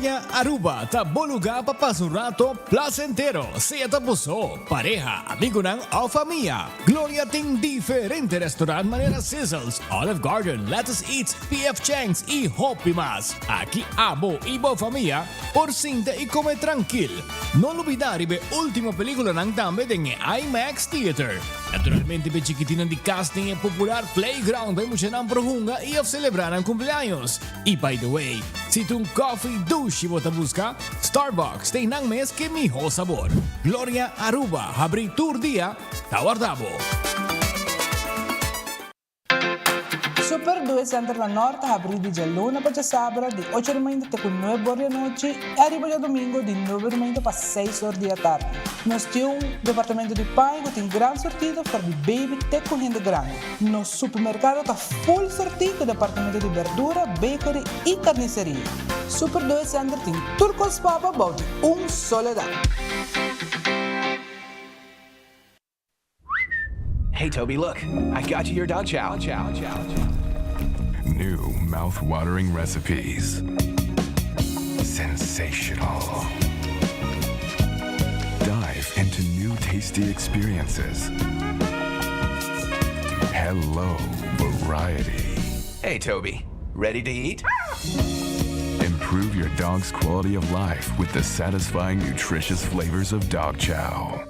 Gloria Aruba ta bo lugar pa pasa un rato placentero, sea ta bo so, pareha, amigonan of famia. Gloria tin diferente restaurant manera Sizzles, Olive Garden, Lettuce Eats, PF Chang's y hopi mas. Aki abo y bo famia por sinta y come trankil. No lubida riba e ultimo peliculanan tambe den e IMAX Theater. Naturalmente p'e chikitinnan di cas tin e popular playground pa e muchanan por hunga y of celebra nan cumpleaños. Y by the way, si ta un coffee dushi bo ta busca, Starbucks ta einan mes ke miho sabor. Gloria Aruba habri tur dia ta warda bo. Super Due Center na Nort ta habri di djaluna pa djasabra di ocho di mainta te ku nuebe or di anochi i ariba djadumingu di nuebe di mainta pa seis or di atardi. Nos tin un departamento di paña ku tin gran surtido for di baby te ku hende grandi. Nos supermerkado ta full surtí ku departamento di berdura, bakery i karniseria. Super Due Center tin tur kos pa bo bou di un solo dak. Hey Toby, look, I got you your dog chow. Chow, chow, chow. New mouth-watering recipes. Sensational. Dive into new tasty experiences. Hello, variety. Hey Toby, ready to eat? Improve your dog's quality of life with the satisfying, nutritious flavors of dog chow.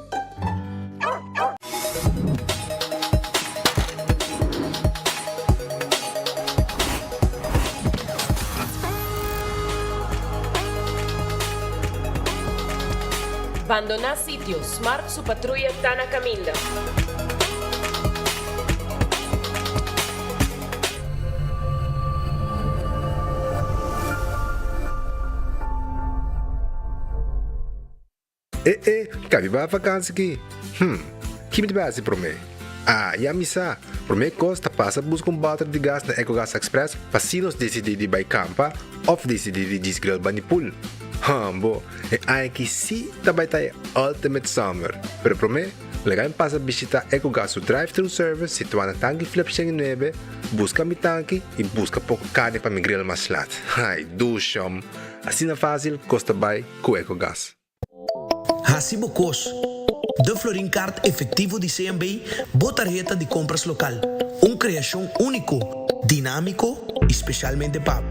Bandoná sitio, Smart su patruya ta na kaminda. E e, ka mi bai vakansi ki? Hm, ki mi ta bai hasi promé? Ah, ya mi sa! Promé kos ta pasa buska un bòter di gas na Ecogas Express pa si nos disidí di bai kampa òf disidí di djis grill bani pool. Hambo, e aña aki sí ta bai ta e ultimate summer! Pero promé, laga mi pasa bishitá Ecogas su drive-thru service situá na Tanki Flip 109, buska mi tanki i buska poko karni pa mi grill mas lat. Ai, dushom! Asina fásil kos ta bai ku Ecogas. Hasi bo kos. De Florin Card Efectivo di CMB, bo tarheta di compras local. Un creacion unico, dinamico y specialmente pa bo.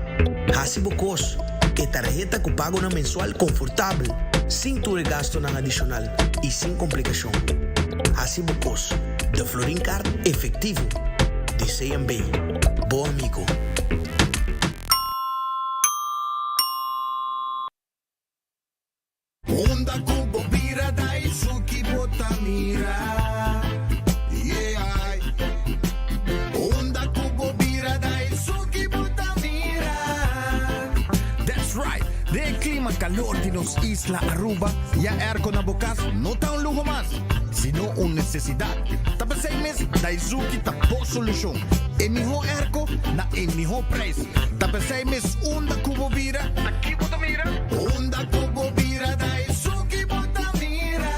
Hasi bo kos. E tarheta cu pagonan mensual confortabel, sin tur e gastonan adicional y sin complicacion. Hasi bo kos. De Florin Card Efectivo di CMB. Bo amigo. Unda ku bo bira Daisuki bo ta mira Yeah Unda ku bo bira Daisuki bo ta mira That's right! Den e klima kalor di nos isla Aruba, ya airco na bo kas no ta un luho mas, sino un nesesidat. Ta p'esei mes Daizuki ta bo solushon. E mihó airco na e mihó prijs. Ta p'esei mes unda ku bo bira, ta ki bo ta mira? Unda ku bo bira ta esun ki bo ta mira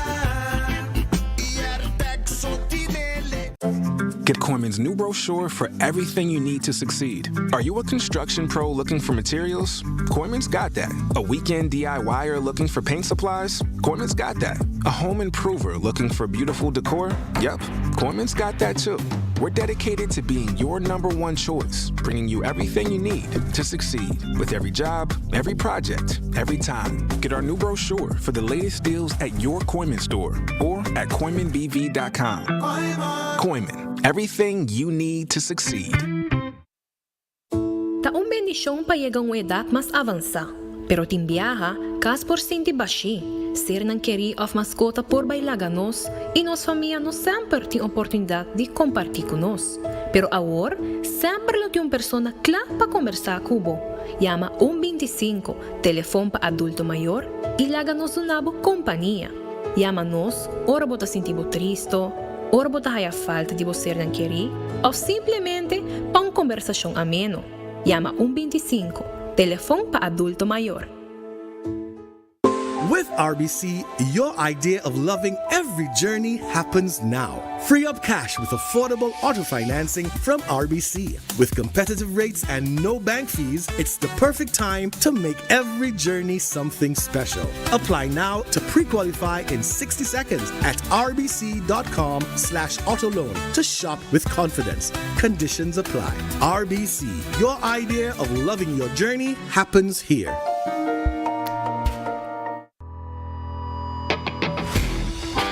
I Airtag so tinele. Get Kooyman's new brochure for everything you need to succeed. Are you a construction pro looking for materials? Kooyman's got that. A weekend DIYer looking for paint supplies? Kooyman's got that. A home improver looking for beautiful decor? Yep, Kooyman's got that too. We're dedicated to being your number one choice, bringing you everything you need to succeed with every job, every project, every time. Get our new brochure for the latest deals at your Kooyman store or at KooymanBV.com. Kooyman, everything you need to succeed. Ta un bendishon pa yega un edat mas avansá, pero tin biaha kas por sinti bashí, sernan kerí òf maskota por bai laga nos i nos famia no semper tin oportunidat di kompartí ku nos. Pero awor semper lo tin un persona kla pa kombersá ku bo. Yama un 25, telefon pa adulto mayor, i laga nos duna bo kompania. Yama nos ora bo ta sinti bo tristo, ora bo ta haya falta di bo sernan kerí òf simplemente pa un kombersashon ameno. Yama un 25, telefon pa adulto mayor. With RBC, your idea of loving every journey happens now. Free up cash with affordable auto financing from RBC. With competitive rates and no bank fees, it's the perfect time to make every journey something special. Apply now to pre-qualify in 60 seconds at rbc.com slash autoloan to shop with confidence. Conditions apply. RBC, your idea of loving your journey happens here.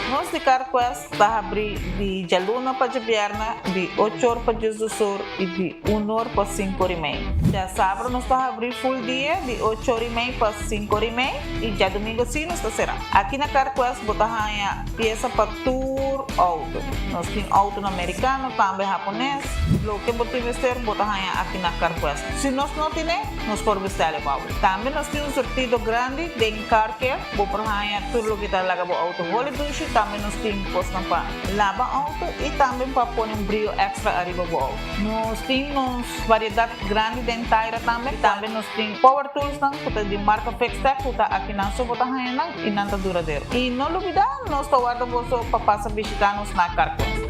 Nos di CarQuest ta habri di djaluna pa djabièrnè di ocho or pa diesdos or i di un or pa sinku or i mei. Djasabra nos ta habri full dia di ocho or i mei pa sinku or i mei i djadumingu si nos ta será. Aki na CarQuest bo ta haña piesa pa tur outo. Nos tin outonan merikano, tambe hapones. Loke bo tin mester bo ta haña aki na CarQuest. Si nos no tine, nos por bestèl e pa bo. Tambe nos tin un surtido grandi den car care. Bo por haña tur loke ta laga bo outo holi dushi. Tambe nos tin kosnan pa laba outo i tambe pa pone un brio èkstra ariba bo outo. Nos tin nos variedat grandi den taira tambe. Tambe nos tin power toolsnan ku ta di marka Fixtech ku ta akinan so bo ta haña nan i nan ta duradero. I no lubidá, nos ta warda boso pa pasa bishitá nos na Carquest.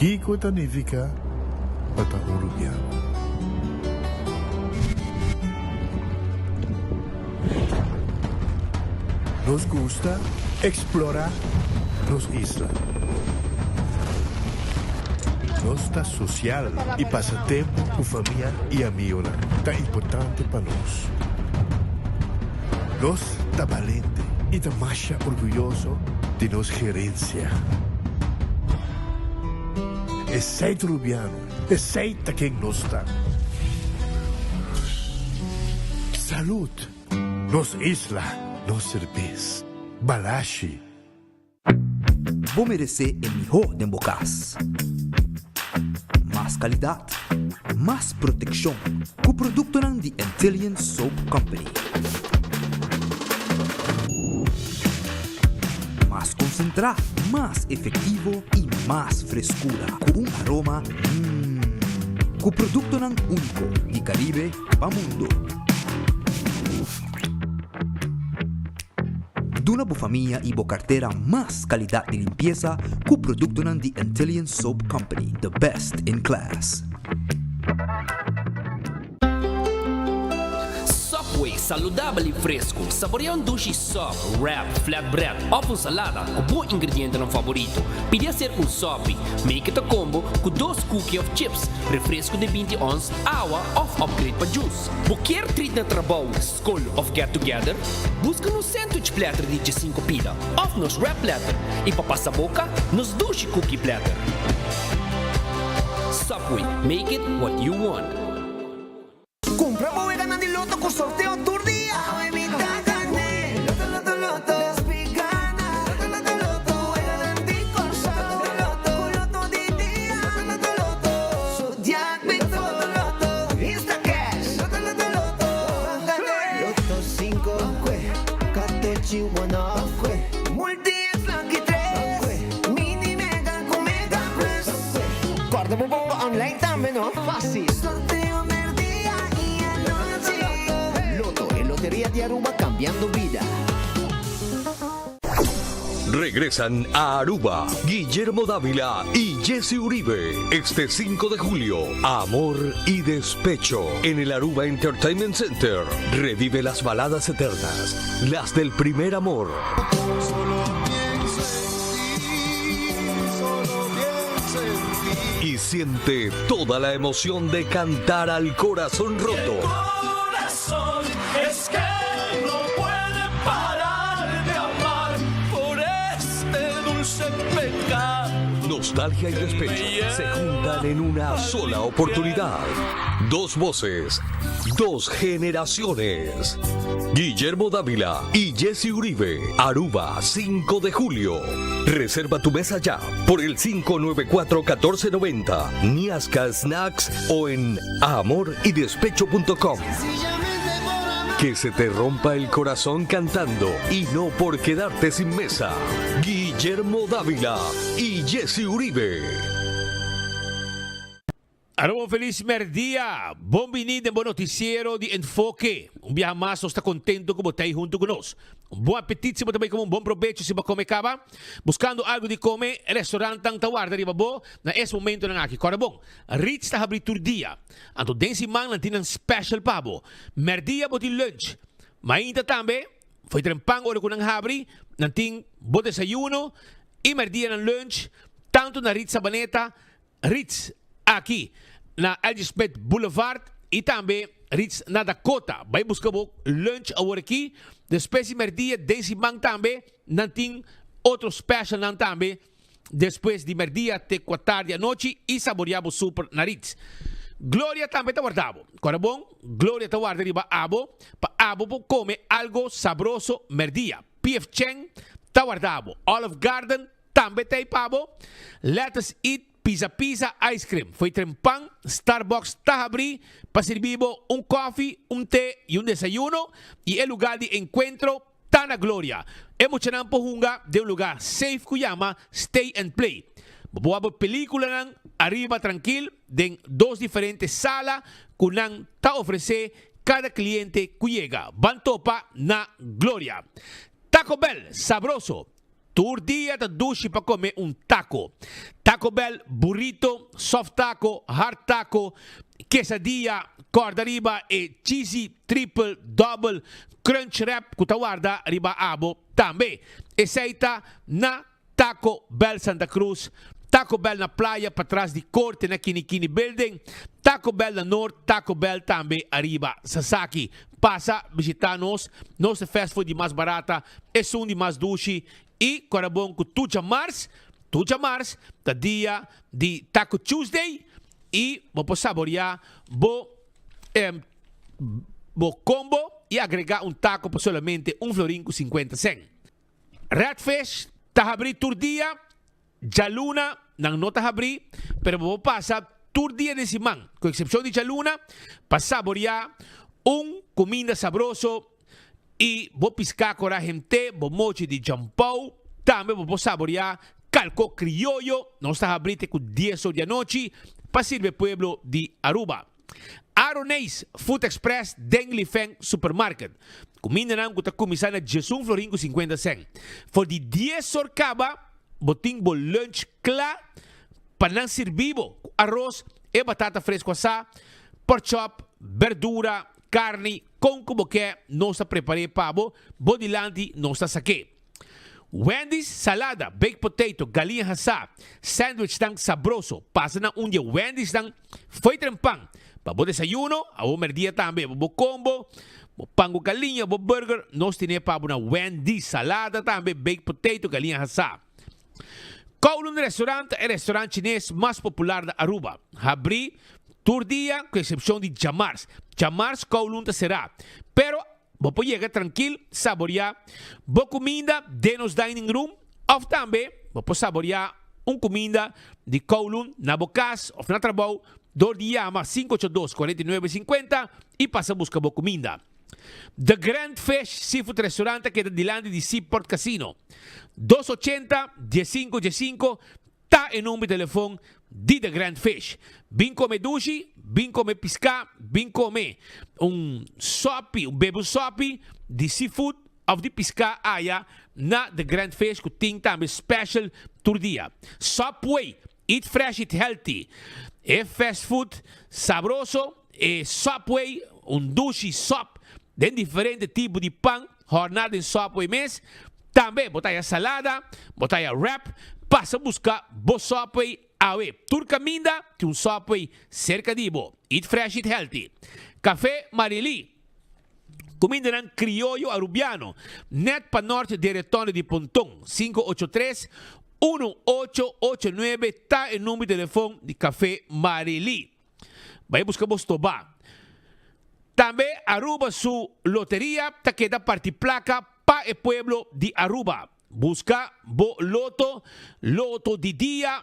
Kiko ta nifiká pa ta un rubiano? Nos gusta eksplorá nos isla. Nos ta sosial i pasa tempu ku famia i amigonan ta importante pa nos. Nos ta balente i ta masha orguyoso di nos gerensia. Esei ta Rubiano, esei ta ken nos ta. Salud! Nos isla, nos serbes. Balashi. Bo meresé e mihó den bo kas. Mas kalidat, mas protekshon ku produktonan di Antillian Soap Company. Mas konsentrá, mas efektivo i mas freskura ku un aroma mmm. Ku produktonan úniko di Karibe pa mundo. Duna bo famia i bo kartera mas kalidat di limpiesa ku produktonan di Antillian Soap Company, the best in class. Subway, saludabel i fresku. Saborea un dushi sub, wrap, flatbread òf un salada ku bo ingredientenan faborito. Pidi aser un sopi. Make it a combo ku dos cookie òf chips, refresku di binti ons, awa òf upgrade pa juice. Bo kier treat na trabou, skol òf get together? Buska nos sandwich platter di djesinku pida òf nos wrap platter i pa pasa boka, nos dushi cookie platter. Subway, make it what you want. Cumpra bo weganan di loto cu sorteo tur dia. Awe mi ta gane. Loto loto loto. Despi gana. Loto loto loto. Weganan di Corsou. Loto loto. Cu loto di dia. Loto loto loto. Zodiac Big Four. Loto loto. Instacash. Loto loto loto. Ban gane. Loto cinco. Kwe. Katochi one off. Kwe. Multi X lucky tres. Kwe. Mini mega cu mega plus. Kwe. Corda bo bomba online tambe no. Facil. Sorteo merdia y anochi. Lotto, e loteria di Aruba cambiando bida. Regresan a Aruba Guillermo Dávila y Jesse Uribe este 5 de julio. Amor y Despecho en el Aruba Entertainment Center. Revive las baladas eternas, las del primer amor. Solo pienso en ti, solo pienso en ti. Y siente toda la emoción de cantar al corazón roto. Corazón es que no puede parar de amar por este dulce pecado. Nostalgia y despecho se juntan en una sola oportunidad. Dos voces, dos generaciones. Guillermo Dávila y Jesse Uribe, Aruba, 5 de julio. Reserva tu mesa ya por el 594-1490, Niasca Snacks o en amoridespecho.com. Que se te rompa el corazón cantando y no por quedarte sin mesa. Guillermo Dávila y Jesse Uribe. Aruba un felis merdia! Bon bini den bo noticiero di Enfoke. Un biaha mas nos ta contento cu bo ta ei hunto cu nos. Un bon apetit si bo ta bay come un bon probecho si bo a come caba. Buscando algo di come, e restaurantnan ta warda riba bo na es momentonan aki. Corda bon, Ritz ta habri tur dia. Anto den siman nan tin nan special pa bo. Merdia bo tin lunch. Mainta tambe, fo'i trempan ora cu nan habri, nan tin bo desayuno y merdia nan lunch, tanto na Ritz Sabaneta, Ritz aki na LG Smith Boulevard y tambe Ritz na Dakota. Bay busca bo lunch awor aki. Despues di merdia den siman tambe nan tin otro specialnan tambe despues di merdia te cu atardi anochi y saborea bo super na Ritz. Gloria tambe ta warda bo. Cora bon, Gloria ta warda riba abo pa abo por come algo sabroso merdia. PF Chang ta warda bo. Olive Garden Tambe ta ei pa bo. Let us eat pizza pizza ice cream. Fo'i trempan, Starbucks ta habrí pa sirbi bo un koffie, un te i un desayuno i e lugar di enkuentro ta na Gloria. E muchanan por hunga den un lugar safe ku yama Stay and Play. Bo por wak bo pelikulanan ariba trankil den dos diferente sala ku nan ta ofresé kada kliente ku yega. Ban topa na Gloria. Taco Bell, sabroso! Tur dia ta dushi pa come un taco. Taco Bell, burrito, soft taco, hard taco, quesadilla, corda riba e cheesy triple, double, crunch wrap cu ta warda riba abo tambe. Esey ta na Taco Bell Santa Cruz, Taco Bell na Playa patras di Corte na Kini Kini Building, Taco Bell na Noord, Taco Bell tambe ariba Sasaki. Pasa bishita nos, nos ta fast food di mas barata, esun di mas dushi y kora bon cu tur djamars, tur djamars ta dia di Taco Tuesday y bo por saborea bo bo combo y agrega un taco pa solamente un florin cu 50 cent. Redfish ta habri tur dia. Djaluna nan no ta habrí, pero bo por pasa tur dia den siman, ku eksepshon di djaluna, pa saboriá un kuminda sabroso i bo piská kora hent'é bo mochi di djampou. Tambe bo por saboriá kalko krioyo. Nos ta habrí te ku dies or di anochi pa sirbi e pueblo di Aruba. Aroneis Food Express den Lifeng Supermarket. Kumindanan ku ta kuminsá na diesun florin ku sinkuenta sèn. For di dies or kaba bo tin bo lunch kla pa nan sirbi bo ku aros, e batata fresku asá, pork chop, berdura, karni, kon ku bo ke nos ta prepar'é pa bo, bo dilanti nos ta sak'é. Wendy's salada, baked potato, galiña hasá, sandwichnan sabroso. Pasa na un di e Wendy'snan fo'i trempan pa bo desayuno, abo merdia tambe, bo combo, bo pan ku galiña, bo burger, nos tine pa bo na Wendy's salada tambe, baked potato, galiña hasá. Kowloon Restaurant ta e restaurant chines mas popular na Aruba. Habrí tur dia ku eksepshon di djamars. Djamars Kowloon ta será, pero Bo por yega trankil saboreá bo kuminda den nos dining room òf tambe bo por saboreá un kuminda di Kowloon na bo kas òf na trabou dor di yama 582 49 50 i pasa buska bo kuminda. The Grand Fish Seafood Restaurant ta keda dilanti di Seaport Casino. 280 15 15 Ta e number di telefon di The Grand Fish. Bin come dushi, bin come pisca, bin come un sopi, un bebe un sopi di seafood of di pisca aya na The Grand Fish cu tin tambe special tur dia. Subway, eat fresh, eat healthy. E fast food sabroso, e Subway, un dushi sop den diferente tipo di pan. Horna den Subway mes. Tambe bo ta haya salada, bo ta haya wrap. Pasa buska bo Subway awe. Tur kaminda tin un Subway serka di bo. Eat fresh, eat healthy. Café Marily. Kumindanan krioyo Arubiano. Net pa nort di e retonde di Ponton. 583. 1889 ta e number di telefon di Café Marily. Bai buska bo stoba. Tambe Aruba su loteria ta keda parti placa pa e pueblo di Aruba. Buska bo loto, loto di dia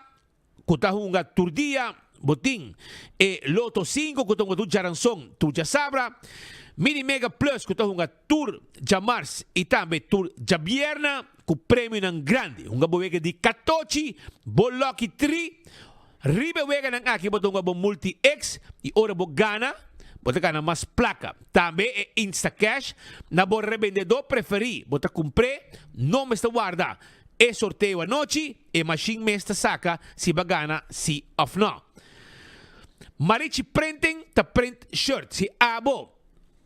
ku ta hunga tur dia, bo tin e Loto sinku ku ta hunga tur djaranson, tur djasabra, Mini Mega Plus ku ta hunga tur djamars i tambe tur djabierna ku premionan grandi. Hunga bo wega di katochi, bo Lucky Tri. Riba e weganan aki bo ta hunga bo Multi X i ora bo gana, bo ta gana mas plaka. Tambe e Instacash na bo rebendedó preferí bo ta kumpr'é, no mester warda e sorteo anochi. E mashin mes ta saka si ba gana si of no. Marichi Printing ta print shirt. Si abo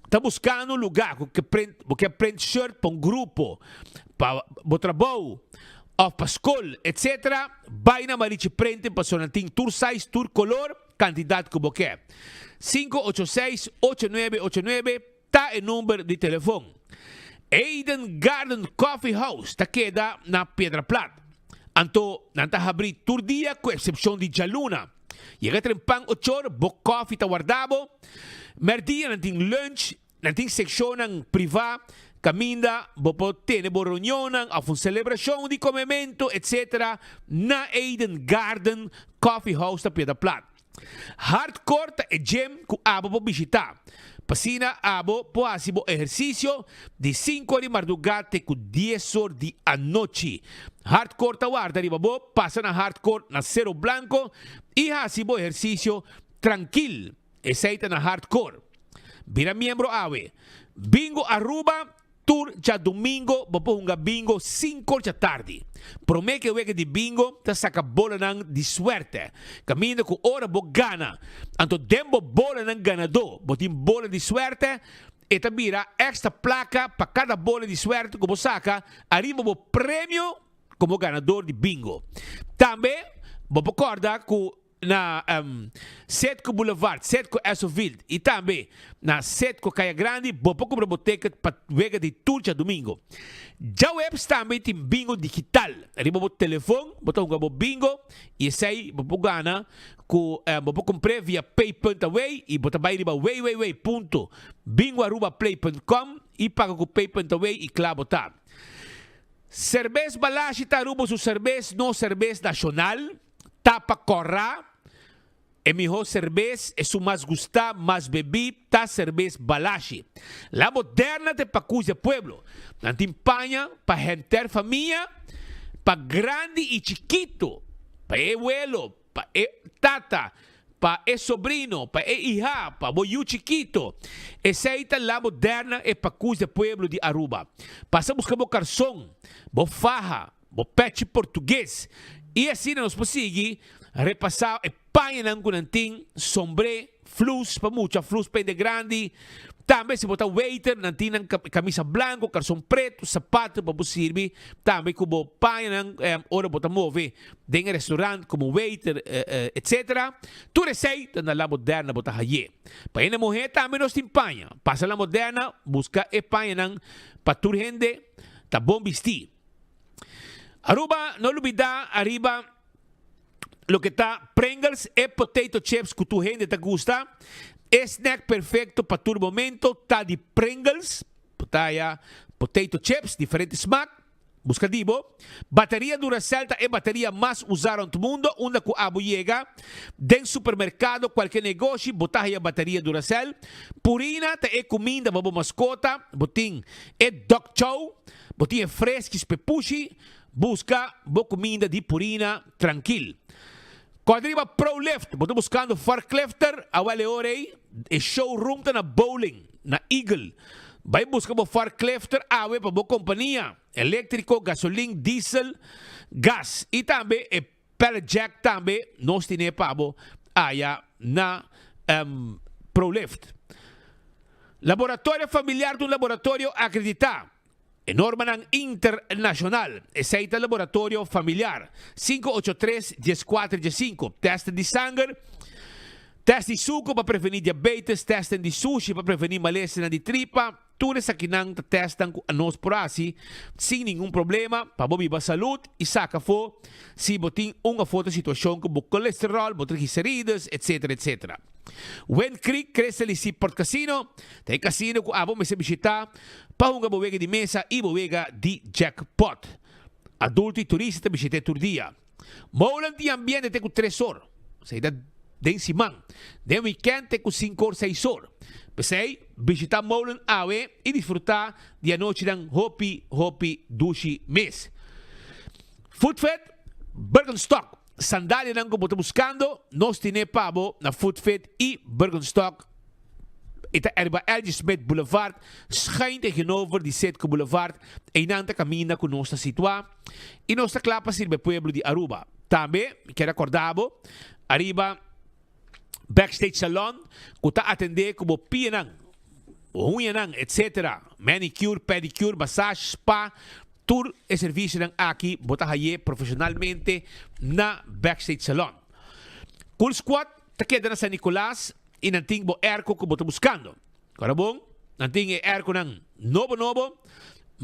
ta buskando un luga ku ke print, bo ke print shirt pa un grupo, pa bo trabou of pa skol etc. Bai na Marichi Printing pasobra nan tin tur size, tur kolor, kantidat ku bo ke. 586 8989 Ta e number di telefon. Eden Garden Coffee House ta keda na Piedra Plat. Anto nan ta habri tur dia ku eksepshon di djaluna. Yega trempan ochor bo kofi ta warda bo. Merdia nan tin lunch, nan tin sekshonnan privá kaminda bo por tene bo reunionnan òf un selebrashon di komementu etc. Na Eden Garden Coffee House ta Piedra Plat. Hardcore ta e gym ku abo por bishitá. P'asina abo por hasi bo ehersisio di sinku or di mardugá te ku dies or di anochi. Hardcore ta warda riba bo, pasa na Hardcore na Cerro Blanco i hasi bo ehersisio trankil. Esei ta na Hardcore. Bira miembro awe. Bingo Aruba Tur djadumingo bo por hunga bingo sinkor djatardi. Promé ku e wega di bingo ta saka bolanan di suerte. Kaminda ku ora bo gana, anto den bo bolanan ganadó bo tin bola di suerte, e ta bira èkstra plaka pa kada bola di suerte ku bo saka ariba bo premio komo ganador di bingo. Tambe bo por kòrda ku. Na Setco Boulevard, Setco Esoville y tambe na Setco Caya Grandi bo por cumpra bo ticket pa wega di tur djadumingo. Djaweps tambe tin bingo digital. Riba bo telefon bo ta hunga bo bingo y esey bo por gana cu bo por cumpr'e via pay.away y bo ta bay riba www.bingoarubaplay.com y paga cu pay.away y cla bo ta. Cerbes Balashi ta Aruba su cerbes no cerbes nacional. Tapa kòrá, E mihó serbes, esun mas gustá, mas bebí, ta serbes Balashi. La Moderna ta e pakus di e pueblo. Nan tin paña pa henter famia, pa grandi i chikitu, pa e welo, pa e tata, pa e sobrino, pa e ihá, pa bo yu chikitu. Esei ta La Moderna, e pakus di e pueblo di Aruba. Pasa buska bo karson, bo faha, Bo pechi portugues. I asina nos por sigui repasá e pañanan ku nan tin, sombré, flus pa mucha, flus pa hende grandi. Tambe si bo ta waiter, nan tin nan kamisa blanku, karson pretu, sapato pa bo sirbi tambe ku bo pañanan ora bo ta move den e restaurant komo waiter, etsetera. Tur esei ta na La Moderna bo ta haye. Pa hende muhé tambe nos tin paña. Pasa La Moderna buska e pañanan pa tur hende ta bon bistí. Aruba no lubida ariba loke ta Pringles e potato chips ku tur hende ta gusta. E snack perfecto pa tur momento ta di Pringles. Bo ta haya potato chips diferente smak. Buska di bo. Bateria Duracell ta e bateria mas usa rond mundo unda ku abo yega den supermerkado kualke negoshi bo ta haya bateria Duracell. Purina ta e kuminda pa bo maskota. Bo tin e dog chow. Bo tin e freskis p'e pushi, buska bo kuminda di purina trankil. Kòrda riba ProLift, bo ta buskando forklifter, awel e ora ei e showroom ta na Bowling, na Eagle. Bai buska bo forklifter awe pa bo kompania, eléktriko, gasolin, diesel, gas i tambe e pallet jack tambe nos tine pa bo aya na ProLift. Laboratorio Familiar ta un laboratorio akreditá e normanan internashonal. Esei ta Laboratorio Familiar. 583 14 15. Tèsten di sanger, tèst di suku pa prevení diabetes, tèsten di sushi pa prevení malesanan di tripa. Tur esakinan ta testnan ku anos por hasi sin ningun problema pa bo biba salud i saka afó si bo tin un of otro situashon ku bo kolesterol, bo triglicerides, etc. Etc. Wind Creek Crystal i Seaport Casino ta e kasino ku abo mester bishitá pa hunga bo wega di mesa i bo wega di jackpot. Adulto i turista ta bishit'é tur dia. Molen tin ambiente te ku tres or, esei ta den siman. Den wikènt te ku sinku or, seis or. P'esei, bishitá Molen awe i disfrutá di anochinan hopi, hopi dushi mes. Footfit, Birkenstock, sandalianan ku bo ta buskando, nos tine pa bo na Footfit i Birkenstock. E ta ariba LG. Smith Boulevard, schuin tegenover di Citgo Boulevard. Einan ta kaminda ku nos ta situá i nos ta kla pa sirbi e pueblo di Aruba. Tambe mi kier akorda bo ariba Backstage Salon ku ta atendé ku bo pianan, bo huñanan, etc. Manicure, pedicure, massage, spa, tur e servisionan aki bo ta haye profeshonalmente na Backstage Salon. Cool Squad ta keda na San Nicolas. I nan tin bo airco ku bo ta buskando. Ora bon, nan tin e airconan nobo nobo,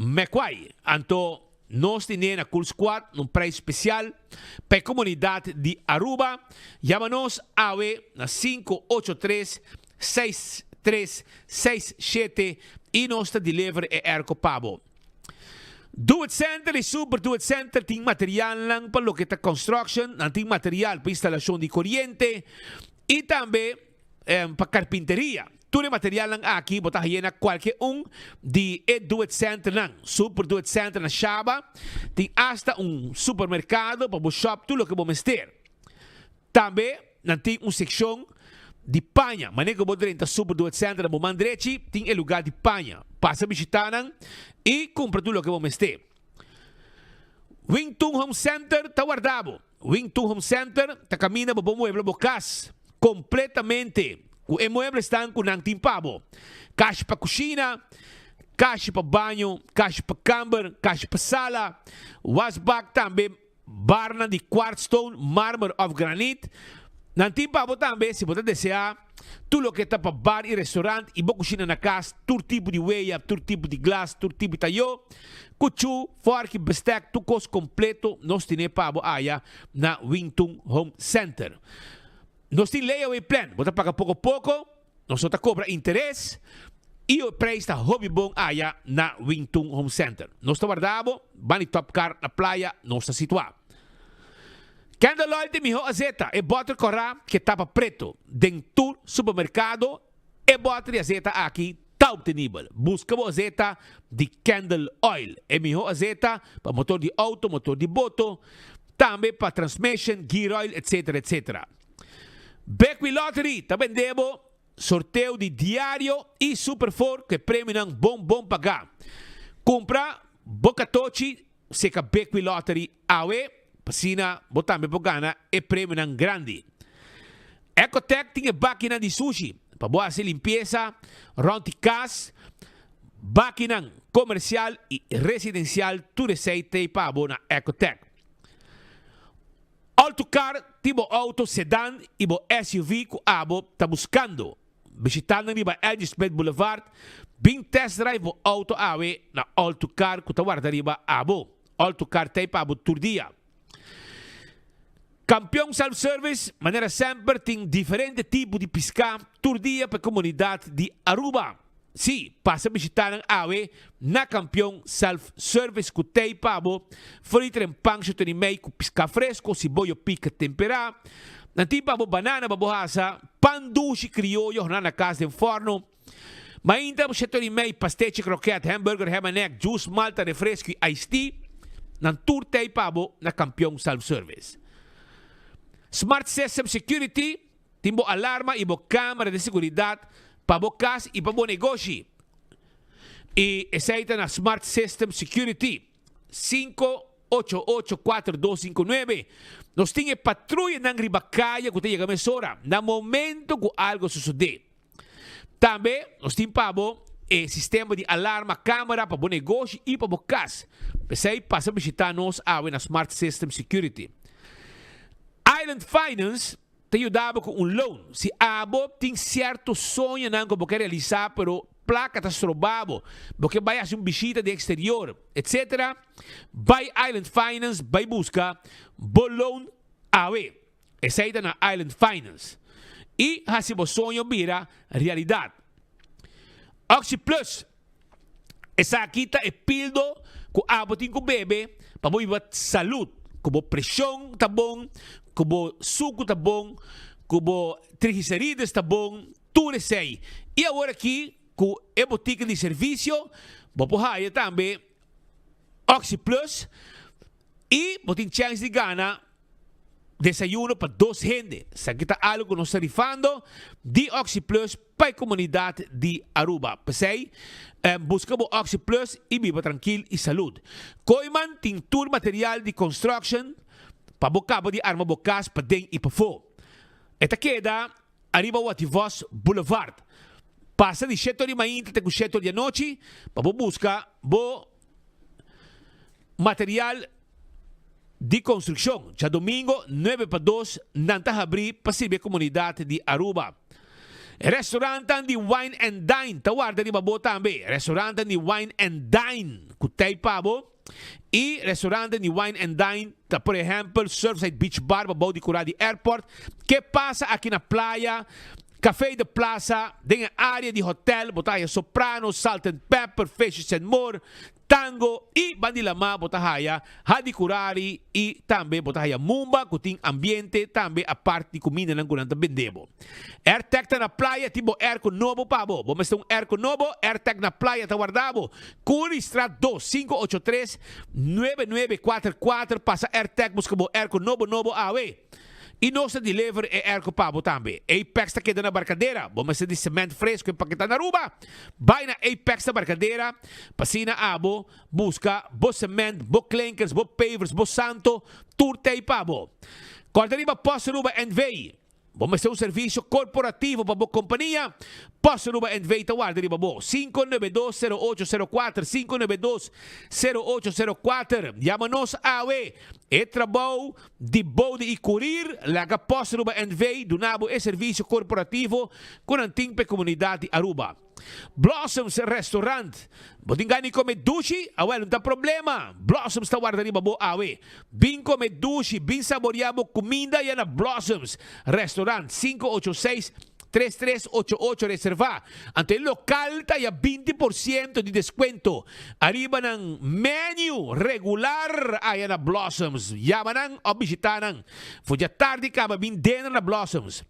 mekwai. Anto nos tine na Cool Squad un prijs spesial pa e komunidat di Aruba. Yama nos awe na 583 6367 i nos ta deliver e airco pa bo. Do It Center i Super Do It Center tin materialnan pa loke ta construction, nan tin material pa instalashon di koriente, I tambe pa karpinteria. Tur e materialnan aki bo ta haye na kualke un di e Do It Centernan. Super Do It Center na Shaba tin asta un supermerkado pa bo shop tur loke bo mester. Tambe nan tin un sekshon di paña. Manera ku bo drenta Super Do It Center na bo man drechi tin e lugar di paña. Pasa bishita nan i kumpra tur loke bo mester. Wingtun Home Center ta warda bo. Wingtun Home Center ta kaminda bo por muebla bo kas kompletamente ku e mueblesnan ku nan tin pa bo. Kashi pa kushina, kashi pa baño, kashi pa kamber, kashi pa sala, wasbak tambe barnan di kwartstone, marmer òf granit. Nan tin pa bo tambe si bo ta deseá tur loke ta pa bar i restaurant i bo kushina na kas, tur tipo di weya, tur tipo di glas, tur tipo di tayó, kuchú, fòrki, bestèk, tur kos kompleto nos tine pa bo aya na Wingtun Home Center. Nos tin layaway plan, bo ta paga poko poko, nos no ta kobra interes i e preis ta hopi bon aya na Wingtun Home Center. Nos ta warda bo, ban di Top Car na Playa nos ta situá. Candle oil ta e mihó azeta, e bòter kòrá ku e tapa pretu. Den tur supermerkado e bòter di azeta aki ta optenibel. Buska bo azeta di Candle oil, e mihó azeta pa motor di outo, motor di boto, tambe pa transmission, gear oil, etc. Etc. Bekwee Lottery ta bende bo sorteo di diario i Super Four ku e premionan bon bon pagá. Kumpra bo katochi Seka Bekwee Lottery awe, p'asina bo tambe por gana e premionan grandi. Ecotec tin e bakinan di sushi pa bo hasi limpiesa rond di kas, bakinan komersial i residensial tur esei t'ei pa bo na Ecotec. All to Car tin bo auto sedan i bo SUV ku abo ta buskando. Bishita nan riba LG Smith Boulevard, bin test drive bo auto awe na All to Car ku ta warda riba abo. All to Car ta ei pa abo tur dia. Kampion Self Service, manera semper tin diferente tipo di piská tur dia pa e komunidat di Aruba. Sí, pasa bishita nan awe na Kampion Self Service ku ta ei pa bo friter en pan shotoni mei ku piská fresko, siboyo pika temperá. Nan tin pa bo banana pa bo hasa, pan dushi krioyo horná na kas den fòrno. Mainta bo shetor i mei, pastechi, kroket, hamburger, ham and egg, juice, malta, refresco i iced tea. Nan tur t'ei pa bo na Kampion Self Service. Smart System Security tin bo alarma i bo kamera di seguridat pa bo kas i pa bo negoshi. I esei ta na Smart System Security. 5884259. Nos tin e patruyanan riba kaya ku ta yega mesora na momento ku algo sosodé. Tambe nos tin pa bo e sistema di alarma kamera pa bo negoshi i pa bo kas. P'esei pasa bishitá nos awe na Smart System Security. Island Finance ta yuda bo ku un loan. Si abo tin sierto soñonan ku bo ke realisá pero. plaka ta stroba bo, bo ke bai hasi un bishita den eksterior, etc. Bai Island Finance bai buska bo loan awe. Esei ta na Island Finance. I hasi bo soño bira realidat. OxyPlus, Esaki ta e pildo ku abo tin ku bebe pa bo biba salud, ku bo preshon ta bon, ku bo suku ta bon, ku bo triglicerides ta bon, tur esei. I awor aki ku e botika di servisio bo por haya tambe OxyPlus i bo tin chèns di gana Desayuno pa dos hende. Esaki ta algo ku nos ta rifando di OxyPlus pa e komunidat di Aruba. P'esei, buska bo OxyPlus i biba trankil i salud. Kooyman tin tur material di construction pa bo kaba di arma bo kas paden i pafó. E ta keda ariba Wativos Boulevard. Pasa di shete or di mainta te ku shete or di anochi pa bo buska bo Material di construccion. Djadomingo nuebe pa dos nan ta habri pa sirbi e comunidad di Aruba. Restaurantan di Wine and Dine ta warda riba bo tambe. Restaurantan di Wine and Dine cu tey pa bo. Y restaurantan di Wine and Dine ta por ehempel Surfside Beach Bar pabou di cura di airport. Ke pasa aki na playa? Café de Plaza, den e area di hotel bo ta haya Soprano, Salt and Pepper, Fishes and More, Tango y Bandi Lama bo ta haya Hadi Curari y tambe bo ta haya Mumba cu tin ambiente tambe apart di cumindanan cu nan ta bende bo. Airtec ta na playa tin bo airco nobo pa bo. Bo mester un airco nobo? Airtec na playa ta warda bo. Currystraat dos, 583 9944 pasa Airtec busca bo airco nobo nobo awe. Y nos ta deliver e airco pa bo tambe. Apex ta keda na Barcadera. Bo mester di cement fresco empaketa na Aruba? Bai na Apex na Barcadera pa asina abo busca bo cement, bo klinkers, bo pavers, bo santo, tur t'ey pa bo. Corda riba Post Aruba NV. Bo mester un servicio corporativo pa bo compania? Post Aruba NV ta warda riba bo. 592 0804, 592 0804. Yama nos awe. E trabou di bode i kurir, laga Post Aruba NV duna bo e servisio korporativo ku nan tin pa e komunidat di Aruba. Blossoms Restaurant, Bo tin gana di kome dushi? Awel, no ta problema! Blossoms ta warda riba bo awe. Bin kome dushi, bin saboria bo kuminda ya na Blossoms Restaurant, 586 3388 reserva. Anto e local ta ya binti por ciento di descuento ariba nan menu regular aya na Blossoms. Yama nan of bishita nan. For dja tardi caba bin dinner na Blossoms.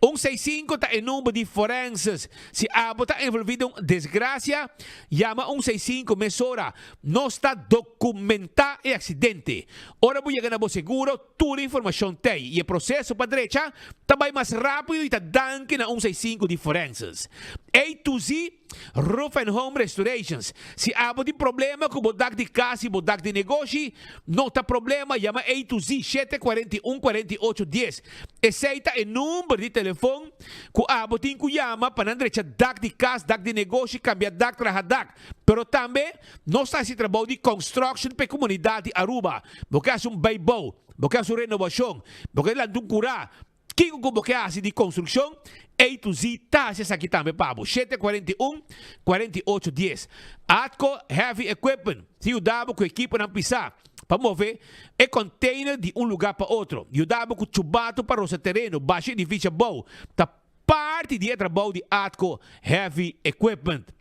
Un seis cinco ta e number di forenses. Si abo ta envolvi den un desgracia, yama un seis cinco mesora. Nos ta documenta e accidente. Ora bo yega na bo seguro, Tur e informashon t'ei i e proseso pa drecha ta bai mas rápido i ta danki na un seisinku di Forenses. A to Z Roof and Home Restorations Si abo tin problema ku bo dak di kas i bo dak di negoshi, no ta problema, yama A to Z 741 48 dies. Esei ta e number di telefon ku abo tin ku yama pa nan drecha dak di kas, dak di negoshi, kambia dak, traha dak. Pero tambe nos ta hasi trabou di construction pa e komunidat di Aruba. Bo ke hasi un bijbouw, bo ke hasi un renovacion, bo ke lanta un cura, kico cu bo ke hasi di construccion, A to Z ta hasi esaki tambe pa bo. 741 48 10. Atco Heavy Equipment ta yuda bo cu ekiponan pisa pa move e container di un lugar pa otro, yuda bo cu chubato pa rosa tereno, basha edificio abou, ta Parti di e trabou di Atco Heavy Equipment.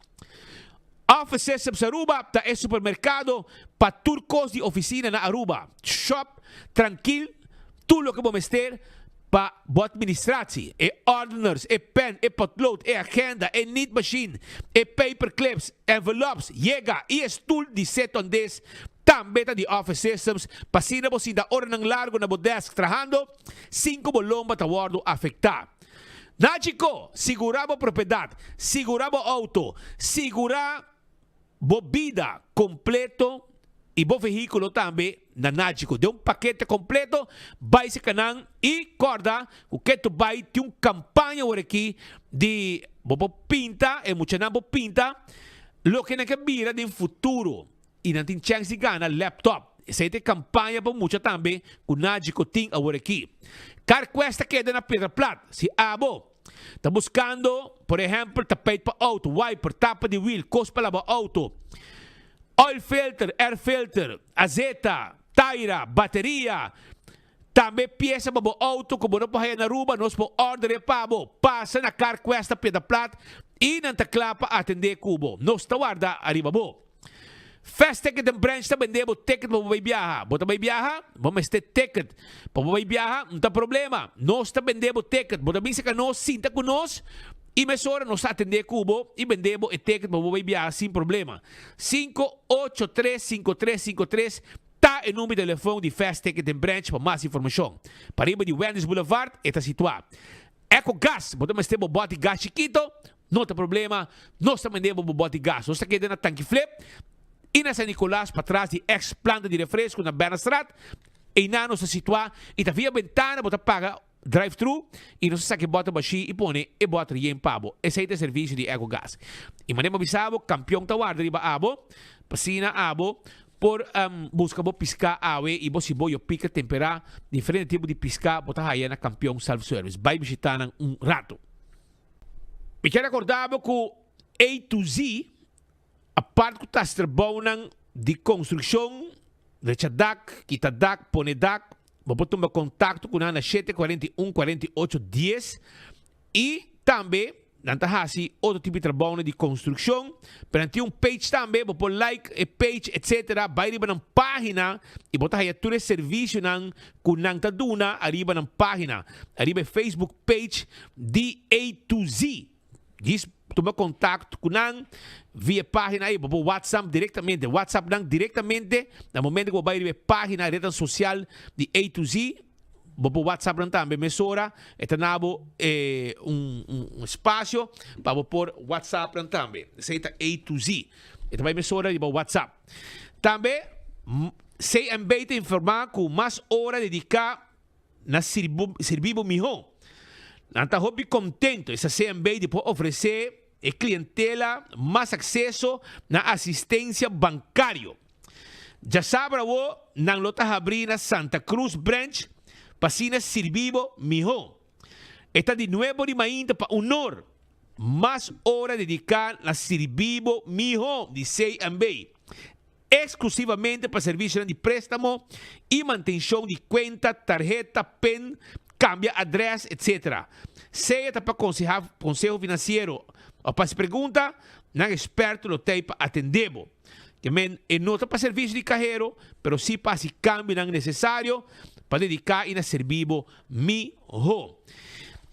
Office Systems Aruba ta e supermercado pa tur cos di oficina na Aruba. Shop trankil tur loke bo mester pa bo administratie, e ordeners, e pen, e potlood, e agenda, e niet machine, e paper clips, envelops, yega y e stoel di setondes tambe ta di Office Systems pa asina bo sinta oranan largo na bo desk trahando sin ku bo lomba ta wòrdu afektá. Nachiko, sigurá bo propiedat, sigurá bo outo, sigurá bo bida kompleto i bo vehíkulo tambe na Nachiko. Den un pakete kompleto, bai serka nan i kòrda ku ketu bai tin un kampaña awor aki di bo por pinta, e muchanan por pinta loke nan ke bira den futuro. I nan tin chèns di gana laptop. Esei ta e kampaña pa mucha tambe ku Nagico tin awor aki. Carquest ta keda na Piedra Plat. Si abo. Ta buscando, por ehempel, tapijt pa auto, wiper, tapa di wiel, cos pa laba auto, oil filter, air filter, azeta, taira, bateria, Tambe piesa pa bo auto ku bo no por haya na Aruba, nos por order e pa bo. Pasa na Carquest na Piedra Plat i nan ta kla pa atendé ku bo. Nos ta warda ariba bo. Fast Ticket den Branch ta bende bo ticket pa bo bai biaha. Bo ta bai biaha? Bo mester ticket pa bo bai biaha? No ta problema. Nos ta bende bo ticket. Bo ta bin serka nos, sinta ku nos i mesora nos ta atendé ku bo i bende bo e ticket pa bo bai biaha sin problema. 5835353. Ta e number di telefon di Fast Ticket den Branch pa mas informashon. Pariba di Wendy's Boulevard e ta situá. Eco Gas, bo ta mester bo bòt di gas chikito? No ta problema, nos ta mende bo bo bòt di gas. Nos ta keda na Tanki Flip i na San Nicolas patras di ex planta di refresco na Bernastraat. Einan nos ta situá i ta via bentana bo ta paga Drive thru y nos ta saca e boter bashi y pone e boter yen pa bo. Esey ta e servicio di Ecogas. Y manera bo bisa bo, campeon ta warda riba abo, p'asina abo por busca bo pisca awe y bo si bo yo pica tempera diferente tipo di pisca bo ta haya na Campeon Self Service. Bay bishita nan un rato. Mi kier recorda bo cu A to Z apart cu ta haci trabounan di construccion, drecha dak, kita dak, pone dak, Bo por tuma kontakto ku nan na shete 41 48 dies i tambe nan ta hasi otro tipo di trabounan di konstrukshon. Pero nan tin un page tambe, bo por like e page etsetera, bai riba nan página i bo ta haya tur e servisionan ku nan ta duna ariba nan página, ariba e Facebook page di A to Z. Djis tuma kontakto ku nan via e página ei, bo por WhatsApp direktamente, WhatsApp nan direktamente na momento ku bo bai riba e página retnan sosial di A to Z, bo por WhatsApp nan tambe mesora, e ta na bo e un un espasio pa bo por WhatsApp nan tambe. Esei ta A to Z. E ta bai mesora riba WhatsApp. Tambe CMB ta informá ku mas ora dediká na sirbi bo mihó. Nan ta hopi kontento esta CMB di por ofresé e klientela mas akseso na asistensia bankario. Djasabra awo nan lo ta habrí na Santa Cruz Branch pa asina sirbi bo mihó. E ta di nuebo di mainta pa unor mas ora dediká na sirbi bo mihó di CMB. Exclusivamente pa servicionan di préstamo y mantencion di cuenta, tarheta, pin, cambia adres, etc. Sea ta pa conseha, conseho financiero of pa haci pregunta, nan experto lo t'ey pa atende bo. Ke men e no ta pa servicio di cahero, pero si pa haci cambionan necesario pa dedica y na serbi bo miho.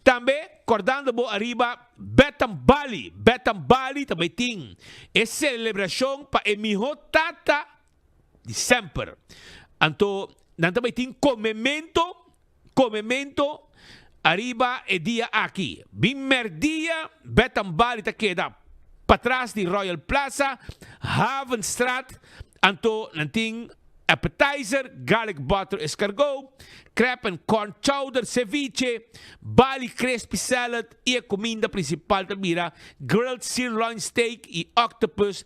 Tambe cordando bo ariba Betam Bali, Betam Bali ta bai tin e celebracion pa e miho tata di semper. Anto nan ta bai tin comemento, comemento ariba e dia aki. Bin merdia Betam Bali ta keda patras di Royal Plaza, Havenstraat, anto nan tin Appetizer, garlic butter escargot, crab and corn chowder, ceviche, Bali crispy salad y e cuminda principal ta bira grilled sirloin steak y octopus,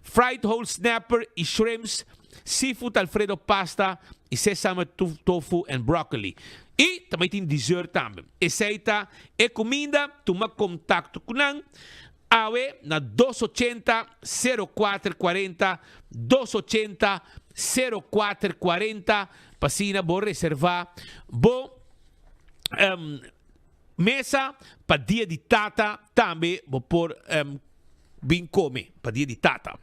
fried whole snapper y shrimps, seafood alfredo pasta y sesame tofu and broccoli. Y ta bay tin dessert tambe. Esey ta e cuminda, tuma contacto cu nan. Awe na dos ochenta, sero kuater kuarenta, dos ochenta, sero kuater kuarenta, pa asina bo reservá bo mesa pa dia di tata, tambe bo por bin kome pa dia di tata.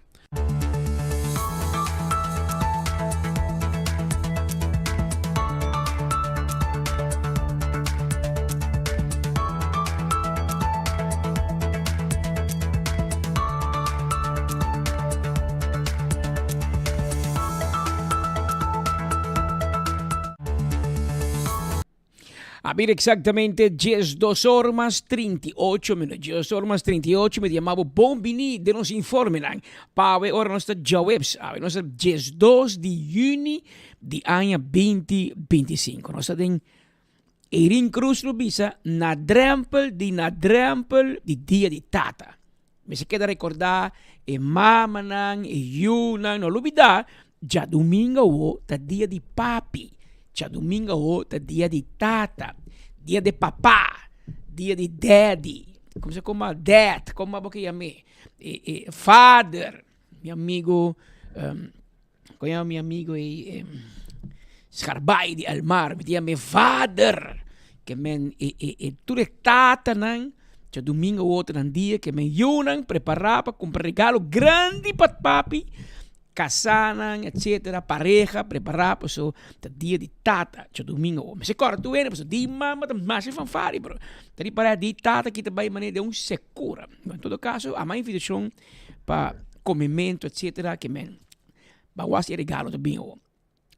A bira exactamente 12 or mas 38 minuut. 12 or mas 38 minuut. Yamabo bon bini den nos informenan. Pa awe ora nos ta djaweps. Awe nos ta 12 di juni di aña 2025. Nos ta den Erin Cruz lo bisa na drempel di na drempel di dia di tata. Mester keda rekordá e mamanan, e yunan, no lubidá djadumingu awo ta dia di papi, djadumingu awo ta dia di tata, dia di papá. Dia di daddy. Como se como dad, como bo ke yam'é. E, e, father. Mi amigo, um, como llama mi amigo ei, um, Scarbay di Elmar, mi ta yam'é vader. Ke men e, e, e tur e tatanan, djadumingo otro nan dia, ke men yunan prepará pa kumpra regalo grandi pa papi. Casanan etcetera pareha prepara paso ta dia di tata djadomingo awo mester corda tur hende paso di mama ta masha fanfari pero ta di para di tata aki ta bay manera den un secura en todo caso a mas invitacion pa comemento etcetera ke men ba wak e regalo ta bin awo.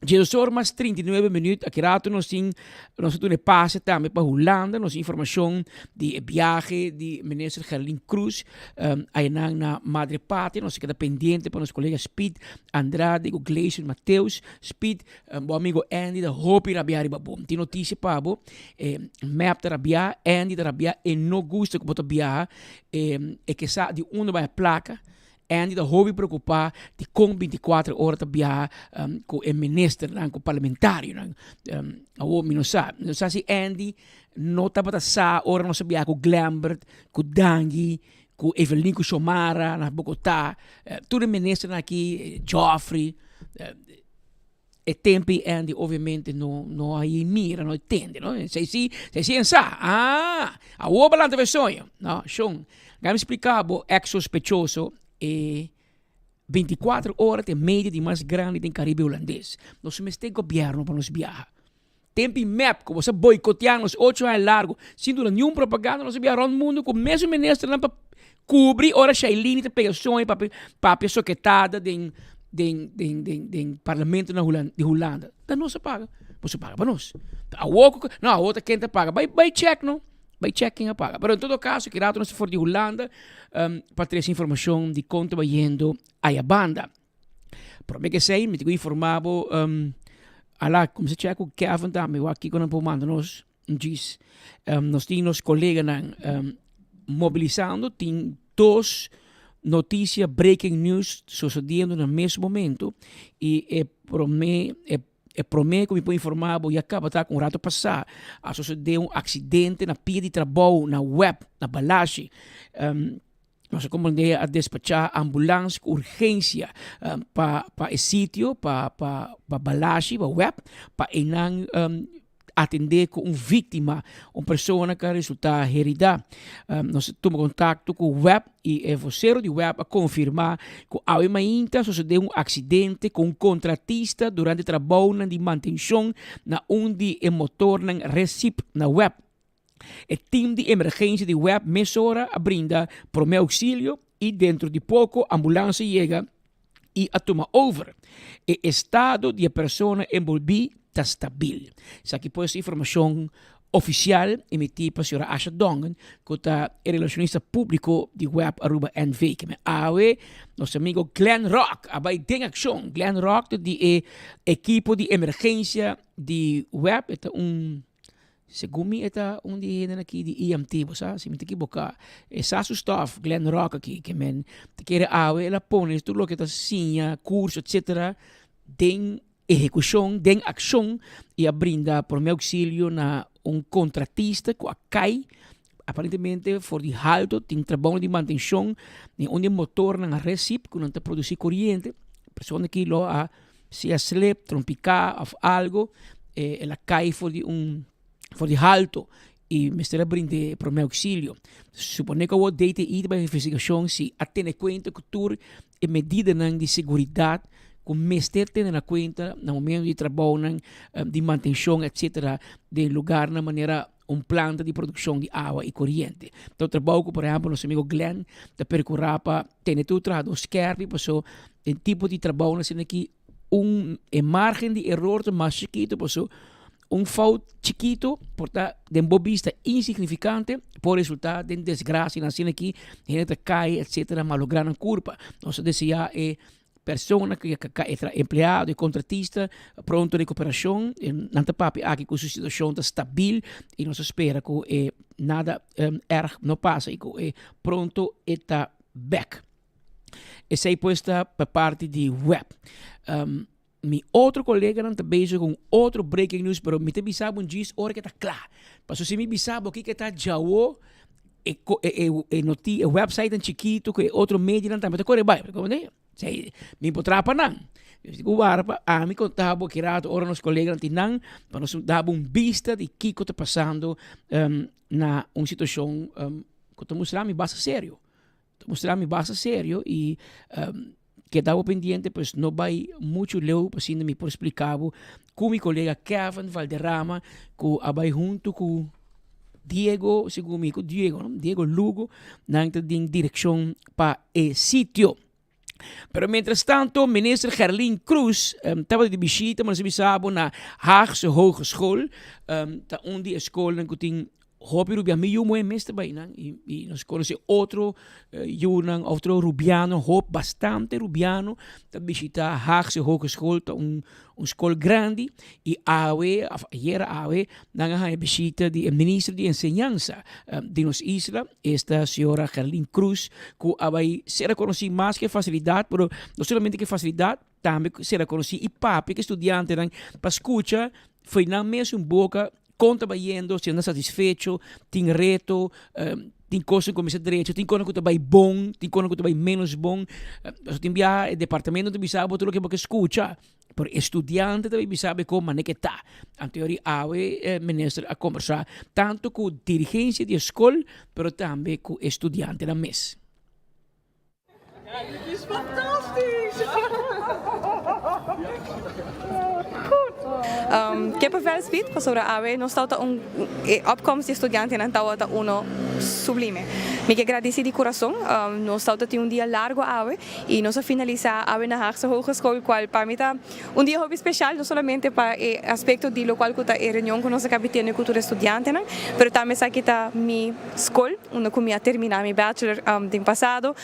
Djedos or mas 39 minuut aki rato nos tin nos a duna e pase tambe pa Hulanda nos informacion di e biahe di minister Gerlin Cruz um, ayanan na Madre Patria nos a keda pendiente pa nos colega Speed Andrade ku Gleison Mateus Speed um, bo amigo Andy ta hopi rabia riba bo tin noticia pa bo eh, mep ta rabia Andy ta rabia e no gusta ku bo ta biaha eh, e ke sa di unda bai placa Andy ta hopi preocupa di con 24 ora ta biaha um, cu e ministernan, cu parlamentarionan. Um, awo mi no sa. Mi no sa si Andy no tabata sa ora nos a biaha cu Glembert, cu Dangui, cu Evelyn, cu Xiomara na Bogota. Uh, tur e ministernan aki, Geoffrey. Uh, E tempo ei Andy obviamente no no a i mira, no a tende, no. Sei si, sei si en sa. Ah, awor bo lanta soño. No, shon, ga mi splica bo ex sospechoso e 24 ora ta e media di mas grandi den Caribe Hulandes. Nos mester gobierno pa nos biaha. Tempo i mep ku bo sa boicotea nos ocho aña largo sin duna niun propaganda nos a biaha rond mundo ku mesun ministernan pa cubri ora Shailene ta pega soño papia papia soketada den den den den den parlamento na Hulan di Hulanda. Ta nos a paga. Boso paga pa nos. Ta awor ku no awor ta ken ta paga. Bai bai check no. Bai check ken a paga. Pero en todo caso ki rato nos ta for di Hulanda um, pa trese informacion di kon ta bayendo aya banda. Prome ke esei mi tin ku informa bo um, ala kumsa check ku Kevin tambe wak kiko nan por manda nos djis. Um, nos tin nos koleganan um, mobilisando, tin dos noticia breaking news sucediendo na mes momento y e prome e e prome ku mi por informa bo ya kaba ta ku un rato pasá a sucede un accidente na pia di trabou na web na Balashi. Um, Nos a comprende a despachá ambulans ku urgensia pa pa e sitio, pa pa pa Balashi, pa web, pa einan atendé ku un víktima, un persona ku a resultá heridá. Nos a tuma kontakto ku web i e vosero di web a konfirmá ku awe mainta a sosodé un aksidente ku un kontratista durante trabounan di mantenshon na un di e motornan Recip na web. E team di emergencia di web mesora a brinda prome auxilio y dentro di poco ambulance yega y a tuma over. E estado di e persona enbolbi ta stabil. Esaki pues informacion oficial emiti pa señora Asha Dongen cu ta e relacionista publico di web Aruba NV. Keme awe nos amigo Glenn Rock a bay den accion. Glenn Rock ta di e ekipo di emergencia di web. E ta un Segun mi e ta un di e hendenan aki di EMT, bo sa, si mi ta ekiboká. E sa su stòf, Glenn Rock aki, ke men ta kere awe el a pone tur loke ta siña, kurso, etsetera, den ehekushon, den akshon, i a brinda promé ouksilio na un kontratista ku a kai aparentemente for di halto, tin trabou di mantenshon den un di e motornan a resip ku nan ta produsí koriente. Persona aki lo a Si a slip, trompiká òf algu, el a kai for di un for di halto i mester a brind'é promé ouksilio. Suponé ku awor DTI ta bai investigashon si a tene kuenta ku tur e medidanan di seguridat ku mester tene na kuenta na momento di trabounan di mantenshon etsetera den lugarnan manera un planta di produkshon di awa i koriente. Ta un trabou ku por ehèmpel nos amigo Glenn ta perkurá pa tene tur trahadó skèrpi paso den tipo di trabounan asina aki un e margen di eror ta mas chikitu paso un fout chikitu por ta den bo bista insignifikante por resultá den desgrasianan asina aki hende ta kai etsetera malográ nan kurpa. Nos ta deseá e Persona ku e ta empleado e kontratista pronto rekuperashon nan ta papia aki ku su situashon ta stabil i nos ta spera ku e nada erg no pasa i ku e pronto e ta bek. Esei pues ta pa parti di web. Mi otro koleganan ta bezig ku un otro breaking news, pero mi ta bisa bo un djis ora ke ta kla. Pasobra si mi bisa bo kiko ta djawo, e e e noti e websitenan chikitu ku e otro medianan tambe ta kore bai. Comprende? Esei mi por trapa nan. Mi ku wara pa ami konta bo ki rato ora nos koleganan tin nan pa nos da bo un bista di kiko ta pasando na un situashon ku ta mustra mi basta serio. Ta mustra mi basta serio y keda bo pendiente pues no bay mucho leu pa asina mi por splica bo cu mi colega Kevin Valderrama cu a bay hunto cu Diego segun mi cu Diego no Diego Lugo nan ta den direccion pa e sitio. Pero mientras tanto minister Gerlin Croes tabata di bishita nos a bisa bo na Haagse Hogeschool ta un di e scolnan cu tin Hopi rubiano, mi yu muhé mes ta bai nan i i nos konosé otro yunan, otro rubiano, hop bastante rubiano ta bishitá Haagse Hogeschool, ta un un skol grandi i awe òf ayera awe nan a haña bishita di e minister di enseñansa di nos isla, esta señora Gerlin Croes ku a bai ser rekonosí mas ku e fasilidat, pero no solamente ku e fasilidat, tambe ser rekonosí i papia ku e studiantenan pa skucha fo'i nan mesun boka Kon ta bayendo, si nan ta satisfecho, tin reto, tin kosnan ku mester drecha, tin kosnan ku ta bai bon, tin kosnan ku ta bai ménos bon. Pasobra tin biaha e departamento ta bisa bo tur loke bo ke skucha, pero e studiante ta bai bisa bo kon manera ke ta. Anto yori awe e minister a kombersá tantu ku dirigensia di e skol, pero tambe ku e studiantenan mes. Ja, dit is fantastisch! Goed! Um, kippenvel speed, pasobra awe nos tawata un e opkomst di estudiantenan tawata uno sublime. Mi ke gradisi di kurason, um, nos tawata tin un dia largo awe i nos a finalisa awe na Haagse Hogeschool kual pa mi ta un dia hopi speshal, no solamente pa e aspekto di lokual ku ta e reunion ku nos a kabi tene ku tur estudiantenan, pero tambe esaki ta mi skol unda ku mi a terminá mi bachelor den pasado.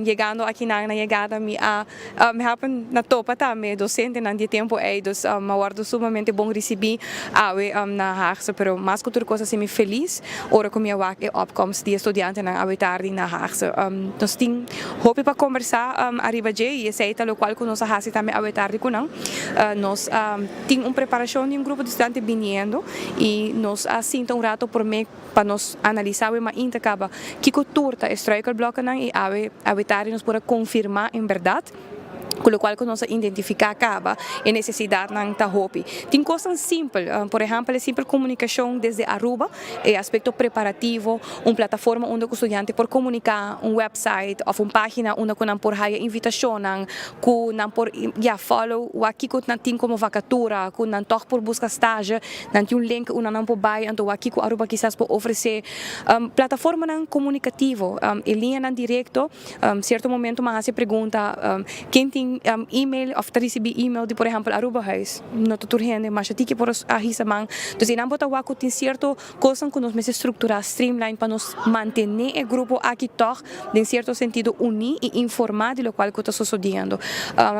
Yegando akinan na yegada mi a happen na topa tambe dosentenan di e tempu ei, dus mi a wòrdu sumamente bon risibí awe na Haagse. Pero mas ku tur kos a sinti mi felis ora ku mi a wak e opkomst di e studiantenan awe tardi na Haagse. Nos tin hopi pa kombersá ariba dje i esei ta lokual ku nos a hasi tambe awe tardi ku nan. Nos tin un preparashon di un grupo di studiante biniendo i nos a sinta un rato promé. Pa nos analisá awe mainta kaba kiko tur ta e struikelblokkenan i awe awe tardi nos por a konfirmá en bèrdat ku lokual ku nos a identifiká kaba e nesesidatnan ta hopi. Tin kosnan simpel, por ehèmpel e simpel komunikashon desde Aruba, e aspekto preparativo, un plataforma unda ku studiante por komuniká, un wèpsait òf un página unda ku nan por haya invitashonnan, ku nan por ya follow wak kiko nan tin komo vakatura, ku nan tòg por buska stage. Nan tin un link unda nan por bai anto wak kiko Aruba kisas por ofresé. Plataformanan komunikativo, e liñanan direkto, sierto momento mi a hasi e pregunta ken tin email òf ta risibí email di por ehèmpel Arubahuis? No ta tur hende, masha tiki por a hisa man. Entonces einan bo ta wak ku tin sierto kosnan ku nos mester strukturá, streamline, pa nos mantené e grupo aki tòg den sierto sentido uní i informá di lokual ku ta sosodiendo.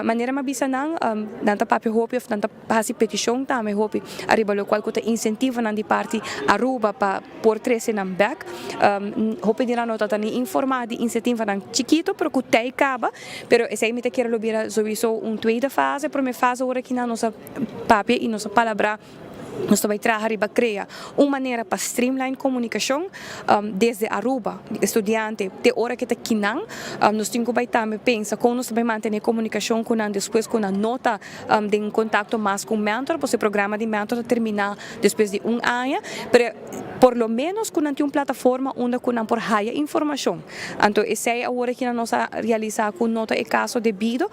Manera mi a bisa nan, nan ta papia hopi òf nan ta. Pa hasi petishon tambe hopi ariba lokual ku ta insentivonan di parti Aruba pa por trese nan bek. Hopi di nan no ta ni informá di insentivonan chikito pero ku tei kaba. Pero esei mi ta kere lo bira souiso un tweede fase. Prome fase ora ki nan nos a papia i nos a palabrá nos ta bai traha riba krea un manera pa streamline komunikashon desde Aruba estudiante te ora ke ta kinan. Nos tin ku bai tambe pensa kon nos ta bai mantené komunikashon ku nan despues ku nan no ta den kontakto mas ku un mentor, pasobra e programa di mentor ta terminá despues di un aña, pero por lo ménos ku nan tin un plataforma unda ku nan por haya informashon. Anto esei awor aki nan nos a realisá ku no ta e kaso debido,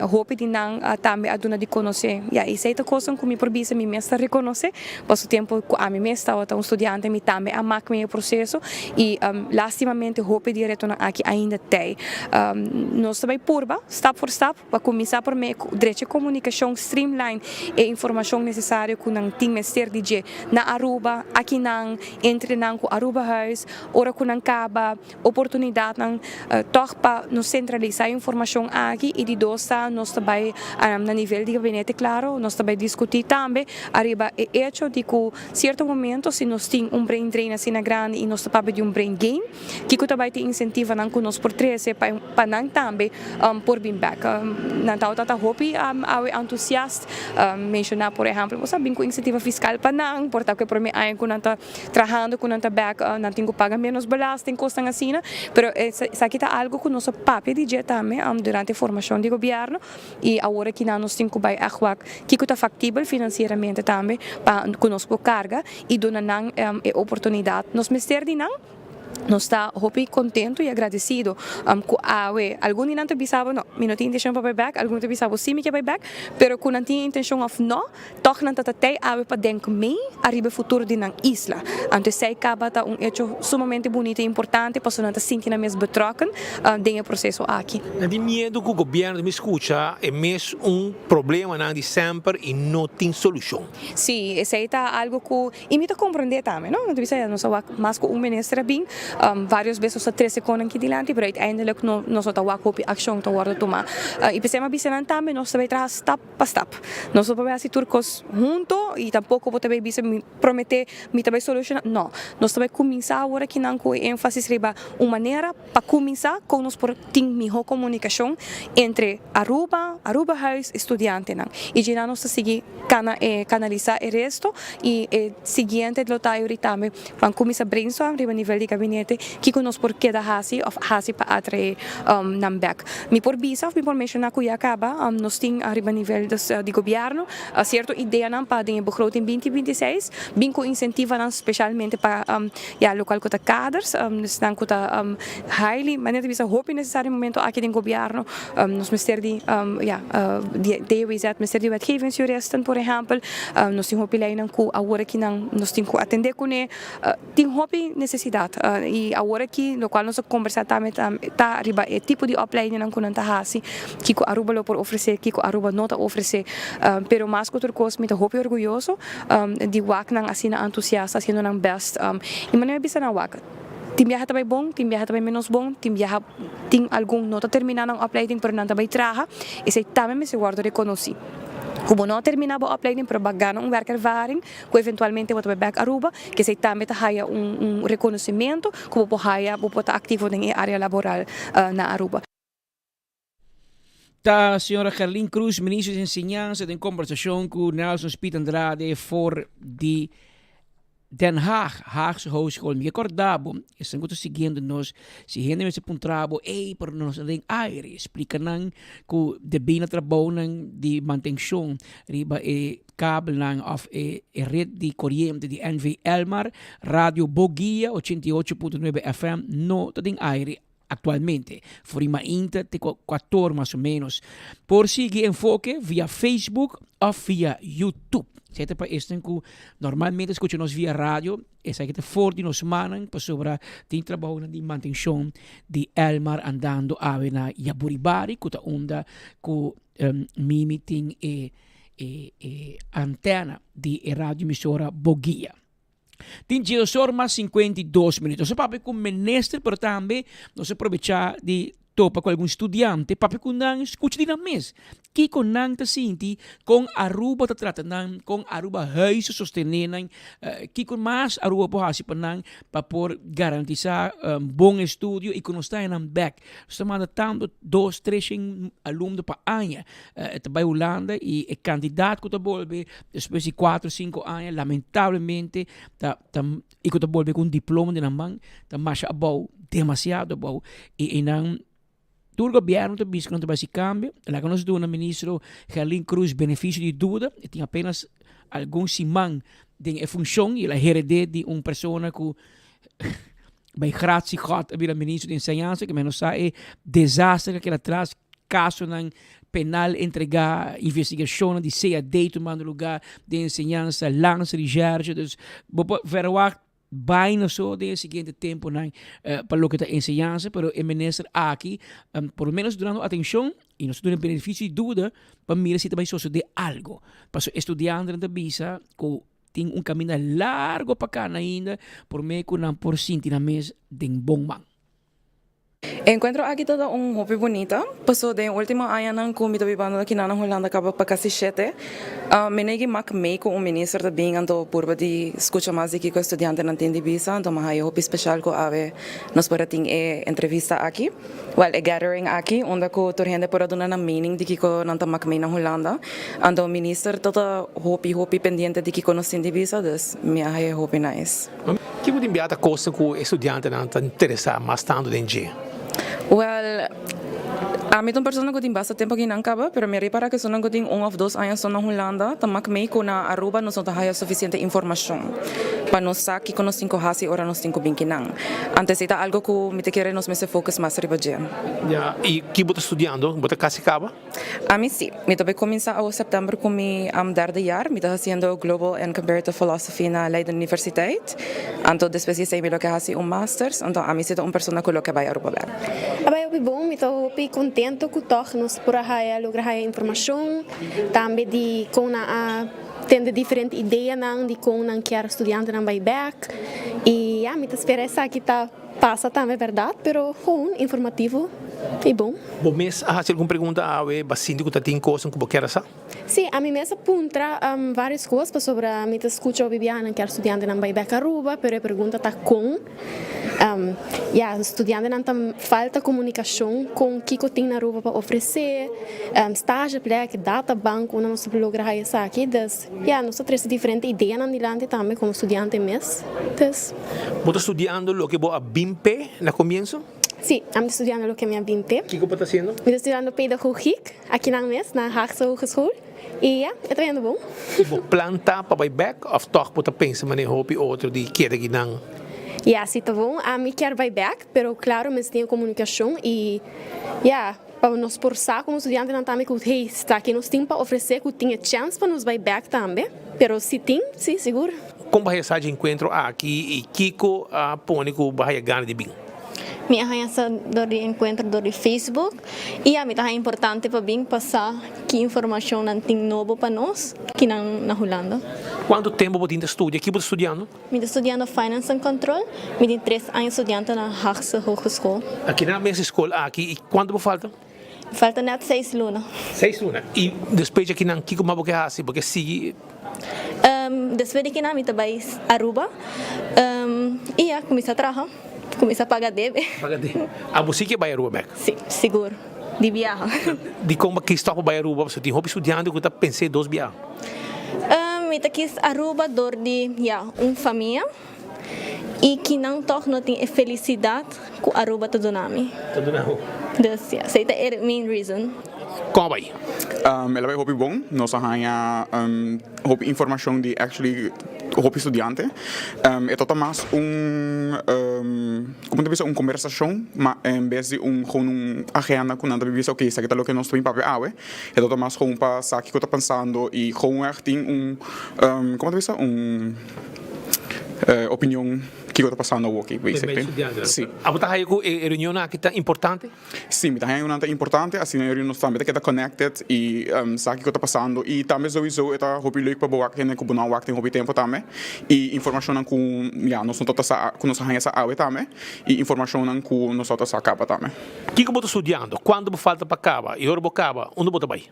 hopi di nan tambe a duna di konosé. Ya, esei ta kosnan ku mi por bisa mi mes ta rekonosé, pasobra tempu ku ami mes tabata un studiante mi tambe a mak mi e proseso i lastimamente hopi di e retonan aki ainda t'ei. Nos ta bai purba stap for stap. Pa kuminsá promé ku drecha komunikashon streamline e informashon nesesario ku nan tin mester di dje na Aruba, akinan, entre nan ku Arubahuis, ora ku nan kaba, oportunidatnan tòg pa nos sentralisá e informashon aki i di dos ta nos ta bai na nivel di gabinete klaro nos ta bai diskutí tambe ariba e. e hecho di ku sierto momento si nos tin un brain drain asina grandi i nos ta papia di un brain gain, kiko ta bai ta insentivanan ku nos por trese pa pa nan tambe por bin bek. Nan tabata ta hopi awe entusiast, menshoná por ehèmpel bo sa bin ku insentiva fiskal pa nan, por ta ku e promé aña ku nan ta trahando ku nan ta bek nan tin ku paga ménos belasting, kosnan asina, pero esaki ta algu ku nos a papia di dje tambe durante e formashon di gobièrnu i awor aki nan nos tin ku bai ègt wak kiko ta faktibel finansieramente tambe pa ku nos por karga i duna nan e oportunidat. Nos mester di nan. Nos ta hopi contento y agradecido cu awe algun di nan ta bisa bo no, mi no tin intencion pa bay bek, algun ta bisa bo si mi ke bay bek, pero cu nan tin intencion of no, toch nan ta ta tey awe pa denk mee ariba e futuro di nan isla. Anto esey caba ta un hecho sumamente bunito y importante pasobra nan ta sinti nan mes betrokken den e proceso aki. Nan tin miedo cu gobierno mi scucha e mes un problemanan di semper y no tin solucion. Si, esey ta algo cu Y mi ta comprende tambe, no? Mi ta bisa ya nos a wak mas cu un minister a bin, varios bes nos ta trece conan aki dilanti, pero uiteindelijk no nos no ta wak hopi accion ta wordo tuma. Y p'esey mi a bisa nan tambe nos ta bay traha stap pa stap. Nos no por bay haci tur cos hunto y tampoco bo ta bay bisa mi promete mi ta bay soluciona, no. Nos ta bay cuminsa awor akinan cu e enfasis riba un manera pa cuminsa con nos por tin miho comunicacion entre Aruba, Arubahuis y studiantenan. Y djina nos ta sigui cana e canalisa e resto y e siguiente lo ta ahorita tambe ban cuminsa brainstorm riba nivel di gabinete kico nos por keda haci of haci pa atrae nan bek. Mi por bisa of mi por menciona cu ya caba nos tin riba nivel dus di gobierno cierto ideanan pa den e begroting binti 26 bin cu incentivanan specialmente pa ya locual cu ta kaders, esnan cu ta highly, manera ta bisa hopi necesario momento aki den gobierno, nos mester di ya di DWZ mester di wetgevingsjuristen por ehempel, nos tin hopi leynan cu awor aki nan nos tin cu atende cune, tin hopi necesidad y awor aki locual nos a combersa tambe ta riba e tipo di opleidingnan cu nan ta haci, kico Aruba lo por ofrece, kico Aruba no ta ofrece, pero mas cu tur cos mi ta hopi orguyoso di wak nan asina entusiasta haciendo nan best y manera mi bisa nan wak tin biaha ta bay bon tin biaha ta bay menos bon tin biaha tin algun no ta termina nan opleiding pero nan ta bay traha esey tambe mester wordo reconoci cu bo no a termina bo opleiding pero bo a gana un werkervaring cu eventualmente bo ta bay bek Aruba cu esey tambe ta haya un reconocimento cu bo por haya bo por ta activo den e area laboral na Aruba. Ta señora Gerlin Cruz, ministro di Enseñansa, den conversacion cu Nelson Speed Andrade for di Den Haag, Haagse Hogeschool. Mi ke corda bo, esnan cu ta siguiendo nos, si hende mester puntra bo, ey, pero nos ta den aire, splica nan cu debí na trabounan di mantencion riba e kabelnan of e red di coriente di NV Elmar, Radio Boguia 88.9 FM no ta den aire Actualmente, for di mainta te cu cuator mas o menos. Por sigui Enfoke via Facebook of via YouTube. Esei ta pa esnan cu normalmente scucha nos via radio, esaki ta for di nos mannan pasobra tin trabounan di mantencion di Elmar andando awe na Yaburibari cu ta unda cu Mimi tin e e antena di e radio emisora Boguia. Tin diesor mas 52 minuut. Nos a papia ku minister, pero tambe nos a probecha di topa ku algun studiante, papia ku nan, skucha di nan mes. Kiko nan ta sinti, kon Aruba ta trata nan, kon Aruba huis ta sostené nan, kiko mas Aruba por hasi pa nan pa por garantisá bon estudio i ku nos ta nan bèk. Nos ta manda tantu dos, tres shen alumno pa aña ta bai Hulanda i e kantidat ku ta bolbe despues di kuater, sinku aña lamentablemente ta ta i ku ta bolbe ku un diploma den nan man ta masha abou, demasiado abou i einan tur gobièrnu ta bisa ku nan ta bai hasi kambio. Laga nos duna ministro Gerlin Croes benefisio di duda, e tin apenas algun siman den e funshon i el a hered'é di un persona ku Bij gratie God a bira ministro di enseñansa ke men no sa e desaster ke a keda atras, kasonan penal entregá, investigashonnan di CAD tumando lugá den enseñansa, lansa di Gerge, dus bo por verwagt baina so den e siguiente temponan pa loke ta enseñansa, pero e minister aki por lo menos dunando atenshon i nos ta duna benefisio di duda pa mira si ta bai sosodé algo, pasobra e studiantenan ta bisa ku Tin un kaminda largo pa kana ainda promé ku nan por sinti nan mes den bon man. E enkuentro aki ta ta un hopi bunita, paso den e ultimo añanan ku mi ta bibando aki na Hulanda kaba pa kasi shete, mi no a mak mei ku un minister ta bin anto purba di skucha mas di kiko e studiantenan tin di bisa, anto mi a haya hopi speshal ku awe nos por a tin e entrevista aki, wèl e gathering aki unda ku tur hende por a duna nan mening di kiko nan ta mak mei na Hulanda, anto minister ta ta hopi hopi pendiente di kiko nos tin di bisa, dus mi a haya hopi nice. Kiko tin bia ta kosnan ku e studiantenan ta interesá mas tantu den dje? Wèl, ami ta un persona ku tin basta tempu aki nan kaba, pero mi a ripará ku esunnan ku tin un òf dos aña so na Hulanda ta mak mei ku na Aruba nos no ta haya sufisiente informashon pa nos sa kiko nos tin ku hasi ora nos tin ku bin kinan. Anto esei ta algu ku mi ta kere nos mester focus mas riba dje. Ya, i ki bo ta studiando? Bo ta kasi kaba? Ami si. Mi ta bay cuminsa awo september cu mi derde jaar. Mi ta haciendo Global and Comparative Philosophy na Leiden Universiteit. Anto despues di esey mi lo ke haci un masters. Anto ami si ta un persona cu lo ke bay Aruba bek. A bay hopi bon. Mi ta hopi contento cu tog nos por a haya logra haya informacion. Tambe di con nan a tende diferente ideanan di con nan kier studiantenan bay bek. Y ya mi ta spera esaki ta. Pasa tambe berdad, pero gewoon informativo y bon. Bo mes a haci algun pregunta awe ba sinti cu ta tin cosnan cu bo kier a sa? Si, ami mes a puntra varios cos pasobra mi ta scucha hopi biahanan kier studiantenan bay bek Aruba, pero e pregunta ta con. Ya, studiantenan ta falta comunicacion con kico tin na Aruba pa ofrece, stage plek, databank, unda nos ta por logra haya esaki, dus. Ya, nos ta trese diferente ideanan dilanti tambe komo studiante mes. Dus. Bo ta studiando loke bo a bin p'e na komienso? Sí, ami ta studiando loke mi a bin p'e. Kiko bo ta hasiendo? Mi ta studiando pedagogiek akinan mes na Haagse Hogeschool. I ya, e ta yendo bon. I bo plan ta pa bai bèk òf tòg bo ta pensa manera hopi otro di keda akinan? Ya, si ta bon. Ami kier bai bèk, pero klaro mester tin e komunikashon i ya. Pa nos por sa komo studiantenan tambe ku hey, sta ki nos tin pa ofresé ku tin e chèns pa nos bai bèk tambe. Pero si tin, si, sigur. Kon bo haya sa dje enkuentro aki i kiko a pone ku bo haya gana di bin? Mi a haña sa dor di enkuentro dor di Facebook i ami ta haña importante pa bin pa sa ki informashon nan tin nobo pa nos kinan na Hulanda. Kuantu tempu bo tin ta studia? Ki bo ta studiando? Mi ta studiando Finance and Control. Mi tin tres aña studiante na Haagse Hogeschool. Aki na mes e skol aki i kuantu bo falta? Mi falta net seis luna. Seis luna. I despues di akinan kiko mas bo ke hasi? Bo ke sigui? Despues di akinan mi ta bai Aruba i ya kuminsá traha, kuminsá paga debe. Paga debe. Abo si ke bai Aruba bek? Si, sigur. Di biaha. Dikon bo a kis tòg pa bai Aruba? Pasobra tin hopi studiante ku ta pens'é dos biaha. Mi ta kis Aruba dor di, ya, un famia y kinan tog no tin e felicidad cu Aruba ta duna mi. Ta duna bo. Dus, ya, esey ta e main reason. Con a bay? El a bay hopi bon. Nos a haña hopi informacion di actually hopi studiante. E ta ta mas un, como ta bisa, un conversacion, ma en bes di un gewoon un agenda cu nan ta bisa, ok, esaki ta loke nos ta bin papia awe. E ta mas gewoon pa sa kiko ta pensando y gewoon echt tin un, como ta bisa, un opinion kiko ta pasando awoki, basically. Si. Abo ta haya cu e reunion aki ta importante? Si, mi ta haya nan ta importante, asina e reunion nos tambe ta keda connected y sa kiko ta pasando y tambe souiso e ta hopi leuk pa bo wak hende cu bo no a wak den hopi tempo tambe y informacionnan cu ya nos no ta sa cu nos a haya sa awe tambe y informacionnan cu nos no ta sa caba tambe. Kiko bo ta studiando? Kuantu bo falta pa kaba? I ora bo kaba, unda bo ta bai?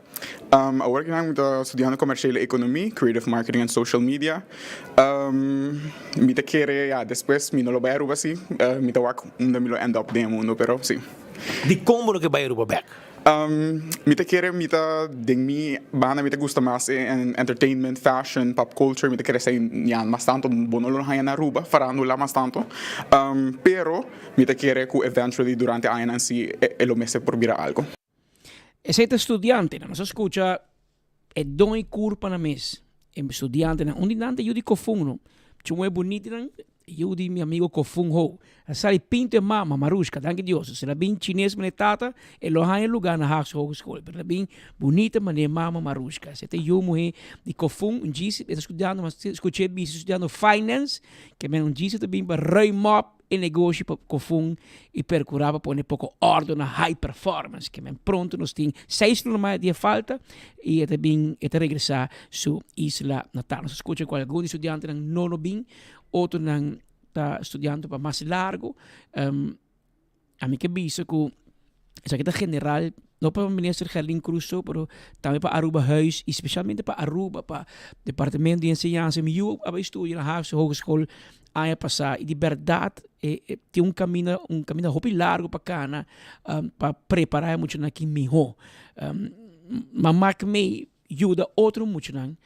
Awor ki nan mi ta studiando Commerciële Economie, Creative Marketing en Social Media. Mi ta kere, ya, despues mi no lo bai Aruba si. Mi ta wak unda mi lo end up den e mundo, pero si. Dikon bo no ke bai Aruba bek? Mi ta kere mi ta den mi banda mi ta gusta mas e entertainment, fashion, pop culture, mi ta kere esei ya mas tanto bo no lo haña na Aruba, farandula mas tanto. Pero mi ta kere ku eventually durante añanan si e lo mester por bira algo. Esei ta studiantenan. Nos a skucha e don i kurpa na mes. E studiantenan. Un di nan ta yu di Kofun no. Chumue bunitinan yu di mi amigo Kofun Ho. A sali pinto e mama, Marushka, danki Dios. Si el a bin chines mane tata, e lo haña luga na Haagse Hogeschool. Pero el a bin bunita mane mama Marushka. Esei ta yu muhe di Kofun. Un djis e ta studiando, mas skuch'é bisa studiando finance. Ke men un djis ta bin pa ruim op. E negoshi pa Kofun i perkurá pa pone poko òrdu na high performance. Ke men pronto nos tin seis luna mas di e falta i e ta bin e ta regresá su isla natal. Nos a skucha ku algun di studiantenan no lo bin, otronan ta studiando pa mas largu. Ami ke bisa ku esaki ta general, no pa Minister Gerlin Cruz so, pero tambe pa Arubahuis y specialmente pa Aruba, pa Departamento di Enseñansa. Mi yu a bai studia na Haagse Hogeschool aña pasá y di berdad e e tin un caminda un caminda hopi largo pa cana pa prepara e muchanan aki miho. Ma mak mei yuda otro muchanan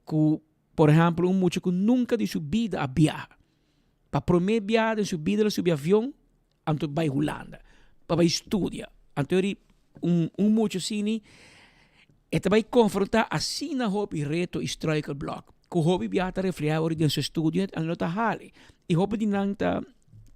ku por ehempel un mucha ku nunca di su bida a biaha. Pa prome biaha den su bida el a subi avion anto bai Hulanda pa bai studia. Anto eri un un mucha asini e ta bai konfronta asina hopi reto i struikelblok ku hopi biaha ta refleha ora den su studio en lo ta hali. I hopi di nan ta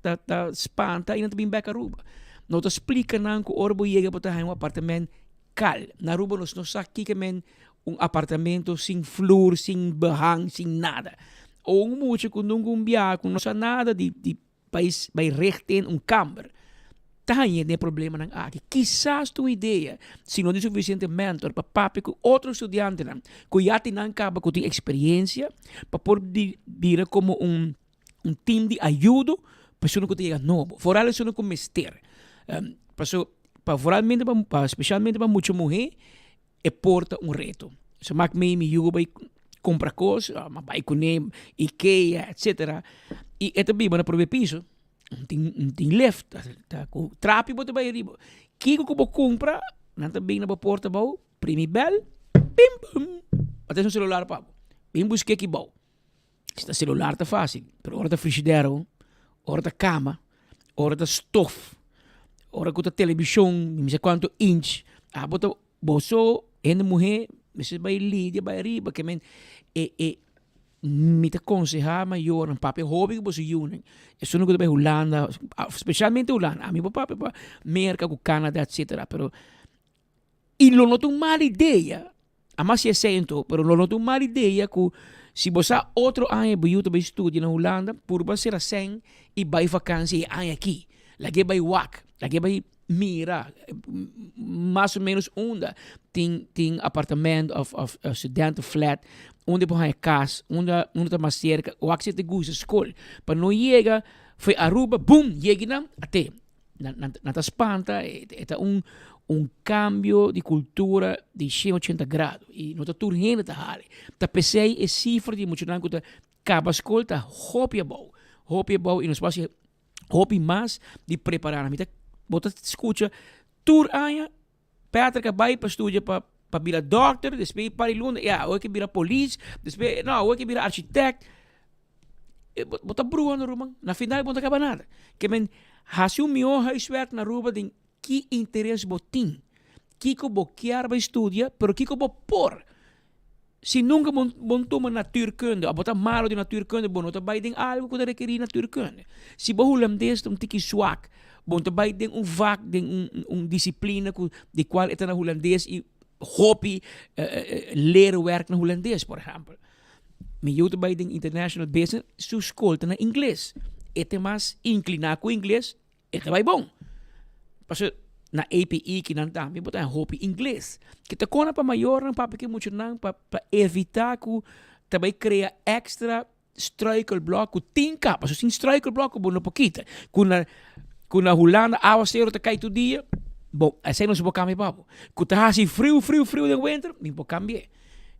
ta ta spanta i nan ta bin bek Aruba. No ta splika nan ku ora bo yega bo ta haña un apartament kal. Na Aruba nos no sa kiko men un apartamento sin flur, sin behang, sin nada. O un mucha ku nunka un biaha, ku no sa nada di di pais bai recht den un kamber, ta hañ'é den e problemanan aki. Kisas ta un idea, si no tin sufisiente mentor pa papia ku otro studiantenan ku ya tin nan kaba ku tin eksperiencia, pa por bira komo un un team di ayudo pa esun ku ta yega nobo, foral esun ku mester. Paso pa foralmente pa spesialmente pa mucha muhé e por ta un reto. So mak mi mi yugo bai compra cos, ma bai cune Ikea etcetera y e ta biba na prome piso, no tin no tin lift, ta cu trapi bo ta bai ariba. Kico cu bo cumpra nan ta bin na bo porta abao, primi bel, pim pum, bo ta haci un celular pa bo, bin busca aki bao. Si ta celular ta facil, pero ora ta frigidero, ora ta cama, ora ta stof, ora cu ta television, mi sa cuanto inch, abo ta bo so hende muhe mester bay lidia bay ariba ke men e e mi ta conseha mayornan papia hopi cu boso yunan esun cu ta bay Hulanda specialmente Hulanda ami por papia pa Merca cu Canada etcetera pero Y lo no ta un mal idea, amas si esei anto, pero lo no ta un mal idea ku si bo sa otro aña bo yu ta bai studia na Hulanda, purba sera sèn i bai vakansia e aña aki. Lag'é bai wak, lag'é bai mira mas o menos unda tin tin apartamento of of studentenflat, unda e por haña kas, unda unda ta mas serka, wak si e ta gusta skol. Pa no yega for Aruba, bum, yega nan, at'é. Nan nan ta spanta, e ta un un cambio di cultura di 180 grado y no ta tur hende ta hali. Ta p'esey e cifra di muchanan cu ta caba scol ta hopi abou, hopi abou y nos por haci hopi mas di prepara nan. Mi ta bo ta scucha tur aña Patrick a bay pa studia pa pa bira dokter, despues pari luna, ya, awor ke bira polis, despues, no, awor ke bira architect. Bo, bo ta bruha no ruman, na final bo no ta kaba nada. Ke men hasi un mihó huiswerk na Aruba den ki interes bo tin, kiko bo kier bay studia, pero kiko bo por. Si nunka bo bo no tuma natuurkunde of bo ta malo den natuurkunde bo no ta bai den algo ku ta rekerí natuurkunde. Si bo hulandes ta un tiki swak bo no ta bai den un vak den un un disiplina ku di kual e ta na hulandes i hopi leerwerk na hulandes por ehèmpel. Mi yu ta bai den international business su skol ta na ingles e ta mas inkliná ku ingles E ta bai bon. Pasobra na APE kinan tambe bo ta haña hopi ingles. Ke ta kona pa mayornan papia ku e muchanan pa pa evitá ku ta bai krea èkstra struikelblok ku tin kaba. Pasobra sin struikelblok bo no por kita. Ku na ku na Hulanda awasero ta kai tur dia, bon esei no se por kambia pa bo. Ku ta hasi friu friu friu den winter, mi por kambi'é.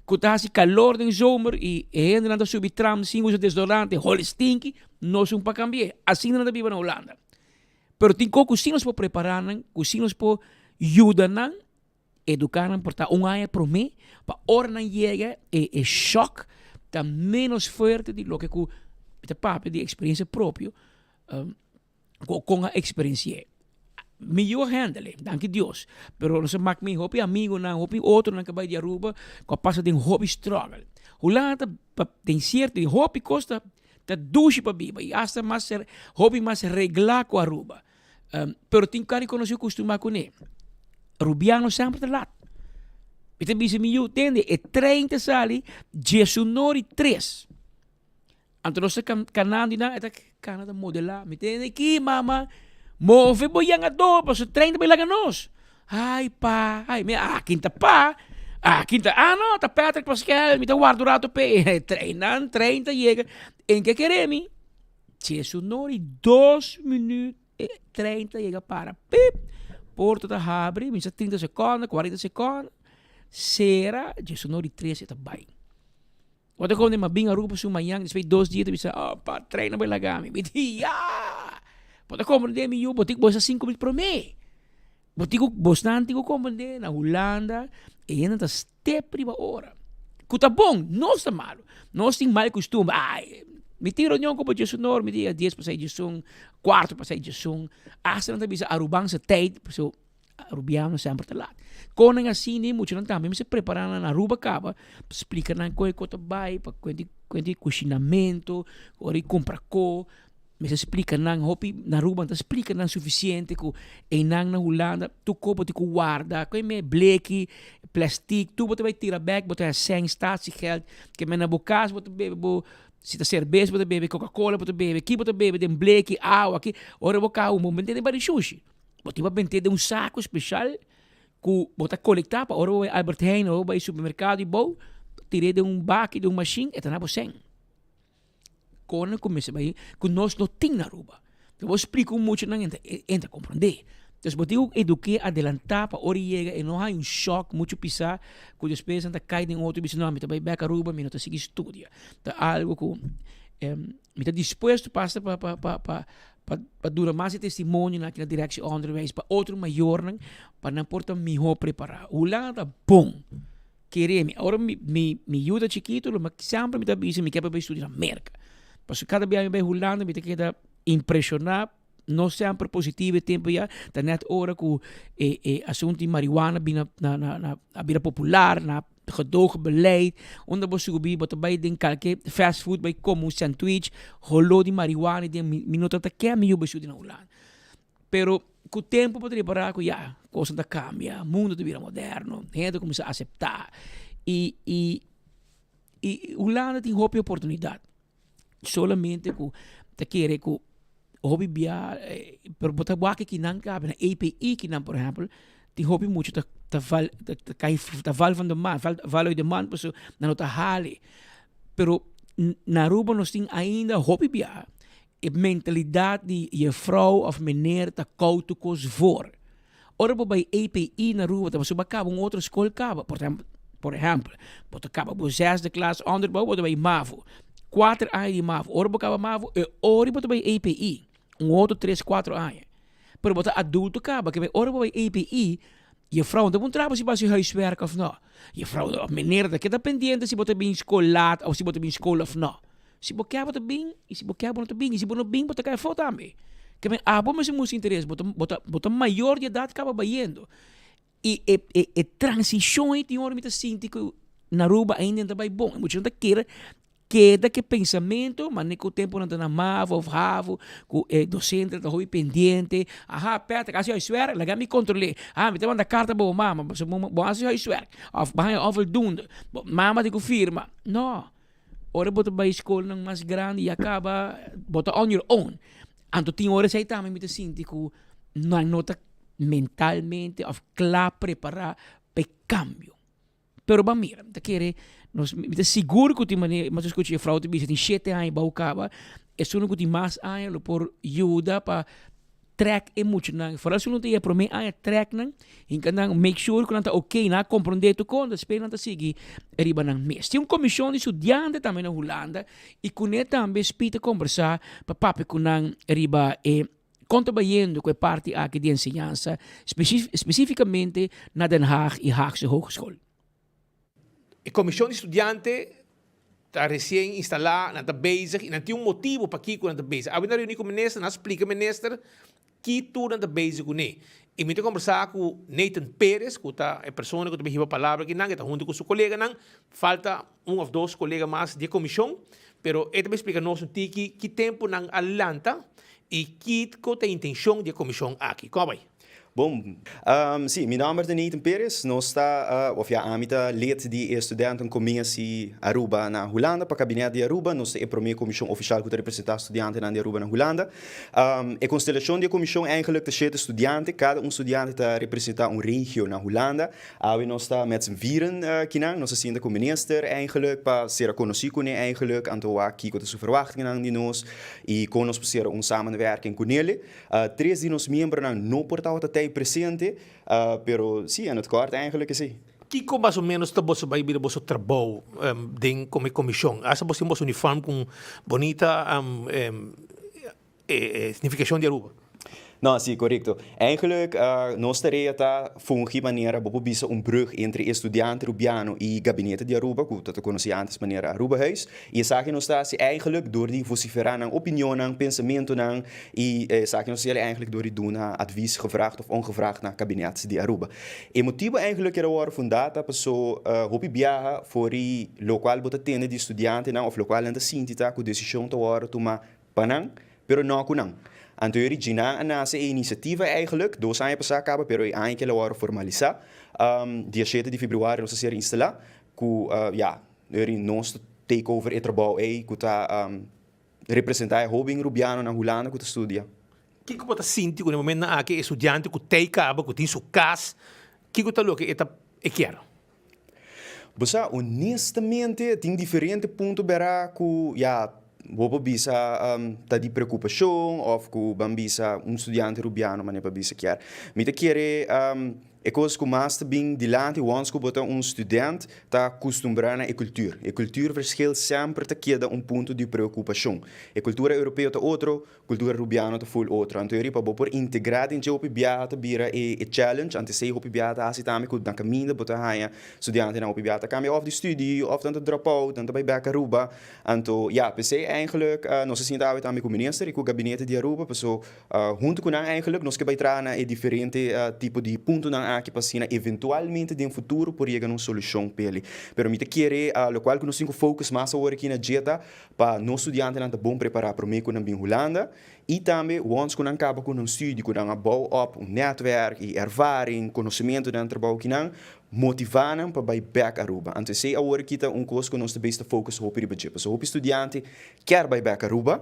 Ku ta hasi kalor den zomer i e hendenan ta subi tram sin usa desodorante, holi stinki, nos un pa kambi'é. Asina nan ta biba na Hulanda. Pero tin kos ku si nos por prepará nan, ku si nos por yuda nan, eduká nan por ta un aña promé, pa ora nan yega e e shòk ta ménos fuerte di loke ku mi ta papia di eksperensia propio. Ku kon a eksperensi'é. Mi yu a handle, danki Dios. Pero nos a mak mi hopi amigunan, hopi otronan ku a bai di Aruba ku a pasa den hopi struggle. Hulanda ta den sierto den hopi kos ta ta dushi pa biba i asta mas hopi mas reglá ku Aruba. Pero tin kari ku nos a kustumá kuné. Rubiano semper ta lat. Mi ta bisa mi yu, tende e trein ta sali diesunor i tres. Anto nos ta kanando i nan e ta kana ta modelá. Mi tende ki mama, move bo yangadó pasobra trein ta bai laga nos. Ai pa, ai mi akin ta pa, akin ta, ah no ta Patrick Pascal, mi ta warda un rato p'e. E treinnan, trein ta yega, en ke kere mi? Djes un ora i dos minüt. E trein ta yega para pip, porta ta habri, mi sa 30 seconde, 40 seconde, sera, dje su nori tres e ta bai. Ora ta konde ma bin Aruba su mañan, despues di dos dia ta bisa, oh pa trein a bai laga mi. Mi di, ya! Bo ta komprende mi yu, bo tin ku bo sa sinku minüt promé. Bo tin ku, bosnan tin ku komprende na Hulanda e hende ta step riba ora. Ku ta bon, nos ta malu. Nos tin mal kustumber. Ai, mi tin reunion ku bo djesunor, mi di a dies pasai djesun, kuarto pasai djesun. Asta nan ta bisa Arubanse tijd, pasobra Arubiano semper ta lat. Kon nan asina e muchanan tambe mester prepara nan na Aruba kaba, pa splika nan kon e kos ta bai, pa kuenti kuenti kushinamentu, ora di kumpra ko. Mester splika nan hopi na Aruba no ta splika nan sufisiente ku einan na Hulanda tur kos bo tin ku warda ku e me bleki, plastic tur bo ta bai tira bek bo ta haña sèn statiegeld ke men na bo kas bo ta bebe bo si ta serbes bo ta bebe coca cola bo ta bebe ki bo ta bebe den bleki awa ki ora bo kaba bo bent'e den bari shushi bo tin pa bent'e den un sako speshal ku bo ta kolekta pa ora bo bai Albert Heijn ora bo bai supermerkado i bou tir'e den un baki den un mashin e ta na bo sèn. Con cu mester bay cu nos no tin na Aruba. Te bo splica un mucha nan e e ta comprende. Entonces bo tin cu eduke adelanta pa ora e yega e no haya un shock mucho pisa cu despues nan ta cay den otro y bisa no mi ta bay bek Aruba mi no ta sigui studia. Ta algo cu mi ta dispuesto pa hasta pa pa pa pa pa duna mas e testimonio aki na directie onderwijs pa otro mayornan pa nan por ta miho prepara. Hulanda ta bon. Kere mi. Ora mi mi mi yu ta chikitu lo mi semper mi ta bisa mi ke pa bai studia na Merka. Pasobra kada bia mi bai Hulanda mi ta keda impreshoná, no semper positivo e tempu ya, ta nèt ora ku e e asuntu di marihuana bin na na na na a bira popular na gedoogbeleid, unda bo subi bo ta bai den kalke fast food bai kome un sandwich, holó di marihuana den mi mi no ta ta ke mi yu bai studia na Hulanda. Pero ku tempu bo ta repará ku ya, kosnan ta kambia, mundu ta bira moderno, hende ta kuminsá aseptá i i i Hulanda tin hopi oportunidat, solamente ku ta kere ku hopi bia pero bo ta wak kinan kabe na EPI kinan por ehèmpel tin hopi mucha ta ta val ta kai ta val van de man val uit de man pasobra nan no ta hali pero na Aruba nos tin ainda hopi bia E mentalidad di jefrouw of meneer ta kou tur kos voor. Ora bo bai EPI na Aruba ta pasobra bo a kaba un otro skol kaba. Por ehempel, por ehempel, bo ta kaba bo zesde klas onderbouw, bo ta bai mavo. Kuater aña di mavo. Ora bo kaba mavo, e ora bo ta bai EPI. Un otro tres, kuatro aña. Pero bo ta adulto kaba. Ke ora bo bai EPI, jefrouw no ta puntra bo si bo a hasi huiswerk of no. Jefrouw of meneer ta keda pendiente si bo ta bin skol laat of si bo ta bin skol of no. Si bo kier bo ta bin y si bo kier bo no ta bin y si bo no bin bo ta kai afo tambe. Ke men abo mester mustra interes, bo ta bo ta bo ta mayor di edad kaba bayendo y e e e transicion ey tin ora mi ta sinti ku na Aruba ainda no ta bay bon. E muchanan ta kere keda ku e pensamento mane ku temponan ta na mavo of havo ku e docente ta hopi pendiente, aha Patrick hasi huiswerk laga mi kontrole, aha mi ta manda karta pa bo mama pasobra bo hasi huiswerk of bo haña onvoldoende, bo mama tin ku firma, no. Ora bo ta bai skolnan mas grandi ya kaba bo ta on your own. Anto tin ora esei tambe mi ta sinti ku nan no ta mentalmente òf kla prepará pa e kambio. Pero ban mira, mi ta kere nos mi ta sigur ku tin manera, mi a skucha e frou ta bisa tin shete aña bou kaba, esun ku tin mas aña lo por yuda pa trek e muchanan, foral si nan ta e prome aña trek nan, hinka nan make sure ku nan ta ok, nan a komprondé tur kon, despues nan ta sigui riba nan mes. Tin un komishon di studiante tambe na Hulanda i kuné tambe Speed ta kombersá pa papia ku nan riba e kon ta bayendo ku e parti aki di enseñansa, spesifikamente na Den Haag i Haagse Hogeschool. E komishon di studiante ta resien instalá, nan ta bezig i nan tin un motibu pakiko nan ta bezig. Awe nan reuní ku minister, nan a splika minister ki tur nan ta bezig kuné. I mi ta kombersá ku Nathan Perez, ku ta e persona ku ta bin hiba palabra akinan, e ta huntu ku su koleganan. Falta un òf dos kolega mas di e komishon, pero e ta bin splika nos un tiki ki tempu nan a lanta i kiko ta e intenshon di e komishon aki. Kon a bai? Bon, si, mi nomber ta Nathan Perez, nos ta, of ya ami ta lid di e studentencommissie Aruba na Hulanda pa Kabinet di Aruba. Nos ta e prome comision oficial cu ta representa studiantenan di Aruba na Hulanda. E constelacion di e comision eigenlijk ta shete studiante, cada un studiante ta representa un regio na Hulanda. Awe nos ta met z'n vieren kinan, nos a sinta cu minister eigenlijk pa sera conoci cune eigenlijk, anto wak kico ta su verwachtingennan di nos y con nos por sera un samenwerking cunele. Tres di nos miembronan no por tabata tei presente, pero sí, en het kort eigenlijk esei. Kiko mas o menos ta boso bai bira boso trabou den como e comishon? Hasta boso tin boso uniform cu un bonita significacion di Aruba. No, sí, corecto. Eigenlijk nos tarea ta fungi manera bo por bisa un brug entre e studiante Rubiano y gabinete di Aruba, cu ta conoci antes manera Arubahuis. Y esaki nos ta haci eigenlijk door di vocifera nan opinionnan, pensamentonan y esaki nos ta haci eigenlijk door di duna advies gevraagd of ongevraagd na kabinet di Aruba. E motibo eigenlijk ku el a wòrdu fundá ta paso hopi biaha for di lokual bo ta tende di studiantenan of lokual nan ta sinti ta ku desishon ta wòrdu tuma pa nan, pero no ku nan. Anto e originá a nase e inisiativa eigenlijk dos aña pasá kaba pero e aña ku el a wòrdu formalisá dia shete di februari nos a ser instalá ku ya Eri nos ta take over e trabou ei ku ta representá e hóben rubiano na Hulanda ku ta studia. Kiko bo ta sinti ku na e momentonan aki e studiante ku tei kaba, ku tin su kas, kiko ta loke e ta e kier? Bo sa, honestamente tin diferente punto bera ku ya bo por bisa ta di preokupashon òf ku ban bisa un studiante rubiano manera pa bisa kier. Mi ta kere E kos ku mas ta bin dilanti wons ku bo ta un student ta kustumbrá na e kultur. E kultuurverschil semper ta keda un punto di preokupashon. E kultura europeo ta otro, kultura rubiano ta ful otro. Anto riba bo por integrá den dje hopi biaha ta bira e e challenge. Antes ei hopi biaha ta hasi tambe ku na kaminda bo ta haña studiantenan hopi biaha ta kambia òf di studi òf nan ta drop out, nan ta bai bèk Aruba. Anto ya, p'esei eigenlijk nos a sinta awe tambe ku minister i ku gabinete di Aruba paso Huntu ku nan eigenlijk nos ke bai traha na e diferente tipo di puntonan aki pa asina eventualmente den futuro por yega na un solushon p'eli. Pero mi ta kere lokual ku nos tin ku focus mas awor aki na dje ta pa nos studiantenan ta bon prepará promé ku nan bin Hulanda i tambe wons ku nan kaba ku nan studi ku nan a bou op un netwerk i ervaring, konosementu den nan trabou kinan, motivá nan pa bai bèk Aruba. Anto esei awor aki ta un kos ku nos ta bes ta focus hopi riba dje. Pasobra hopi studiante kier bai bèk Aruba.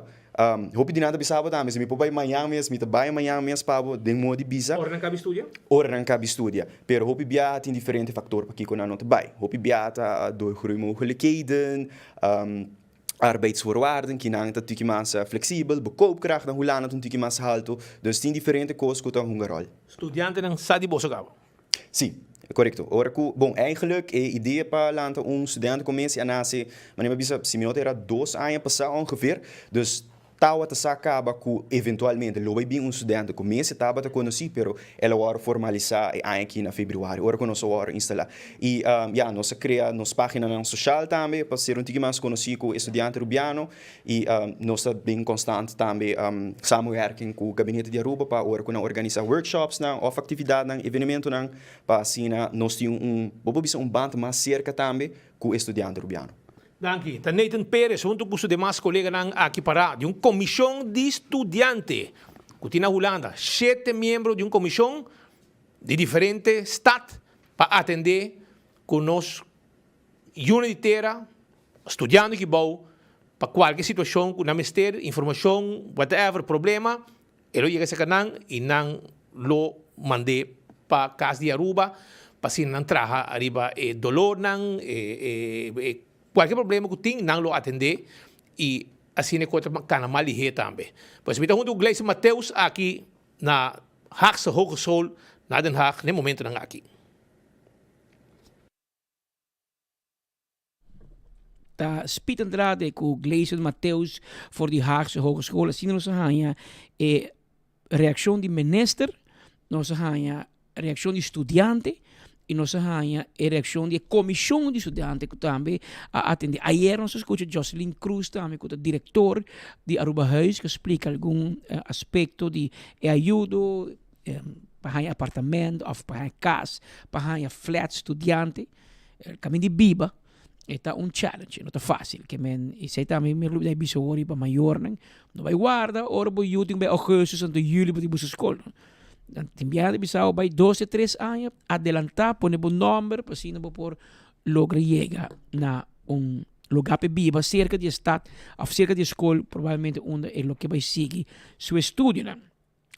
Hopi di nan ta bisa bo tambe, si mi por bai mañan mes, mi ta bai mañan mes pa bo den modo di bisa. Ora nan kabi studia? Ora nan kabi studia. Pero hopi biaha tin diferente faktor pakiko nan no ta bai. Hopi biaha ta doorgroeimogelijkheden, arbeidsvoorwaarden, ki nan ta tiki mas fleksibel, bo koopkracht na Hulanda ta un tiki mas haltu. Dus tin diferente kos ku ta hunga ròl. Studiantenan sa di boso kaba? Sí, korekto. Ora ku, bon, eigenlijk e idea pa lanta un studentenkommissie a nase, manera mi a bisa, si mi no ta era dos aña pasá ongeveer. Dus tabata sa kaba ku eventualmente lo bai bin un studentenkommissie, tabata konosí, pero el a wòrdu formalisá e aña aki na febrüari, ora ku nos a wòrdu instalá. I ya, nos a krea nos páginanan soshal tambe pa ser un tiki mas konosí ku e studiante rubiano I nos ta den konstant tambe samenwerking ku Gabinete di Aruba pa ora ku nan organisá workshopsnan òf aktividatnan, evenementonan, pa asina nos tin un, bo por bisa un band mas serka tambe ku e studiante rubiano. Danki. Ta Nathan Perez huntu ku su demas koleganan aki pará di un komishon di studiante ku tin na Hulanda. Shete miembro di un komishon di diferente stat pa atendé ku nos Yuna di tera, studiando aki bou, pa kualke situashon ku nan mester, informashon, whatever, problema, e lo yega serka nan i nan lo mand'é pa Kas di Aruba pa asina nan traha ariba e dolornan, e kualke problema ku tin nan lo atendé i asina e kos ta kana mas lihé tambe. Pues mi ta huntu ku Gleison Mateus aki na Haagse Hogeschool na Den Haag na e momentonan aki. Ta Speed Andrade ku Gleison Mateus for di Haagse Hogeschool. Asina nos a haña e reakshon di minister, nos a haña reakshon di studiante i nos a haña e reakshon di e komishon di studiante ku tambe a atendé. Ayer nos a skucha Jocelyn Cruz tambe ku ta direktor di Arubahuis ku a splika algun aspekto di e ayudo pa haña apartamento òf pa haña kas, pa haña flat studiante. Kaminda di biba e ta un challenge, e no ta fácil. Ke men esei tambe mi lo bisa awor riba mayornan, no bai warda ora bo yu tin ku bai augustus anto juli bo tin buska skol. Tin biaha ta bisa bo bai dos te tres aña adelantá pone bo nòmber pa asina bo por logra yega na un lugá pa e biba serka di e stat òf serka di e skol probablemente unda e lo ke bai sigui su estudionan.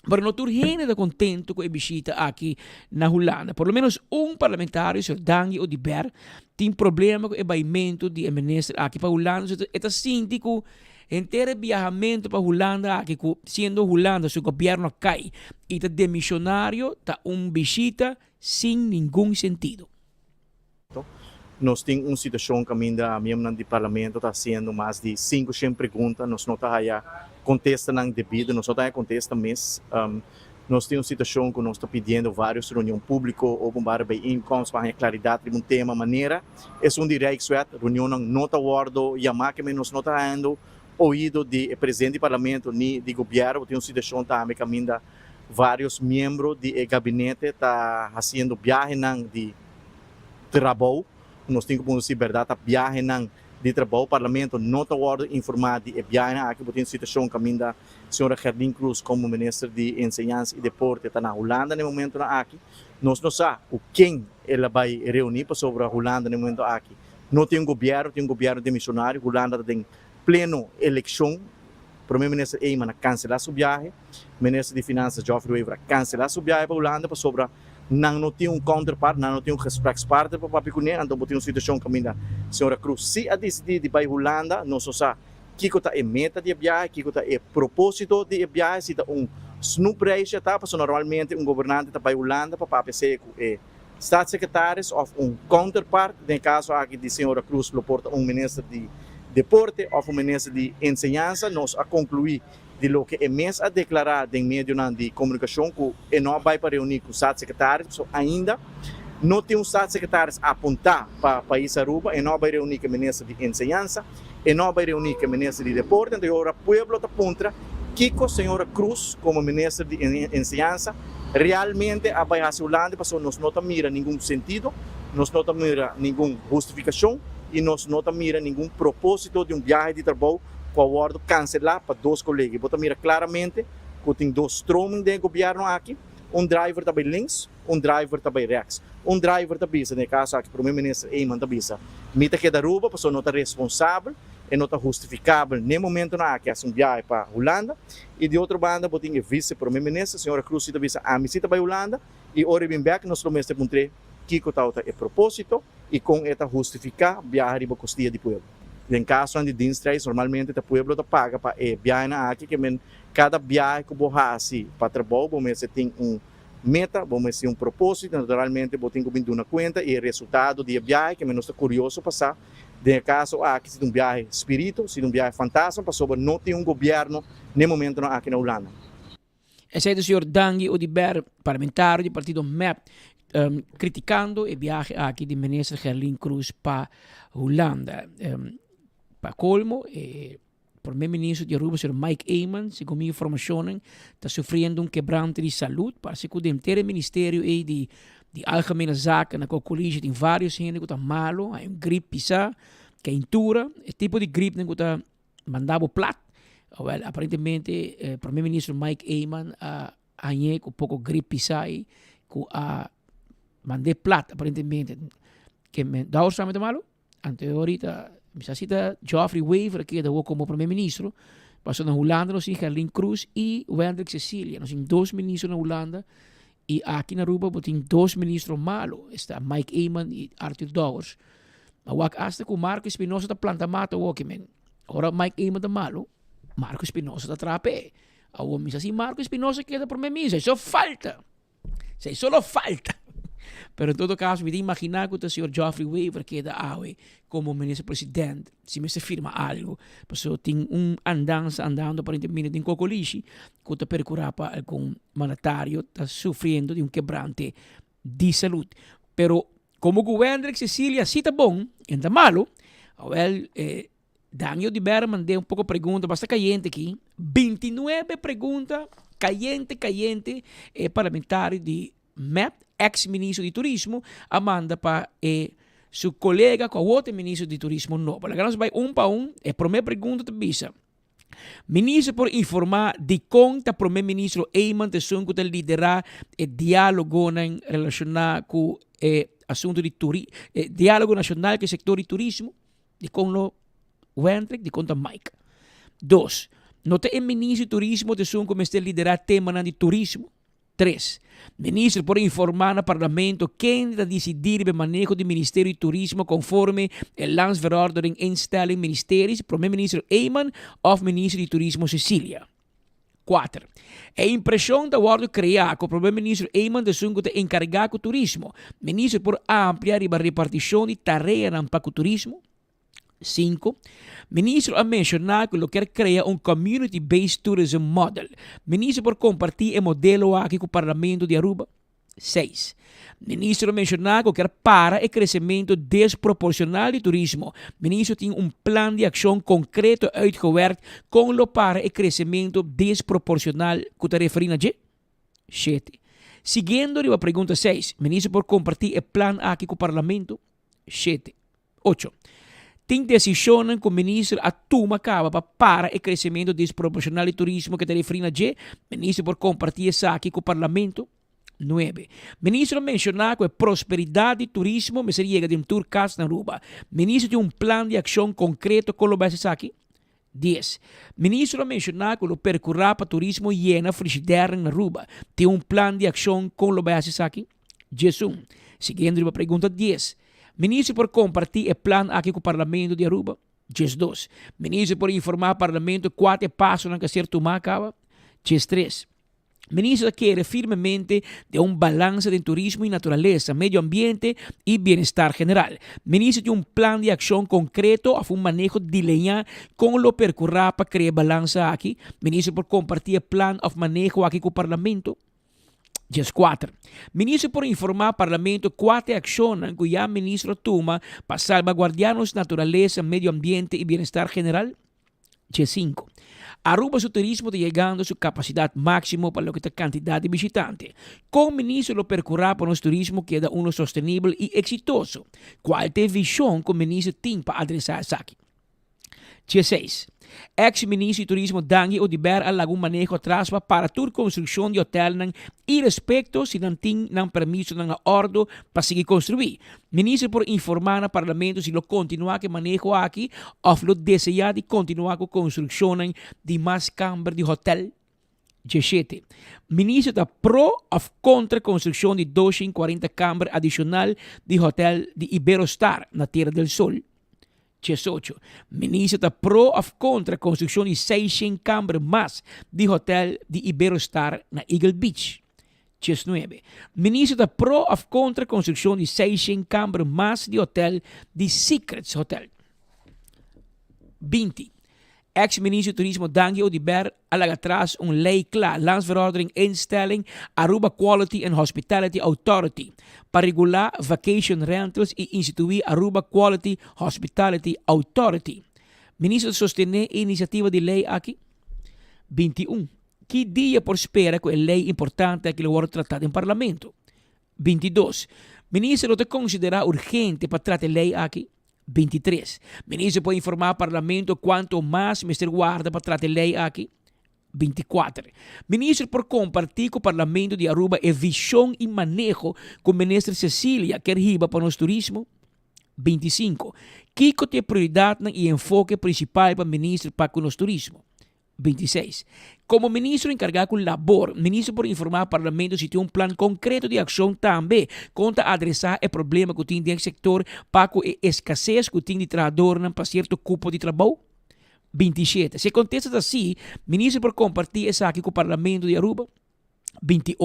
Pero no tur hende ta contento cu e bishita aki na Hulanda. Por lo menos un parlamentario, señor Dangui Oduber, tin problema cu e baimento di e minister aki pa Hulanda. So e ta sinti cu henter e biahamento pa Hulanda aki, cu siendo Hulanda su gobierno a cay y ta demisionario, ta un bishita sin ningun sentido. Nos tin un situacion caminda miembronan di Parlamento ta haciendo mas di 500 pregunta, nos no ta haya contestanan debido, nos no ta haya contesta mes. Nos tin un situacion cu nos ta pidiendo varios reunion publico, openbare bijeenkomst pa haya claridad riba un tema, manera esun di Rijkswet, reunionnan no ta wordo yama, keme nos no ta hayando oido di e presidente di Parlamento ni di gobierno. Bo tin un situacion tambe caminda varios miembro di e gabinete ta haciendo biahenan di trabou. Nos tin cu punto si berdad ta biahenan di trabou. Parlamento no ta wordo informa di e biahenan aki. Bo tin situacion caminda señora Gerdien Croes como minister di Enseñansa y Deporte ta na Hulanda na e momentonan aki. Nos no sa cu ken el a bay reuni pasobra Hulanda na e momento aki no tin un gobierno, tin un gobierno demisionario. Hulanda ta den pleno eleccion. Prome Minister Eman a cancela su biahe. Minister di Finanzas Geoffrey Wever a cancela su biahe pa Hulanda pasobra nan no tin un counterpart, nan no tin un gesprekspartner pa papia cune, anto bo tin un situacion caminda señora Croes si a dicidi di bay Hulanda, nos no sa kico ta e meta di e biahe, kico ta e proposito di e biahe, si ta un snoepreisje ta, pasobra normalmente un gobernante ta bay Hulanda pa papia sea cu e Staatssecretaris of un counterpart, den e caso aki di señora Croes lo por ta un minister di Deporte of un minister di Enseñansa, nos a conclui di loke e mes a deklará den medionan di komunikashon ku e no a bai pa reuní ku staatssecretaris pasobra ainda no tin un staatssecretaris apuntá pa pais Aruba, e no a bai reuní ku e minister di enseñansa, e no a bai reuní ku e minister di deporte, anto e ora pueblo ta puntra kiko señora Croes komo minister di enseñansa realmente a bai hasi Hulanda pasobra nos no ta mira ningun sentido, nos no ta mira ningun hustifikashon i nos no ta mira ningun propósito di un biahe di trabou ku a wòrdu kanselá pa dos kolega. Bo ta mira klaramente ku tin dos stroming den e gobièrnu aki, un driver ta bai links, un driver ta bai rèks. Un driver ta bisa, den e kaso aki Prome Minister Eman ta bisa, mi ta keda Aruba pasobra no ta responsabel e no ta hustifikabel n'e momentonan aki hasi un biahe pa Hulanda. I di otro banda bo tin e Vise Prome Minister, señora Cruz si ta bisa ami si ta bai Hulanda i ora e bin bèk nos lo mester puntr'é kiko tabata e propósito i kon e ta hustifiká biaha riba kostia di pueblo. Den kasonan di dienstreis normalmente ta pueblo ta paga pa e biahenan aki ke men kada biahe ku bo hasi pa trabou bo mester tin un meta, bo mester tin un proposito, naturalmente bo tin ku bin duna kuenta i e resultado di e biahe ke men nos ta kurioso pa sa den e kaso aki si ta un biahe spiritu, si ta un biahe fantasma pasobra no tin un gobièrnu n'e momentonan aki na Hulanda. Esei ta señor Dangui Oduber, parlamentario di partido mep, criticando e biahe aki di minister Gerlin Croes pa Hulanda. Pa colmo, e primer ministro di Aruba, señor Mike Eman, segun mi informacionnan, ta sufriendo un quebrante di salud. Parece cu den henter e ministerio ei di di Algemene Zaken na Cocoliche tin varios hende cu ta malo, hay un griep pisa, caintura, e tipo di griepnan cu ta Manda bo plat. Awel, aparentemente eh, Prome Ministro Mike Eman a hañ'é ku poko grip pisá ei, ku a mand'é plat aparentemente. Ke men Dowers tambe ta malu? Anto ahorita mi sa si ta Geoffrey Wever a keda awor komo Prome Ministro, pasobra na Hulanda nos tin Gerlin Croes i Wendrick Cecilia. Nos tin dos ministro na Hulanda i aki na Aruba bo tin dos ministro malu, esta Mike Eman i Arthur Dowers. Ma wak hasta ku Marco Espinosa ta planta mata awoki men. Ora Mike Eman ta malu, Marco Espinosa ta traha p'e. Awor mi sa si Marco Espinosa keda prome minister, esei so falta. Esei solo falta. Pero en todo caso mi ta imagina ku ta señor Geoffrey Wever keda awe komo minister president si mester firma algo. Pasobra tin un andansa andando aparentemente den Cocolishi ku ta percura pa algun mandatario ta sufriendo di un kebrante di salud. Pero Como cu Wendrick Cecilia si ta bon, en ta malo, awel eh, Daniel di Berra mandé un poco pregunta basta cayente aki, 29 pregunta cayente cayente e parlamentario di mep, ex ministro di turismo, a manda pa e su colega cu awor ta e ministro di turismo nobo. Laga nos bay un pa un, e prome pregunta ta bisa. Minister por informa dikon ta Prome Ministro Eman ta esun ku ta lidera e dialogonan relaciona ku e asunto di turi e dialogo nacional ku e sector di turismo? Dikon no Wendrick, dikon ta Mike? Dos, no ta e Ministro di Turismo ta esun ku mester lidera temanan di turismo? Tres, Minister por informá na Parlamento kende ta disidí riba e maneho di Ministerio di Turismo konforme e Landsverordening Instelling Ministeries, Prome Minister Eman òf Minister di Turismo Cecilia. Kuater, E impreshon ta wòrdu kreá ku Prome Minister Eman ta esun ku ta enkargá ku turismo. Minister por amplia riba repartishon di tareanan pa ku turismo. Sinku, Ministro a menshoná ku lo kier krea un Community Based Tourism Model. Ministro por kompartí e modelo aki ku Parlamento di Aruba? Seis, Ministro a menshoná ku kier para e kresementu desproporshonal di turismo. Ministro tin un plan di akshon konkreto uitgewerkt kon lo para e kresementu desproporshonal ku ta referí na dje? Shete, Siguiendo riba pregunta seis, Ministro por kompartí e plan aki ku Parlamento? Shete. Ocho. Tin desishonnan ku minister a tuma kaba pa para e kresementu desproporshonal di turismo ke ta referí na dje. Minister por kompartí esaki ku parlamento. Nuebe. Minister a menshoná ku e prosperidat di turismo mester yega den tur kas na Aruba. Minister tin un plan di akshon konkreto kon lo bai hasi esaki? Dies. Minister a menshoná ku lo perkurá pa turismo yena frishidernan na Aruba. Tin un plan di akshon kon lo bai hasi esaki? Diesun. Siguiendo riba pregunta dies, Minister por comparti e plan aki cu Parlamento di Aruba? Diesdos. Minister por informa Parlamento cua ta e pasonan cu a ser tuma caba? Diestres. Minister ta kere firmemente den un balansa den turismo y naturalesa, medio ambiente y bienestar general. Minister tin un plan di accion concreto of un maneho dileña con lo percura pa crea e balansa aki? Minister por comparti e plan of maneho aki cu Parlamento? Dieskuater. Minister por informá Parlamento kua ta e akshonnan ku ya Minister a tuma pa salbaguardiá nos naturalesa, medio ambiente i bienestar general? Diesinku. Aruba su turismo ta yegando su kapasidat máksimo pa loke ta kantidat di bishitante. Kon Minister lo perkurá pa nos turismo keda uno sostenibel i eksitoso? Kual ta e vishon ku Minister tin pa adresá esaki? Dieseis. Ex Ministro di Turismo Dangui Oduber a laga un maneho atras pa para tur construccion di hotelnan irespekto si nan tin nan permisonan na ordo pa sigui construi. Minister por informa na Parlamento si lo continua cu e maneho aki of lo desea di continua cu construccionnan di mas kamber di hotel. Diesshete. Minister ta pro of contra construccion di 240 kamber adicional di hotel di Iberostar na Tierra del Sol? Diesocho. Minister ta pro of kontra konstrukshon di seishent kamber mas di hotel di Iberostar na Eagle Beach? Diesnuebe. Minister ta pro of kontra konstrukshon di seishent kamber mas di hotel di Secrets Hotel? Binti. Ex Minister di Turismo Dangui Oduber a laga tras un ley cla, Landsverordening Instelling Aruba Quality and Hospitality Authority, pa regula vacation rentals y institui Aruba Quality Hospitality Authority. Minister ta sostene e iniciativa di ley aki? 21. Ki dia por spera cu e ley importante aki lo wordo trata den Parlamento? 22. Minister lo ta considera urgente pa trata e ley aki? 23. Minister por informá Parlamento kuantu mas mester warda pa trata e lei aki? 24. Minister por kompartí ku Parlamento di Aruba e vishon i maneho ku Minister Cecilia kier hiba pa nos turismo? 25. Kiko ta e prioridatnan i enfoke prinsipal pa Minister pa ku nos turismo? 26. Komo ministro enkargá ku labor, ministro por informá Parlamento si tin un plan konkreto di akshon tambe kon ta adresá e problema ku tin den sektor pa ku e eskases ku tin di trahadornan pa sierto kupo di trabou? 27. Si e kontesta ta sí, ministro por kompartí esaki ku Parlamento di Aruba? 28.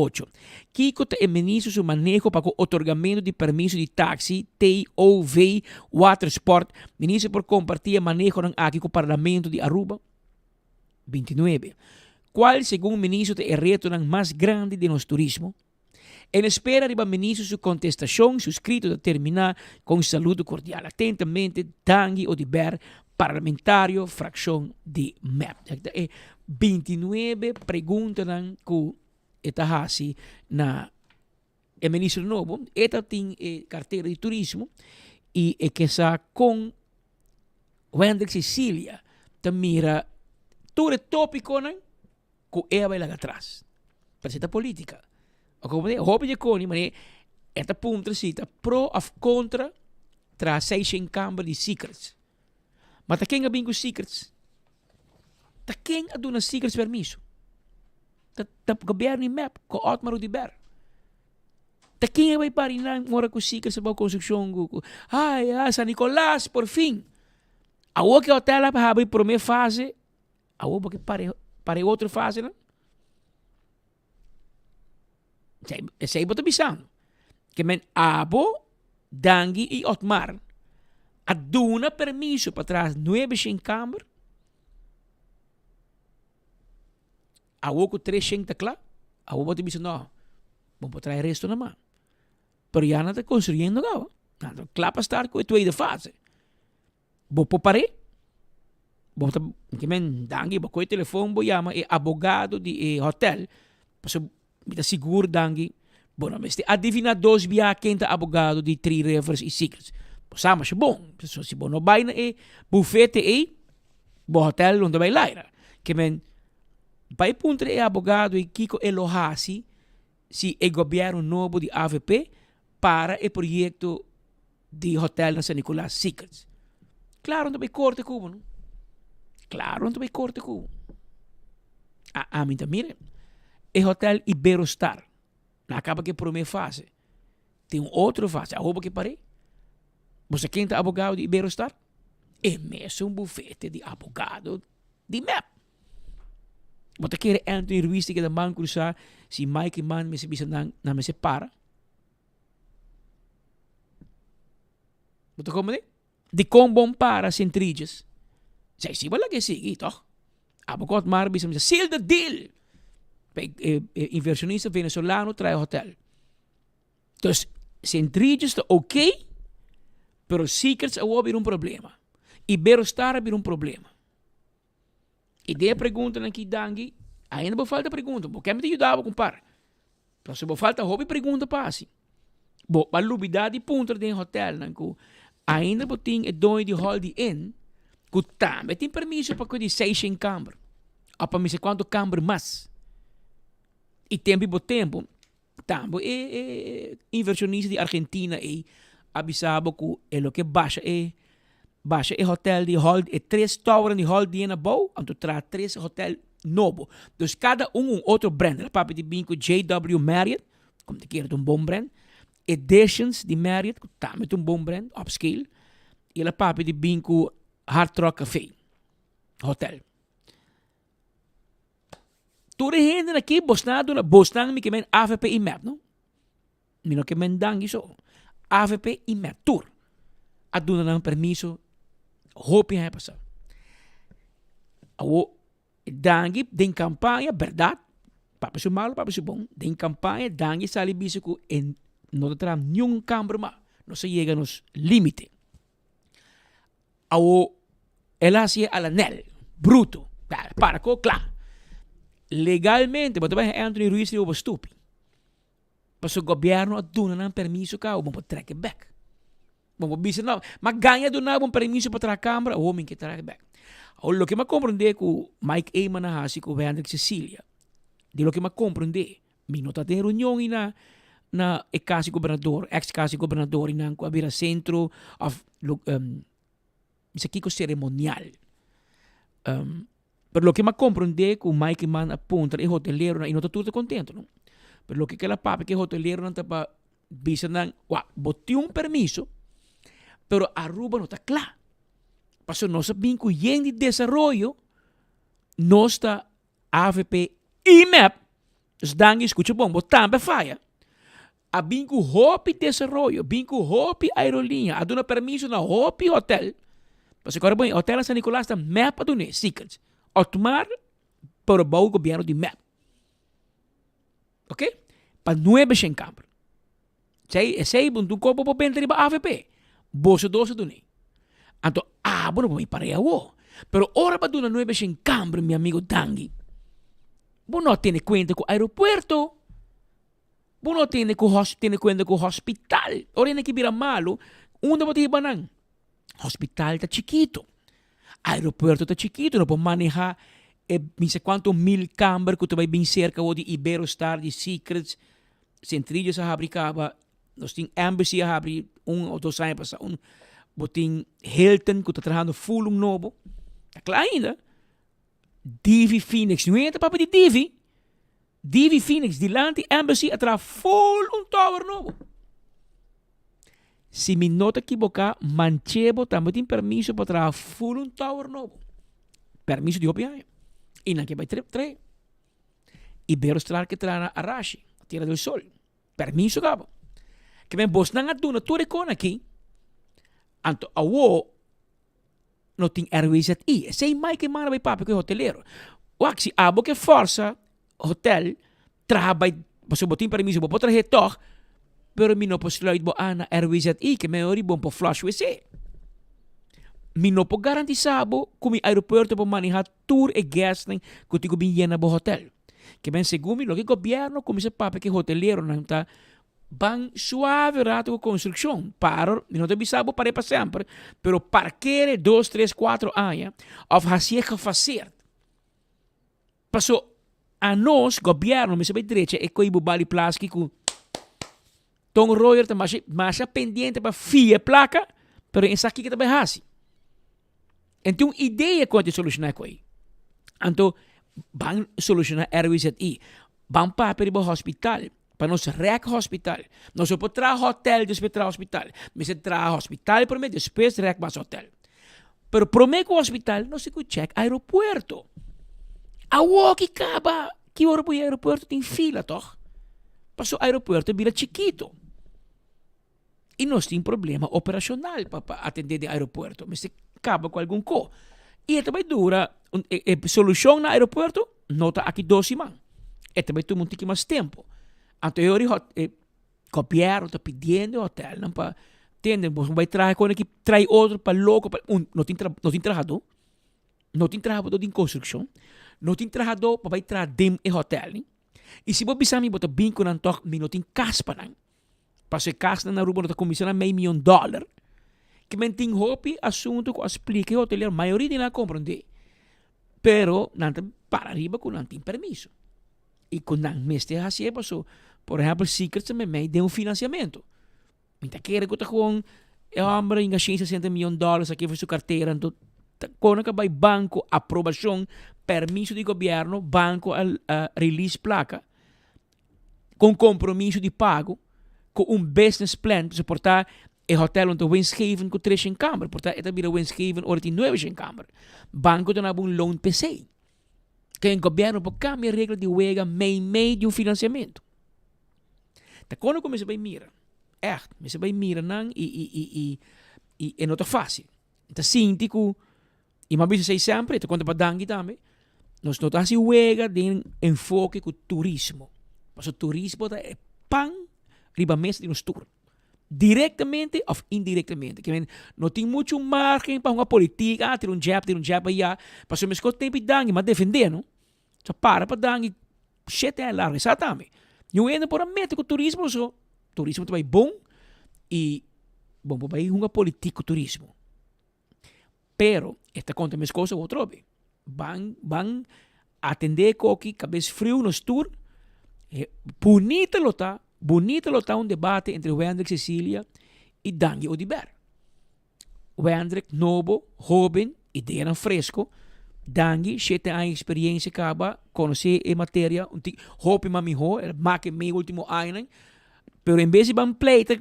Kiko ta e ministro su maneho pa ku otorgamentu di permiso di taxi, TOV, watersport? Ministro por kompartí e manehonan aki ku Parlamento di Aruba? 29. Kual segun ministro ta e retonan mas grandi den nos turismo? En espera riba ministro su kontestashon, su skrito ta terminá ku un saludo kordial. Atentamente, Dangui Oduber, Parlamentario frakshon di mep. Esaki ta e bintinuebe preguntanan ku e ta hasi na e minister nobo. E ta tin e kartera di turismo i e ke sa kon Wendrick Cecilia ta mira. Tur e tópikonan ku e a bai laga atras. Pero esei ta polítika. Bo komprendé? Hopi di e koni manera e ta puntra si ta pro òf kontra traha seishen kamber di secrets. Ma ta ken a bin ku secrets? Ta ken a duna secrets permiso? Ta ta gobièrnu di mep ku Otmar Oduber. Ta ken a bai pari nan ora ku secrets a bou konstrukshon ku ku ai ai San Nicolas por fin. Awor ku e hotel a habri promé fase awor bo ke para para e otro fasenan? Esei bo ta bisando. Ke men abo, Dangui i Otmar a duna permiso pa traha nuebe shen kamber. Awor ku tres shen ta kla, awor bo ta bisa no, bo por traha e resto naman. Pero ya nan ta konstruyendo kaba. Nan ta kla pa start ku e tweede fase. Bo por par'é? Bo ta ke men danki bo kohe telefon bo yama e abogado di e hotel pasobra mi ta sigur danki bo no mester adiviná dos bia ken ta abogado di Three Rivers i Secrets. Bo sa masha bon pasobra si bo no bai na e bufete ei bo hotel lo no ta bai laira. Ke men bai puntra e abogado ei kiko e lo hasi si e gobièrnu nobo di avp para e proyekto di hotel na San Nicolas Secrets. Claro nan ta bay corte cu bo no. Claro nan ta bay corte cu bo. A ami ta mira e hotel Iberostar nan a caba cu e prome fase. Tin un otro fase awo bo ke pare. Bo sa ken ta abogado di Iberostar? E mesun bufete di abogado di mep. Bo ta kere Anthony Ruiz ta keda man crusa si Mike Eman mester bisa nan nan mester para? Bo ta komprendé? Dikon bon para sin tridjes? Esei si bo laga e sigui, tòg? Abo ku Otmar bisa mi, seal the deal! Pa e inversionista venezolano traha e hotel. Dus, sin tridjes ta ok, pero Secrets awor a bira un problema. Iberostar a bira un problema. I den e preguntanan ki danki, ainda bo falta pregunta. Bo ke mi ta yuda bo ku un par. Pero si bo falta hopi pregunta pa hasi, bo a lubida di puntra den hotelnan ku ainda bo tin e doño di Holiday Inn ku tambe tin permiso pa kue di seishen kamber òf pa mester kuantu kamber mas. I tempu i bo tempu Tambe e e inversionista di Argentina ei a bisa bo ku e lo ke basha e basha e hotel di hol e tres towernan di Holiday Inn abou anto traha tres hotel nobo. Dus kada un un otro brand. El a papia di bin ku JW Marriott, ku mi ta kere ta un bon brand, Editions di Marriott ku tambe ta un bon brand, upscale, i el a papia di bin ku Hard Rock Cafe hotel. Tur e hendenan aki bosnan a duna, bosnan mi ke men avp i mep no, mi no ke men danki so, avp i mep tur a duna nan permiso hopi aña pasa. Awor danki den kampaña bèrdat, papia su malo papia su bon, den kampaña danki sali bisa ku e no ta traha niun kamber mas, nos a yega nos limite. Awo el a hasié a la nel, bruto, para ko kla. Legalmente bo ta bai Anthony Ruiz riba bo stupi. Pasobra gobièrnu a duna nan permiso kaba, bo por trek e bèk. Bo por bisa no, m'a gaña duna bo un permiso pa traha kambra, awo mi ke traha e bèk. Awo loke m'a komprondé ku Mike Eman a hasi ku Wendrick Cecilia, di loke m'a komprondé, Mi no ta den reunion i na na e kas di gobernador, ex kas di gobernador i nan ku a bira sentro òf lo mi sa kiko seremonial. Pero loke mi a komprondé ku Mike Eman a puntra e hoteleronan i no ta tur ta kontento no, pero loke kel a papia ku e hoteleronan ta pa bisa nan wak bo tin un permiso pero Aruba no ta kla pasobra nos a bin ku yen di desaroyo nos ta Avp y mep, dus danki scucha bon, bo tambe a faya, a bin cu hopi desaroyo, bin cu hopi aerolinea, a duna permiso na hopi hotel, pasobra acorda bon, hotel na San Nicolas ta mep a dun'e, Secrets, Otmar pero bou gobierno di mep, ok, pa nuebe shen kamber. Esei, esei bo no kopo bo benta riba avp. Boso dos a dun'é. Anto abo no por mi pareha awo. Pero ora bo a duna nuebe shen kamber, mi amigo Dangui, bo no a tene kuenta ku aeropuerto, bo no a tene ku hos, tene kuenta ku hospital. Ora hende ki bira malu, unda bo ta hiba nan? Hospital ta chikito, aeropuerto ta chikito, no por maneha. E mi sa cuanto mil camber cu ta bay bin cerca awor di Iberostar, di Secrets, Centrillos a habri caba, nos tin Embassy a habri un o dos aña pasa, un, bo tin Hilton cu ta trahando full un nobo, ta cla ainda. Divi Phoenix, nu hende ta papia di Divi, Divi Phoenix dilanti Embassy a traha full un tower nobo. Si mi no ta kiboká, Manchebo tambe tin permiso pa traha full un tower nobo. Permiso di hopi aña. I nan ke bai trae. Iberostar ke traha na Arashi, Tierra del Sol. Permiso kaba. Ke men bosnan a duna tur e kon aki, anto awo no tin RWZI. Esei Mike e manda bai papia ku e hotelero. Wak, si abo ke forsa hotel traha bai, pasobra bo tin permiso bo por trahe tog, pero mi no por sluit bo aan na RWZI ke mi ori bo por flush wc. Mi no por garantisa bo ku mi aeropuerto por maneha tur e guestnan ku tin ku bin yena bo hotel. Ke men segun mi loke gobierno kuminsa papia ku e hoteleronan ta Ban suave rato cu construccion. Paro, mi no ta bisa bo par'e pa semper, pero parkere dos, tres, cuatro aña of haci'e gefaseerd. Paso anos, gobierno, mester bay drecha e coy Bubali Plaski cu Ton Royer ta masha, masha pendiente pa fia e placa, pero e sa kico ta bay haci. En tin un idea con ta soluciona e coy. Anto, ban soluciona RWZI. Ban papia riba hospital. Pa nos rek hospital. Nos no por traha hotel despues traha hospital. Mester traha hospital prome despues rek mas hotel. Pero prome ku hospital nos tin ku check aeropuerto. Awoki kaba ki ora bo yega aeropuerto tin fila toch? Paso aeropuerto bira chikito. I nos tin problema operacional pa pa atende den aeropuerto. Mester kaba ku algun ko. I e ta bai dura, e e solushon na aeropuerto no ta aki dos siman. E ta bai tuma un tiki mas tempu. Anto e ora e gobièrnu ta pidiendo e hotelnan pa tende boso bai traha kon aki trai otro pa loko pa un no tin no tin trahadó, no tin trahadó den konstrukshon, no tin trahadó pa bai traha den e hotelnan. I si bo bisa mi bo ta bin ku nan tòg mi no tin kas pa nan. Paso e kasnan na Aruba no ta kuminsá na mei mion dòler. Ke men tin hopi asuntu ku a splika e hotelero, mayoria di nan a komprondé. Pero nan ta para riba ku nan tin permiso i ku nan mester hasié paso por ehèmpel Secrets ta meimei den un finansiamentu. Mi ta kere ku ta gewoon e hòmber a hinga shen sesenta mion dòler aki for su kartera anto ta kon a bai banko aprobashon permiso di gobièrnu banko a release plaka. Con compromiso di pago, cu un business plan, pasobra por ta e hotel no ta winstgevend cu tres shen kamer, por ta e ta bira winstgevend ora tin nuebe shen kamer. Banco ta dabo un loan p'esey. Ken gobierno por cambia regla di wega mei mei di un financiamento. Ta con cu mester bay mira, echt, mester bay mira nan y y y y y e no ta facil. Ta sinti cu I mi a bisa esei semper, e ta konta pa Danki tambe, nos no ta hasi wega den enfoke ku turismo. Pasobra turismo ta e pan riba mesa di nos tur. Direktamente òf indirektamente. Ke men no tin muchu margen pa hunga politik, ah tira un jab, tira un jab ayá. Pasobra meskos tempu di Danki, mi a defendé no. So para pa Danki shete aña largu, sa tambe. Niun hende por a mete ku turismo so turismo ta bai bon i bon por bai hunga politik ku turismo. Pero e ta konta mes kos otro be. Ban ban atendé koki kabes friu nos tur. E bunita lo ta, bunita lo ta un debate entre Wendrick Cecilia i Dangui Oduber. Wendrick nobo, hoben, ideanan fresko. Dangui shete aña experiencia kaba, konosé e materia un tiki hopi mas mihó, el a make mei ultimo añanan. Pero en bes di ban pleita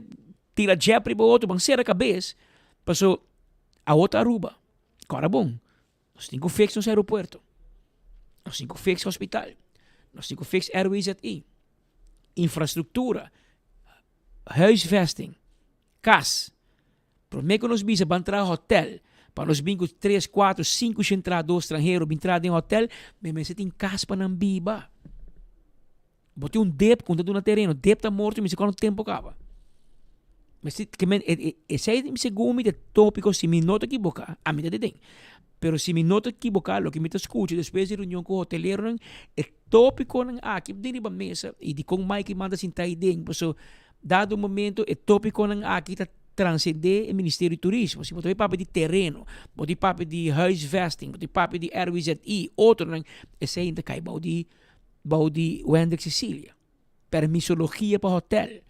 Tira jep riba otro, ban sera kabes, paso awo ta Aruba. Kòrda bon, nos tin ku fix nos aeropuerto, nos tin ku fix hospital, nos tin ku fix RWZI, infrastruktura, huisvesting, kas. Promé ku nos bisa ban traha hotel, pa nos bin ku tres, kuatro, sinku shen trahadó stranhero bin traha den hotel, mi mester tin kas pa nan biba. Bo tin un dep ku ta duna tereno, dep ta morto mi si kuantu tempu kaba. Mester ke men esei segun mi ta topiko si mi no ta kiboká, ami ta deden. Pero si mi no ta kiboká loke mi ta skucha despues di reunion ku hoteleronan e topikonan aki den riba mesa i dikon Mike manda sinta ei den paso dado momento e topikonan aki ta. transcende e Ministerio di Turismo. Si bo ta bay papia di tereno, bo ta papia di huisvesting, bo ta papia di RWZI, otronan, esey ta cay bou di bou di Wendrick Cecilia. Permisologia pa hotel.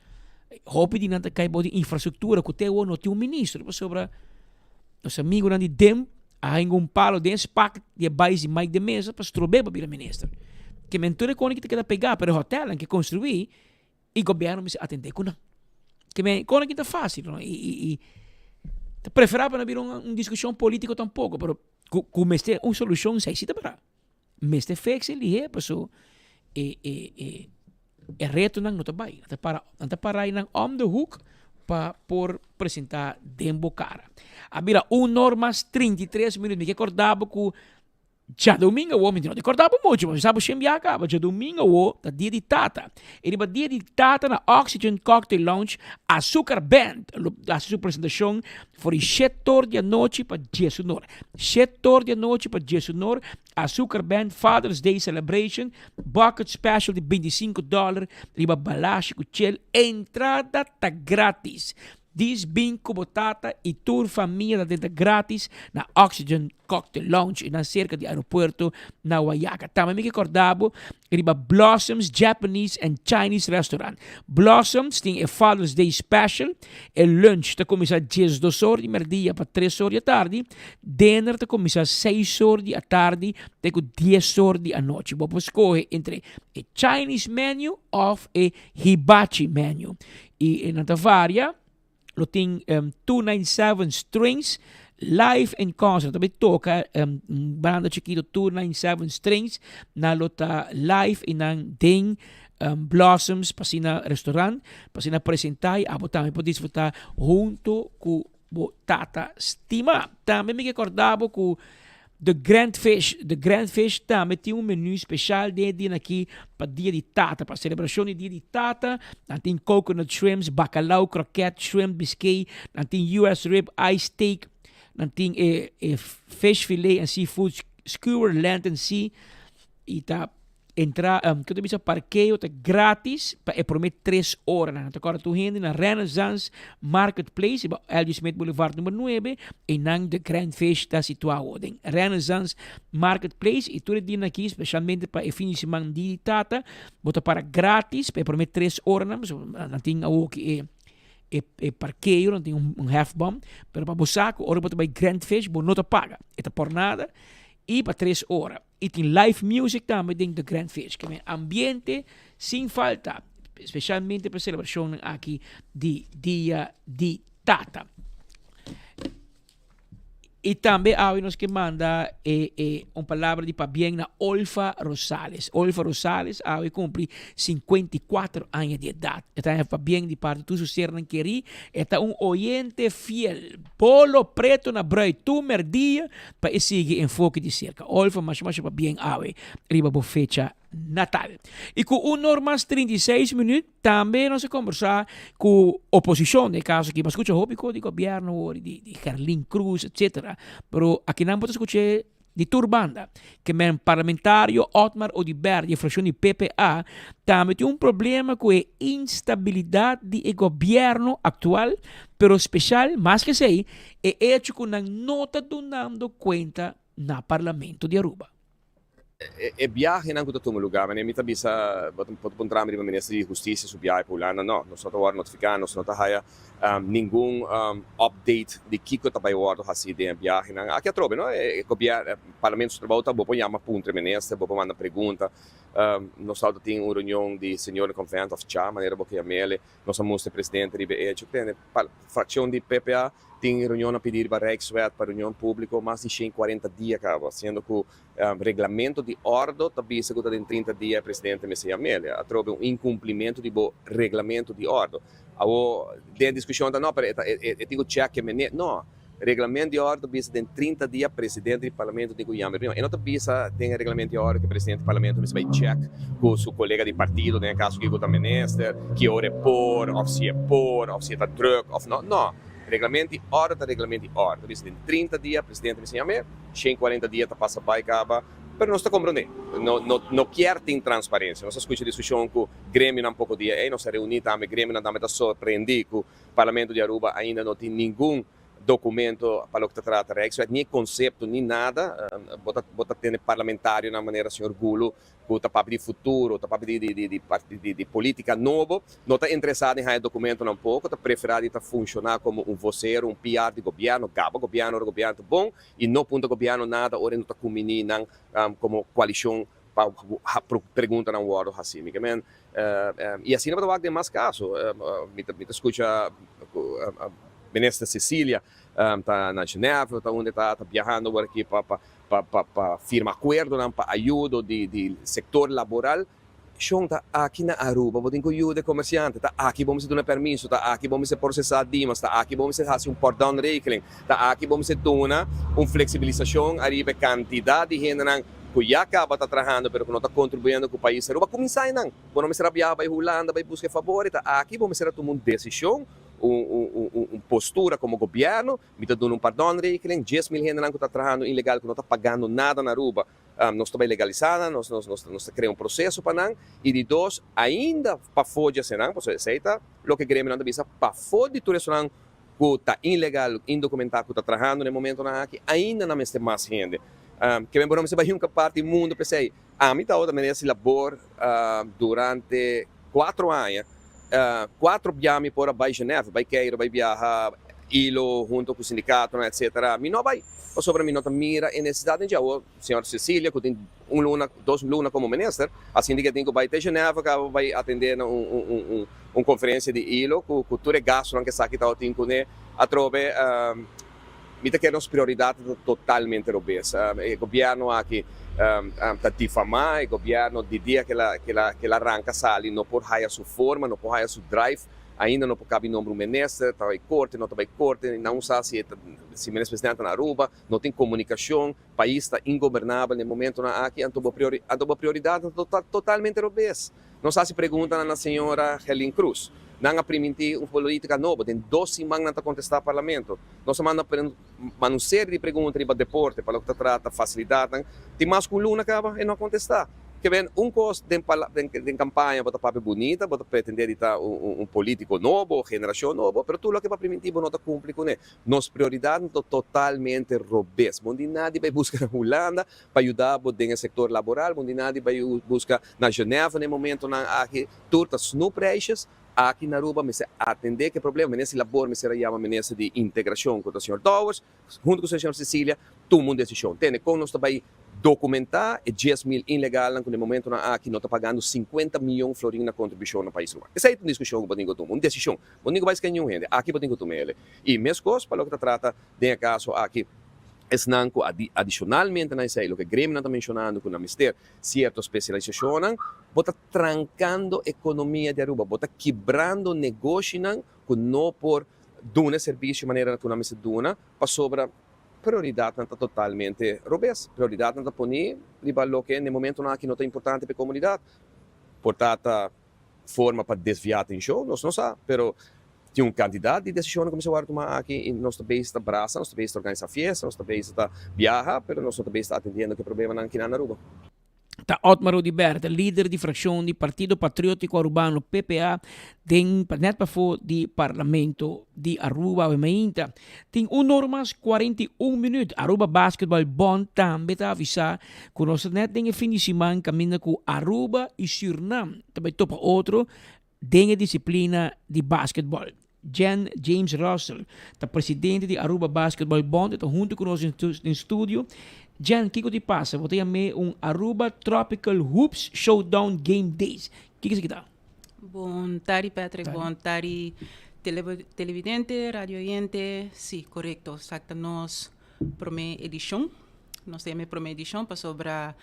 Hopi di nan ta cay bou di infrastructura cu te awor no tin un ministro pasobra nos amigonan di DEM a hinga un palo den spak di e bais di Mike de Meza pa strobe pa bira minister. Ke men tur e koni ki ta keda pega pero e hotelnan ke construi y gobierno mester atende cu nan. Ke men koni ki ta facil no y y y ta prefera pa no bira un discusion politico tampoco pero cu cu mester un solucion esey si ta para. Mester fix e lihé paso e e e e retonan no ta bai. Nan ta para nan ta para einan om de hoek pa por presentá den bo kara. A bira un or mas 33 minuut. Mi ke kòrda bo ku djadumingu awor, mi no ta kòrda bo muchu, mi sa bo shen biaha kaba. Djadumingu awor ta dia di tata. E riba dia di tata na Oxygen Cocktail Lounge, Azúcar Band lo hasi su presentashon For di shet or di anochi pa diesunor. Shet or di anochi pa diesunor, Azúcar Band Father's Day Celebration, Bucket Special di bintisinco dollar riba balashi cu chel. Entrada ta gratis. Dis bin cu bo tata y tur famia ta drenta gratis na Oxygen Cocktail Lounge y nan cerca di aeropuerto na Wayaca. Tambe mi ke corda bo riba Blossoms Japanese and Chinese Restaurant. Blossoms tin e Father's Day Special. E lunch ta kuminsá diesdos or di merdia pa tres or di atardi. Dinner ta kuminsá seis or di atardi te ku dies or di anochi. Bo por skohe entre e Chinese menu òf e hibachi menu. I nan ta varia. Lo tin 297 Strings live in concert. Nan ta bai toka un banda chikito 297 Strings. Nan lo ta live i nan den Blossoms pa asina restaurant, pa asina presenta y abo tambe por disfruta hunto cu bo tata stima. Tambe mi ke corda bo cu The Grand Fish, The Grand Fish tambe tin un menu special den e dia aki pa dia di tata, pa celebracion di dia di tata. Nan tin coconut shrimps, bacalao, croquette, shrimp biscuit, nan tin US rib, ice steak, nan tin e, e fish fillet and seafood skewer, land and sea y ta Entra, ke ta bisa parkeo ta gratis pa e prome tres oranan. Nan ta kòrda tur hende na Renaissance Marketplace riba LG Smith Boulevard number nuebe. Einan The Grand Fish ta situá awor den Renaissance Marketplace i tur e dianan aki, spesialmente pa e fin di siman di di tata, bo ta para gratis pa e prome tres oranan. Pasobra nan tin awor ki e e e parkeo, nan tin un hefboom, pero pa bo sa ku ora bo ta bai Grand Fish bo no ta paga. E ta por nada i pa tres ora. Y tin live music tambe den The Grand Fish. Ke men ambiente sin falta, specialmente pa celebracionnan aki di Dia di Tata. Y tambe awe nos ke manda e, e un palabra di pabien na Olfa Rosales. Olfa Rosales awe cumpli 54 aña di edad. E ta pabien di parte tur su sernan keri. E ta un oyente fiel. Bolo preto na brui tur merdia pa e sigui enfoke di serka. Olfa masha masha pabien awe riba bo fecha natal. I ku un or mas 36 minuut tambe nos a kombersá ku oposishon den e kaso aki. Bo a skucha hopi kos di gobièrnu awor di di Gerlin Cruz etcetera pero akinan bo ta skuch'é di tur banda. Ke men parlamentario Otmar Oduber di e frakshon di PPA tambe tin un problema ku e instabilidat di e gobièrnu aktual pero speshal mas ke esei e echo ku nan no ta dunando kuenta na parlamento di Aruba. E biahenan ku ta tuma lugá, manera mi ta bisa, bo ta por puntra mi riba Minister di Hustisia su biahe pa Hulanda, no, nos no ta wòrdu notifiká, nos no ta haya ningun update di kiko ta bai wòrdu hasí den e biahenan. Aki atrobe, no, e gobièrnu, Parlamento su trabou ta bo por yama puntra e minister, bo por manda pregunta. Nos tabata tin un reunion di Seniorenconvent òf cha, manera bo ke yam'el, nos a mustra e presidente riba e echo. Tende, frakshon di PPA tin reunionnan pidi riba Rijkswet pa reunion públiko mas di 140 dia kaba, siendo ku Reglamento di ordo ta bisa ku ta den 30 dia e presidente mester yam'el. Atrobe un inkumplimentu di bo reglamento di ordo. Awor den e diskushon ta no, pero e ta e tin ku chèk e meneer. No, reglamento di ordo ta bisa den 30 dia presidente di parlamento tin ku yama e reunion. E no ta bisa den e reglamento di ordo ku e presidente di parlamento mester bai chèk ku su kolega di partido, den e kaso aki ku ta minister, ki ora e por òf si e por òf si e ta drùk òf no. No, reglamento di ordo ta reglamento di ordo. Ta bisa den 30 dia presidente mester yam'e. 140 dia ta pasa bai kaba. Pero nos ta comprende, no no no kier tin transparencia. Nos a scucha discusion cu gremionan poco dia ey, nos a reuni tambe, gremionan tambe ta sorprendi cu Parlamento di Aruba ainda no tin ningun documento pa loke ta trata Rijkswet, ni e concepto, ni nada. Bo ta bo ta tene parlamentarionan manera señor Gulu cu ta papia di futuro, ta papia di di di di di politica nobo, no ta interesa den haña documentonan poco, ta prefera di ta funciona como un vocero, un PR di gobierno, gaba gobierno ora gobierno ta bon y no punta gobierno nada ora e no ta cumini nan como coalicion pa preguntanan wordo haci. Mi ke men y asina bo ta wak den mas caso. Mi ta mi ta scucha cu Minister Cecilia ta na Genève, ta unda e ta ta biahando awor aki pa pa pa pa pa firma acuerdonan pa ayudo di di sector laboral. Shon ta aki na Aruba bo tin cu yuda e comerciante, ta aki bo mester duna permiso, ta aki bo mester procesa dimas, ta aki bo mester haci un pardonregeling, ta aki bo mester duna un flexibilisacion ariba e cantidad di hendenan cu ya caba ta trahando pero cu no ta contribuyendo cu pais Aruba. Cuminsa einan, bo no mester a biaha bay Hulanda bay busca e fabor, ta aki bo mester a tuma un decision, un un un un postura como gobierno, mi ta duna un pardonregeling, 10,000 hendenan cu ta trahando ilegal cu no ta pagando nada na Aruba, Nos ta bai legalisá nan, nos nos nos nos ta krea un proseso pa nan. I di dos, ainda pafó dje esenan, pasobra esei ta loke gremionan ta bisa, pafó di tur esonan ku ta ilegal, indokumentá, ku ta trahando na e momentonan aki, ainda nan mester mas hende. Ke men bo no mester bai hunka parti mundu p'esei. Ami tabata minister di labor durante cuatro aña, cuatro bia mi por a bai Genève, bai Cairo, bai biaha ilo hunto cu sindicatonan etcetera. Mi no a bai pasobra mi no ta mira e necesidad den dje. Awor señor Cecilia cu tin un luna, dos luna como minister, a sinti cu e tin cu bai te Genève caba bai atende na un un conferencia di ilo cu cu tur e gastonan cu esaki tabatin cune atrobe. Mi ta kere nos prioridad ta totalmente robes. E gobierno aki ta difama, e gobierno di dia ke el a ranka sali no por haya su forma, no por haya su drive, ainda no por kabi nombra un minister, ta bai korte, no ta bai korte, nan un sa si si minister presidente ta na Aruba, no tin komunikashon, pais ta ingobernabel na e momentonan aki, anto bo anto bo prioridad ta totalmente robes. Nos hasi preguntanan na señora Gerlin Cruz. Nan a primintí un polítika nobo. Den dos siman nan ta kontestá parlamento. Nos a manda manda un serie di pregunta riba deporte pa loke ta trata fasilidatnan. Tin mas ku un luna kaba e no a kontestá. Ke ben un kos den den kampaña bo ta papia bunita, bo ta pretendé di ta un polítiko nobo, generashon nobo, pero tur loke bo a primintí bo no ta kumpli kuné. Nos prioridatnan ta totalmente robes. Bo no tin nada di bai buska na Hulanda pa yuda bo den e sektor laboral, bo no tin nada di bai buska na Genève na e momentonan aki. Tur ta snoepreisjes. Aki na Aruba mester atendé ku e problema. Minister di Labor mester a yama Minister di Integrashon ku ta señor Dowers huntu ku señor Cecilia tuma un desishon. Tende kon nos ta bai dokumentá e 10,000 ilegalnan ku na e momentonan aki no ta pagando 50 miyon florin na kontribushon na pais Aruba. Esei ta un diskushon ku bo tin ku tuma, un desishon. Bo no tin ku bai skende niun hende. Aki bo tin ku tuma ele. I meskos pa loke ta trata den e kaso aki esnan ku adishonalmente na esei loke gremionan ta menshonando ku nan mester sierto spesialisashonnan, bo ta trankando ekonomia di Aruba, bo ta kibrando negoshinan ku no por duna e servisio manera ku nan mester duna pasobra prioridatnan ta totalmente robes. Prioridatnan ta poni riba loke na e momentonan aki no ta importante pa e komunidat. Por ta ta forma pa desviá atenshon, nos no sa, pero tin un kantidat di desishonnan ku mester wòrdu tumá aki i nos ta bezig ta brasa, nos ta bezig ta organisá fiesta, nos ta bezig ta biaha, pero nos no ta bezig ta atendiendo ku e problemanan kinan na Aruba. Ta Otmar Oduber, lider di frakshon di Partido Patriótiko Arubano, PPA, den nèt pafó di Parlamento di Aruba awe mainta. Tin un or mas 41 minüt. Aruba Basketball Bond tambe ta avisá ku nos ta nèt den e fin di siman kaminda ku Aruba i Sürnam ta bai topa otro den e disiplina di basketball. Jen James Russell ta presidente di Aruba Basketball Bond e ta huntu ku nos den studio. Jen, kiko di pasa? Bo ta yam'é un Aruba Tropical Hoops Showdown Game Days. Kiko esaki ta? Bon tardi Patrick, bon tardi televidente, radio oyente. Sí, korekto, esaki ta nos promé edishon. Nos ta yama e promé edishon pasobra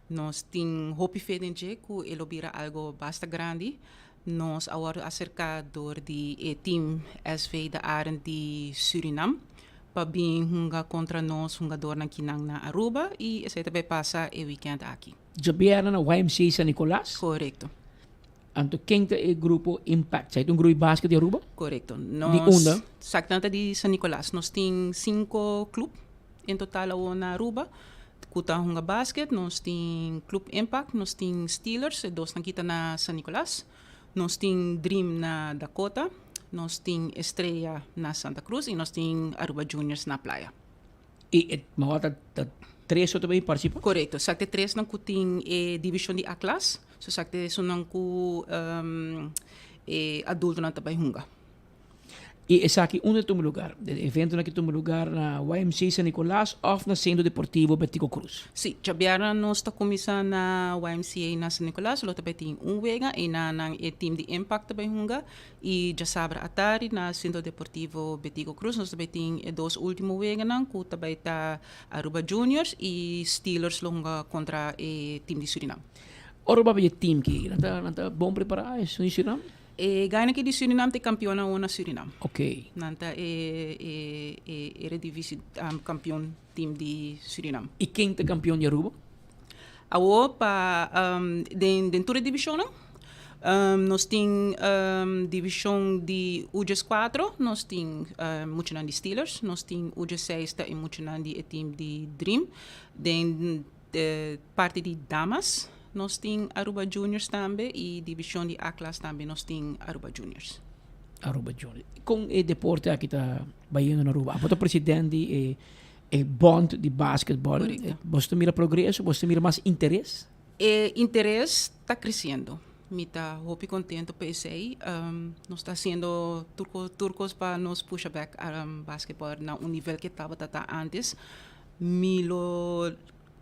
nos tin hopi fe den dje ku e lo bira algo basta grandi. Nos a wòrdu aserká dor di e team SV De Arend di Surinam pa bin hunga kontra nos hungadornan kinan na Aruba i esei ta bai pasa e wikènt aki. Djabièrnè na YMCA San Nicolas. Korekto. Anto ken ta e grupo Impact? Esei ta un grupo di basket di Aruba? Korekto. Di unda? Esaki nan ta di San Nicolas. Nos tin sinku klup en total awor na Aruba. Ku ta hunga basket, nos tin Club Impact, nos tin Steelers, e dosnan ki ta na San Nicolas, nos tin Dream na Dakota, nos tin Estrella na Santa Cruz y nos tin Aruba Juniors na Playa. Y e mawar ta ta tres otro bay participa? Corecto, esaki ta e tresnan ku tin e division di A klas, so esaki ta esunnan ku e adultonan ta bay hunga. Y esaki unda ta tuma lugar? E eventonan aki tuma lugar na YMCA San Nicolas of na Centro Deportivo Betico Croes? Sí, djabièrnè nos ta cuminsa na YMCA na San Nicolas, lo ta bay tin un wega y na nan e team di Impact ta bay hunga y djasabra atardi na Centro Deportivo Betico Croes nos ta bay tin e dos ultimo weganan cu ta bay ta Aruba Juniors y Steelers lo hunga contra e team di Surinam. Ora bo papia di e team ki, nan ta nan ta bon prepara esun di Surinam? E gainan ki di Surinam ta e kampion awor na Surinam. Ok. Nan ta e e e eredivisie kampion team di Surinam. I ken ta kampion di Aruba? Awor pa den den tur e divishonnan nos tin divishon di U dieskuatro nos tin muchanan di Steelers, nos tin U diesseis ta e muchanan di e team di Dream. Den De parti di damas nos tin Aruba Juniors tambe y division di A klas tambe nos tin Aruba Juniors. Aruba Juniors. Con e deporte aki ta bayendo na Aruba? Abo ta president di e e bond di basketball. Correcto. Boso ta mira progreso? Boso ta mira mas interes? E interes ta creciendo. Mi ta hopi contento pa esey. Nos ta haciendo tur cos tur cos pa nos pusha back basketball na un nivel ke tabata ta antes. Mi lo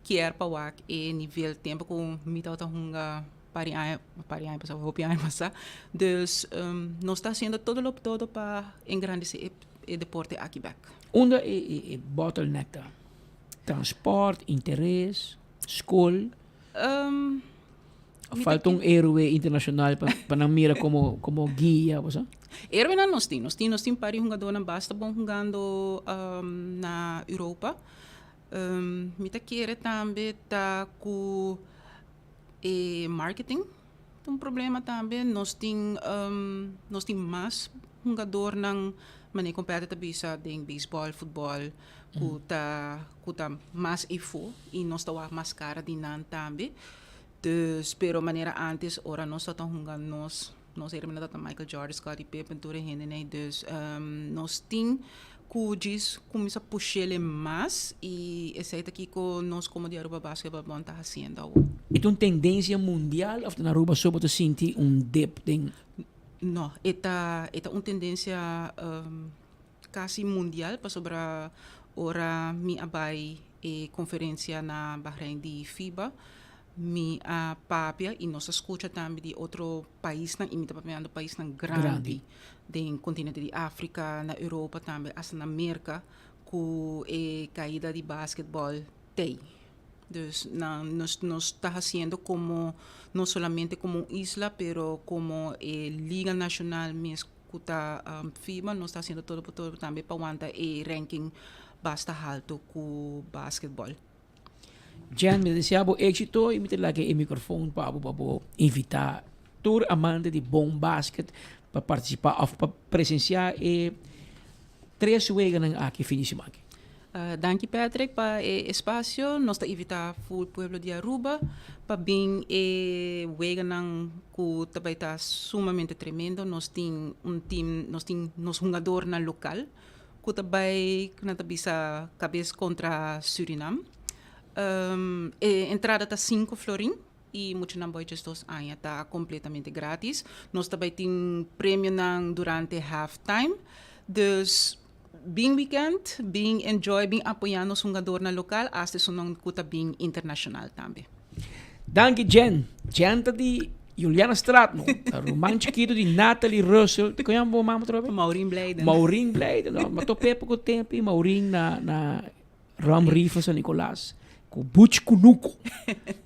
kier pa wak e nivel tempo ku mi tabata hunga par di aña, par di aña pasá, hopi aña pasá. Dus nos ta hasiendo todo lo todo pa engrandesé e e deporte aki bèk. Unda e e e bottleneck ta? Transport, interes, skol? Mi ta Falta un héroe internacional pa pa nan mira como como guia bo sa. Héroenan nos tin, nos tin, nos tin par di hungadornan basta bon hungando na Europa. Mi ta kere tambe ta ku e marketing ta un problema tambe. Nos tin nos tin mas hungadornan manera ku Peter ta bisa den beisbòl, futbòl ku ta ku ta mas efo i nos ta wak mas kara di nan tambe. Dus, pero manera antes ora nos tabata hunga nos, nos hermano tabata Michael Jordan, Scottie Pippen, tur e hendenan. Dus nos tin ku djis kuminsá push'el mas i esei ta kiko nos komo di Aruba Basketball Bond ta hasiendo awor. E ta un tendensia mundial òf ta na Aruba so bo ta sinti un dip den? No, e ta e ta un tendensia kasi mundial pasobra ora mi a bai e konferensia na Bahrein di FIBA mi a papia i nos a skucha tambe di otro paisnan i mi ta papiando paisnan grandi den kontinente di Afrika, na Europa tambe asta na Merka ku e kaida di basketbòl tei. Dus nan nos nos ta hasiendo komo no solamente komo un isla pero komo e liga nashonal mes ku ta FIBA nos ta hasiendo todo por todo tambe pa wanta e ranking basta halto ku basketball. Jen, mi ta desea bo éxito y mi ta laga e microfoon pa bo pa bo invita tur amante di bon basket pa participa of pa presencia e tres weganan aki fin di siman aki. Danki Patrick pa e espacio. Nos ta invita full pueblo di Aruba pa bin e weganan cu ta bay ta sumamente tremendo. Nos tin un team, nos tin nos hungadornan local cu ta bay, cu nan ta bisa cabes contra Surinam. E entrada ta cinco florin y muchanan boy diesdos aña ta completamente gratis. Nos ta bay tin premionan durante half time. Dus bin weekend, bin enjoy, bin apoya nos hungadornan local hasta esunnan cu ta bin internacional tambe. Danki Jen. Jen ta di Juliana Straat no. Ta ruman chikitu di Natalie Russell. Kon yama bo mama otra vez? Maureen Blijden. Maureen Blijden. No, ma top'é poko tempu i Maureen na na Rum Rifa San Nicolas ku Butch Kunuku.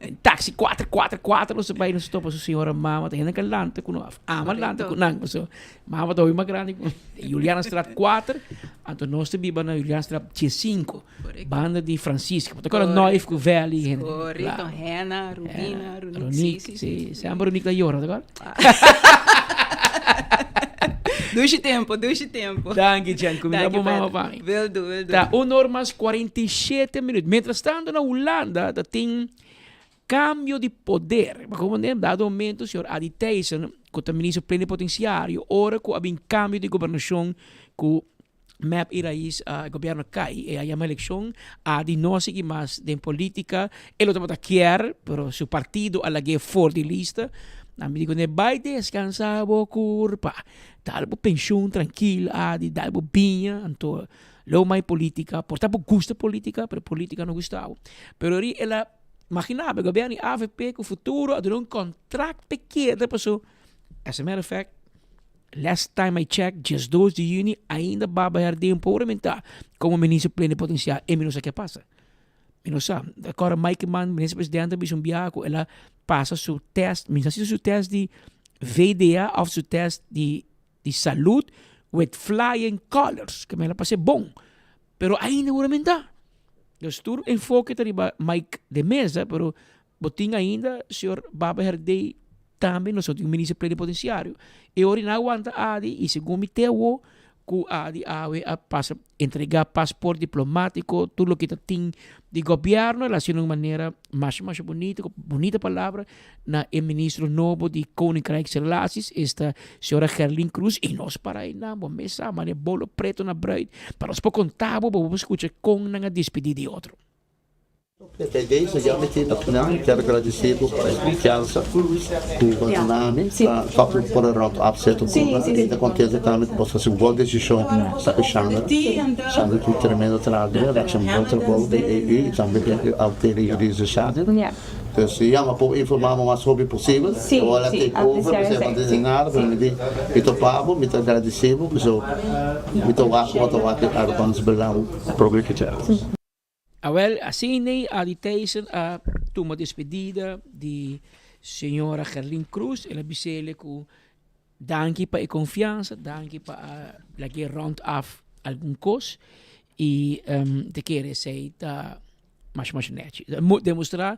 Den taxi kuater kuater kuater nos a bai nos topa su señora mama ta hende ka lanta ku nos ama lanta ku nan paso mama ta hopi mas grandi ku Julianastraat kuater anto nos ta biba na Julianastraat diesinko banda di Francisca bo ta kòrda Noif ku Valley hende Korekto Hena Rubina Ronique si si semper Ronique ta yora ta kòrda. Dushi tempo, dushi tempo. Danki Jen, kuminda Danki, bo mama Patrick. pa mi. Will do, will do. Ta un or mas 47 minuut. Mientras tanto na Hulanda ta tin cambio di poder. Pa como den dado momento señor Adi Thijssen cu ta ministro plenipotenciario ora cu a bin cambio di gobernacion cu Mep y Raiz a gobierno cay e a yama eleccion Adi no a sigui mas den politica e lo tabata kier pero su partido a lag'e for di lista. Nan mi di cune bay descansa bo curpa dal bo pensioen trankil Adi dal bo biña anto lo mai politica por ta bo gusta politica pero politica no gusta bo pero ori el a imagina bo e gobierno di avp cu futuro a duna un contract p'e keda paso as a matter of fact Last time I check, 12 di juni, ainda Baba Herdé por aumenta como ministro plenipotenciario. E mi no sa ke pasa. Mi no sa. Akora Mike Eman, minister presidente, a bisa un biaha ku el a pasa su test, mi no sa si su test di VDA of su test di di salud with flying colors, ke men el a pas'é bon. Pero ainda huramenta. Dus tur enfoke ta riba Mike de Meza, pero Bo tin ainda señor Baba Herdé tambe nos tin un minister plenipotenciario. E ora nan a wanta Adi y segun mi te awo cu Adi awe a pasa entrega paspoort diplomatico tur loke ta tin di gobierno el a haci na un manera masha masha bunita cu bunita palabra na e ministro nobo di Koninkrijksrelaties esta señora Gerlin Croes y nos para eynan bo mes sa mane bolo preto na bruid pa nos por conta bo bo por scucha con nan a despedi di otro. Bij deze ja mi tin na kier gradisí bo pa e konfiansa ku bo a duna mi pa pa por a rònt afzetten ku bo. Mi ta kontento tambe ku bo a hasi un bon desishon pa ku Shandra. Shandra tin tremendo trabou, el a hasi un bon trabou den EU i tambe den e afdeling juridische zaken. Dus ya mi a por informá bo mas hopi posibel. Ora el a take over mi sa no tin nada pero mi di mi topa bo, mi ta gradisí bo pasobra mi ta wak ku bo ta wak e Arubaans belang probeer te hasi. Awel, asin'ey Adi Thijssen a tuma despedida di señora Gerlin Croes. El a bis'ele cu danki pa e confiansa, danki pa a lag'e rond af algun cos y ta kere esey ta masha masha nechi. Demostra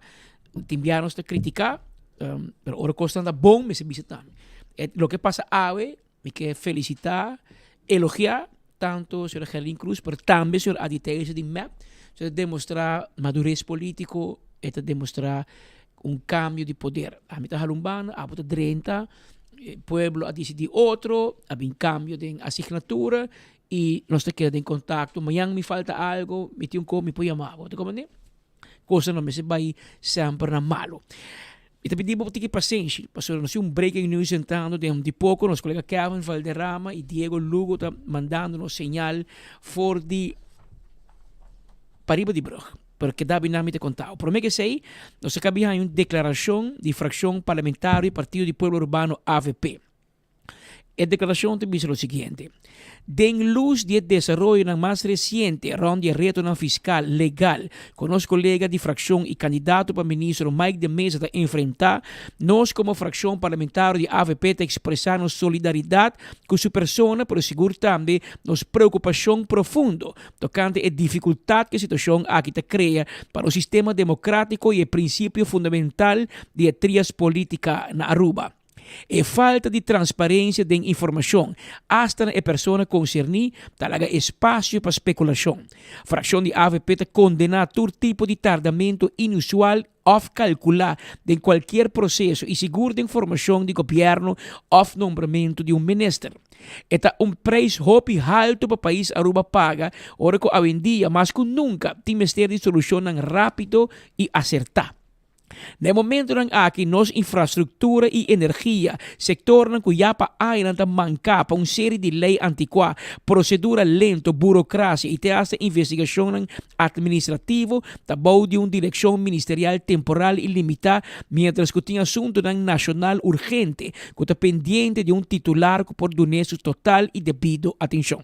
tin bia nos ta critica, pero ora cosnan ta bon mester bisa tambe. Loke pasa awe Mi ke felicita, elogia tanto señora Gerlin Cruz pero tambe señor Adi Thijssen di mep. E ta demostra madurez politico, e ta demostra un cambio di poder. Ami ta hala un banda, abo ta drenta, e pueblo a dicidi otro, a bin cambio den asignatura y nos ta keda den contacto. Mañan mi falta algo, mi tin un cos mi por yama bo, ta comprende? Cosa no mester bai semper na malo. Mi ta pidi bo tiki pasenshi, pasobra nos tin un breaking news entrando den di poco. Nos colega Kevin Valderrama y Diego Lugo ta mandando nos señal for di pariba di brug. Pero keda binan mi ta conta bo. Prome ke esey, nos a kabi haña un declaracion di fraccion parlamentario di Partido di Pueblo Urbano, avp. E deklarashon ta bisa lo siguiente, Den lus di e desaroyonan mas resiente rònt di e retonan fiskal legal ku nos kolega di frakshon i kandidato pa ministro Mike de Meza ta enfrentá, nos komo frakshon parlamentario di avp ta ekspresá nos solidaridat ku su persona pero sigur tambe nos preokupashon profundo tokante e difikultat ku e situashon aki ta krea pa nos sistema demokratiko i e prinsipio fundamental di e trias politika na Aruba. E falta di transparencia den informacion, hasta na e persona concerni, ta laga espacio pa speculacion. Fraccion di avp ta condena tur tipo di tardamento inusual of calcula den cualkier proceso y sigur den formacion di gobierno of nombramento di un minister. E ta un prijs hopi halto pa pais Aruba paga ora cu awendia mas cu nunca tin mester di solucionnan rapido y acerta. Na e momentonan aki nos infrastruktura i energia, sektornan ku ya pa añanan ta manká pa un seri di lei antikuá, prosedura lento, burokrasia i te asta investigashonnan atministrativo, ta bou di un direkshon ministerial temporal i limitá, miéntras ku tin asuntunan nashonal urgente ku ta pendiente di un titular ku por dun'é su total i debido atenshon.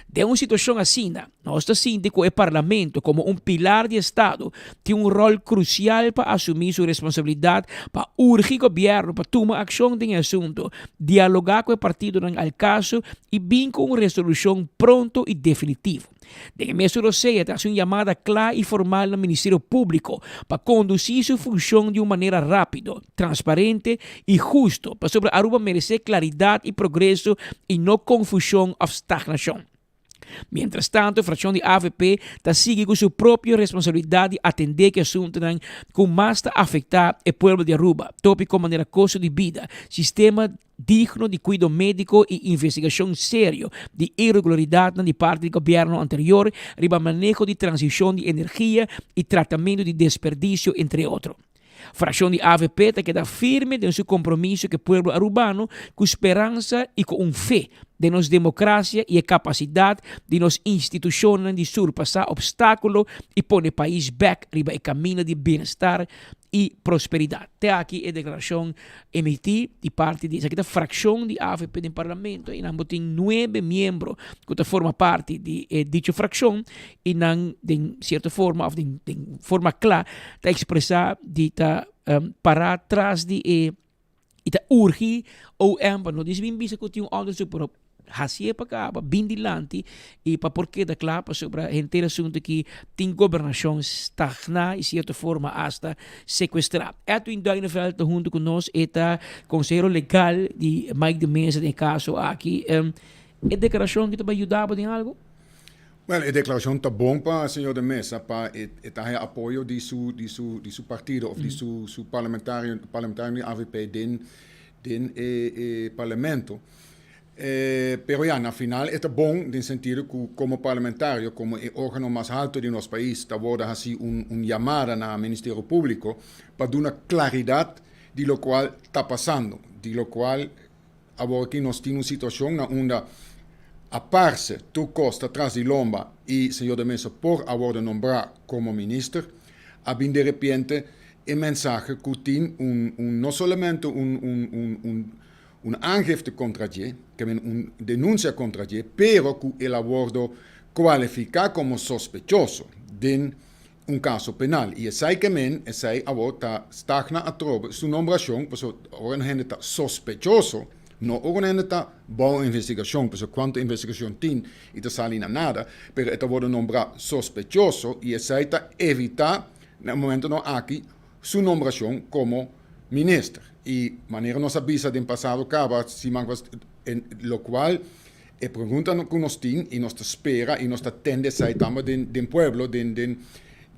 Den un situashon asina, nos ta sinti ku e Parlamento, komo un pilar di Estado, tin un ròl krusial pa asumí su responsabilidat pa urgi gobièrnu pa tuma akshon den e asuntu, dialogá ku e partidonan al kaso i bin ku un resolushon pronto i definitivo. Den e mesun rosea ta hasi un yamada kla i formal na Ministerio Públiko pa kondusí su funshon di un manera rápido, transparente i husto, pasobra Aruba meresé klaridat i progreso i no konfushon òf stagnashon. Mientrastanto, frakshon di avp ta sigui ku su propio responsabilidat di atendé ku e asuntunan ku mas ta afektá e pueblo di Aruba, tópiko manera kosto di bida, sistema digno di kuido médiko i investigashon serio di iregularidatnan di parti di gobièrnu anterior riba maneho di transishon di energia i tratamentu di desperdisio, entre otro. Frakshon di avp ta keda firme den su kompromiso ku e pueblo arubano ku speransa i ku un fe den nos demokrasia i e kapasidat di nos institushonnan di surpasá opstákulo i pone pais bèk riba e kaminda di bienestar i prosperidat. Te aki e deklarashon emití di parti di esaki ta frakshon di avp den parlamento i nan bo tin nuebe miembro ku ta forma parti di e dicho frakshon i nan den sierto forma òf den den forma kla ta ekspresá di ta pará tras di e i ta urgi OM pa no disi bin bisa ku tin un onderzoek pero Hasié pa kaba, bin dilanti i pa por keda kla pasobra henter asuntu aki tin gobernashon stagná i sierto forma asta sekuestrá. Edwin Duineveld ta huntu ku nos, e ta konsehero legal di Mike de Meza den e kaso aki. E deklarashon aki ta bai yuda bo den algu? Well, e deklarashon ta bon pa señor de Meza pa e ta haya apoyo di su di su di su partido of di su su parlamentario parlamentario di avp den den e e parlamento. Pero ya, na final e ta bon den sentido cu como parlamentario, como e organo mas halto di nos pais, ta wordo haci un un yamada na Ministerio Publico pa duna claridad di locual ta pasando, di locual awor aki nos tin un situacion na unda a parce tur cos ta tras di lomba y señor de Meza por a wordo nombra como minister, a bin derepente e mensahe cu tin un un no solamente un un un un Un aangifte contra dje, ke men un denuncia contra dje, pero cu el a wordo cualifica como sospechoso den un caso penal. Y esai ke men, esai awor ta stagna atrobe su nombracion, pasobra ora un hende ta sospechoso, no ora un hende ta bao investigacion, pasobra cuanto investigacion tin y ta sali na nada, pero e ta wordo nombra sospechoso y esai ta evita na e momentonan aki su nombracion como minister. Y manera nos a bisa den pasado caba siman pas en locual e pregunta cu nos tin y nos ta spera y nos ta tende esai tambe den den pueblo den den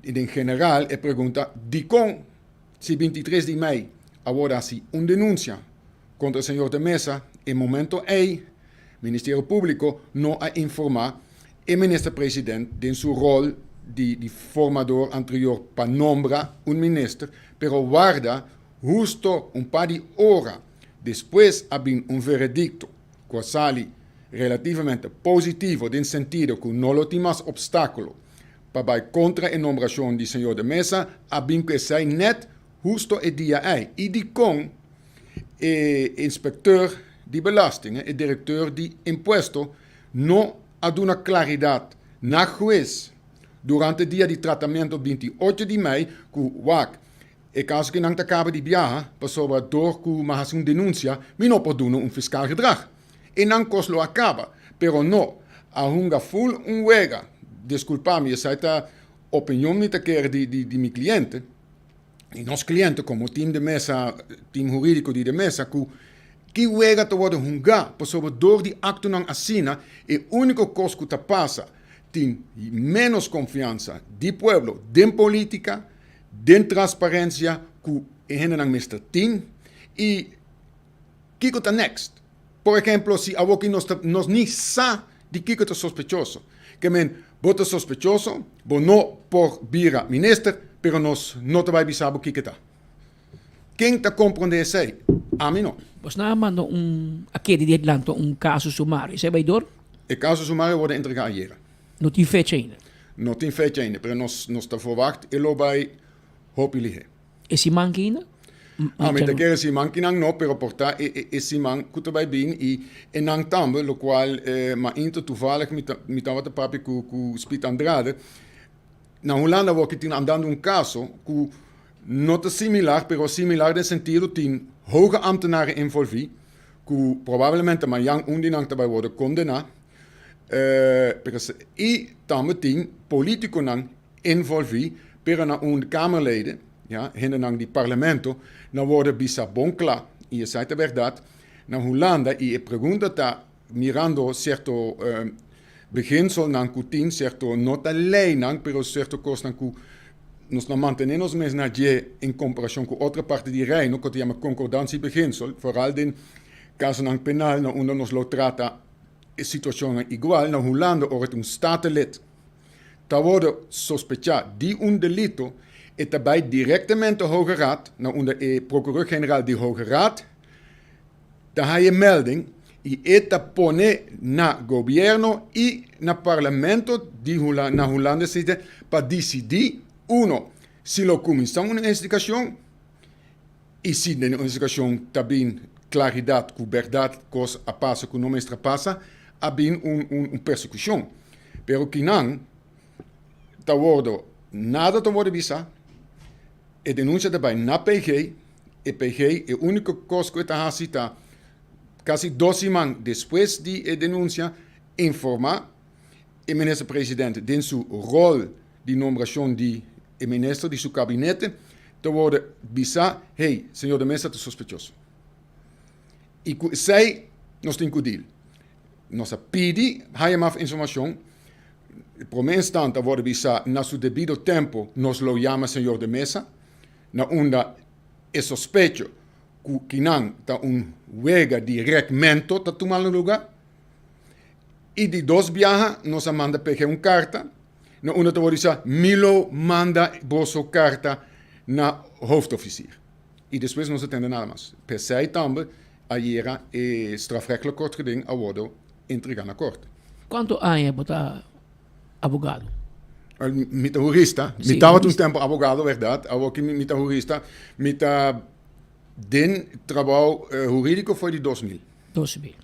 den general e pregunta dicon si 23 di mei a worde haci un denuncia contra señor de Meza e momento ey Ministerio Publico no a informa e minister president den su rol di di formador anterior pa nombra un minister, pero warda husto un par di ora despues a bin un veredicto cu a sali relativamente positivo den sentido cu no lo tin mas obstaculo pa bay contra e nombracion di señor de Meza, a bin cu esey net husto e dia ey. Y dicon e inspecteur di belasting, e directeur di impuesto no a duna claridad na huez durante dia di tratamento 28 di mei cu wak e caso cu nan ta caba di biaha pasobra door cu mi a haci un denuncia mi no por duna un fiscaal gedrag e nan cos lo a caba pero no a hunga full un wega disculpa mi esai ta opinion mi ta kere di di mi cliente y nos cliente como team de mesa team huridico di de mesa cu Ki wega ta wòrdu hungá? Pasobra dor di aktonan asina, e úniko kos ku ta pasa, tin ménos konfiansa di pueblo den polítika, den transparensia ku e hendenan mester tin. I kiko ta next? Por ehemplo, si awoki nos ta nos ni sa di kiko ta sospechoso. Ke men, bo ta sospechoso, bo no por bira minister, pero nos no ta bai bisa bo kiko ta. Ken ta comprende esey? Ami no. Bos nan a manda un a keda di adelanto un caso sumario. Esey bay door? E caso sumario a wordo entrega ayera. No tin fecha ainda? No tin fecha ainda, pero nos nos ta verwacht e lo bay hopi lihe. E siman ki ainda? Ami ta kere siman kinan no, pero por ta e e siman cu ta bay bin y e nan tambe, locual mainta toevallig mi ta mi tabata papia cu cu Speed Andrade, Na Hulanda awor ki tin andando un caso cu no ta similar, pero similar den sentido tin hoge ambtenaren envolvi cu probablemente mañan un di nan ta bay wordo condena. Pero y tambe tin politiconan envolvi, pero na un Kamerleden, ya, hendenan di parlamento, nan wordo bisa bon cla, y esai ta berdad, na Hulanda, y e pregunta ta mirando cierto beginselnan cu tin, cierto no ta leynan, pero cierto cosnan cu nos ta mantene nos mes na dje en comparacion cu otro parti di Reino, cu ta yama concordantiebeginsel, vooral den casonan penal na unda nos lo trata e situacionnan igual. Na Hulanda ora tin un statenlid ta wordo sospecha di un delito, e ta bay directamente Hoge Raad, na unda e procureur-generaal di Hoge Raad ta haya e melding y e ta pone na gobierno y na parlamento di na Hulanda pa dicidi, uno, si lo cuminsa un investigacion, Y si den un investigashon ta bin claridad cu berdad cos a pasa cu no mester a pasa, a bin un un persecucion. Pero kinan ta wordo, nada ta wordo bisa, e denuncia ta bay na PG, e PG e unico cos cu e ta haci ta casi dos siman despues di e denuncia informa e minister president den su rol di nombrashon di e minister di su kabinete ta worde bisa, hey, señor de Meza ta sospechoso. I ku esei nos tin ku deal. Nos a pidi haya mas informashon. Prome instante a worde bisa na su debido tempo nos lo yama señor de Meza na unda e sospecho ku kinan ta un wega di rekmento ta tumando luga. I di dos biaha nos a manda PG un karta na unda ta wòrdu bisa, Mi lo manda boso karta na hoofdofficier. I despues nos a tende nada mas. P'esei tambe ayera e strafrechtelijk kort geding a wòrdu entregá na kort. Kuantu aña bo ta abogado? Mi ta hurista. Mi tabata un tempu abogado, bèrdat. Awor ki mi ta hurista. Mi ta den trabou hurídiko for di 2000. 2000.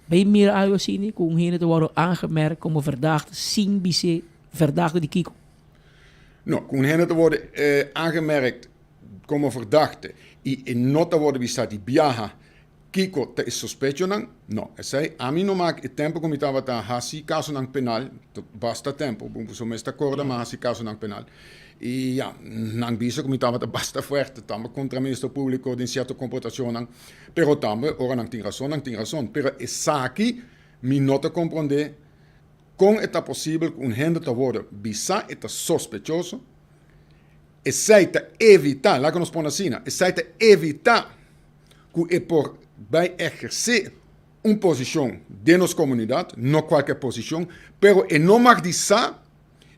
Bay mira algo asina cu un hende ta wordo aangemerkt como verdachte sin bis'é verdachte di kico? No, cu un hende ta wordo aangemerkt como verdachte y e no ta wordo bisa di biaha kico ta e sospechonan, no. Esey ami no mak e tempo cu mi tabata haci casonan penal, basta tempo, bo mes ta corda mi a haci casonan penal. Y ya, nan bisa cu mi tabata basta fuerte, tambe contra Minister Publico den cierto comportacionnan. Pero tambe ora nan tin rason, nan tin rason. Pero esaki mi no ta comprende con e ta posibel cu un hende ta wordo bisa e ta sospechoso. Esey ta evita, laga nos pone asina, esey ta evita cu e por bay eherce un posicion den nos comunidad, no cualkier posicion, pero e no mag di sa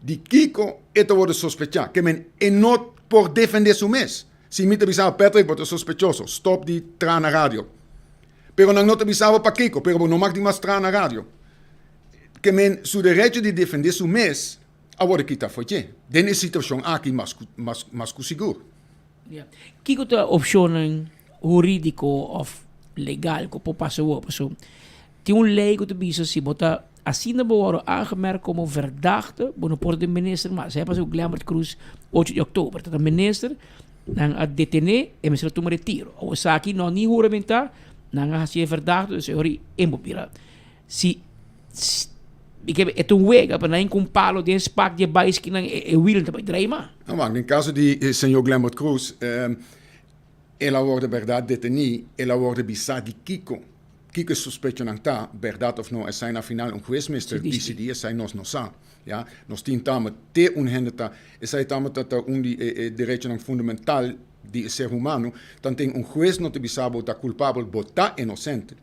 Di kiko e ta wòrdu sospechá? Ke men e no por defendé su mes. Si mi ta bisa bo, Patrick, bo ta sospechoso, stòp di traha na radio. Pero nan no ta bisa bo pakiko, pero bo no mag di mas traha na radio. Ke men su derecho di defendé su mes a wòrdu kitá for dje. Den e situashon aki mas ku mas mas ku sigur. Kiko ta opshonnan hurídiko òf legal ku por pasa awor? Pasobra tin un lei ku ta bisa si bo ta asina bo wòrdu aangemerkt komo verdachte, bo no por ta minister mas. Esei a pasa ku Glenbert Croes ocho di òktober. Ta ta minister, nan a detené, e mester a tuma retiro. Awor esaki no ni huramentá, nan a hasié verdachte, dus e ora e bo bira. Si mi ke e ta un wega pa nan ku un palo den spak di e baiskinan e wiel ta bai drai mas. No man, den kaso di señor Glenbert Croes el a worde berdad deteni, el a worde bisa di kiko, kiko e sospechonan ta, berdad of no, esai na final un hues mester disidi, esai nos no sa, ya. Nos tin tambe te un hende ta, esai tambe ta ta un di e derechonan fundamental di e ser humano, tanten un hues no ta bisa bo ta culpabel, bo ta inocente.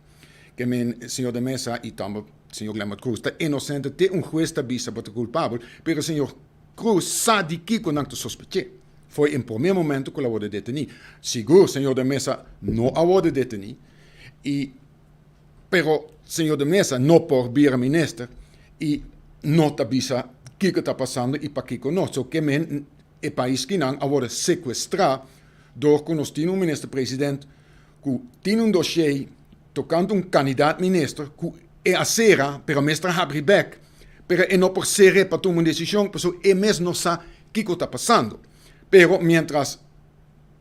Ke men señor de Meza y tambe señor Glenbert Croes ta inocente te un hues ta bisa bo ta culpabel, pero señor Croes sa di kico nan ta sospeche fo'i en prome momento cu el a worde deteni. Sigur señor de Meza no a worde deteni y pero señor de Meza no por bira minister y no ta bisa kico ta pasando y pakico no. So ke men e pais kinan a worde secuestra door cu nos tin un minister president ku tin un dossier tokante un kandidat minister ku e a sera pero mester a habri bek pero e no por ser'e pa tuma un desishon pasobra e mes no sa kiko ta pasando. Pero mientras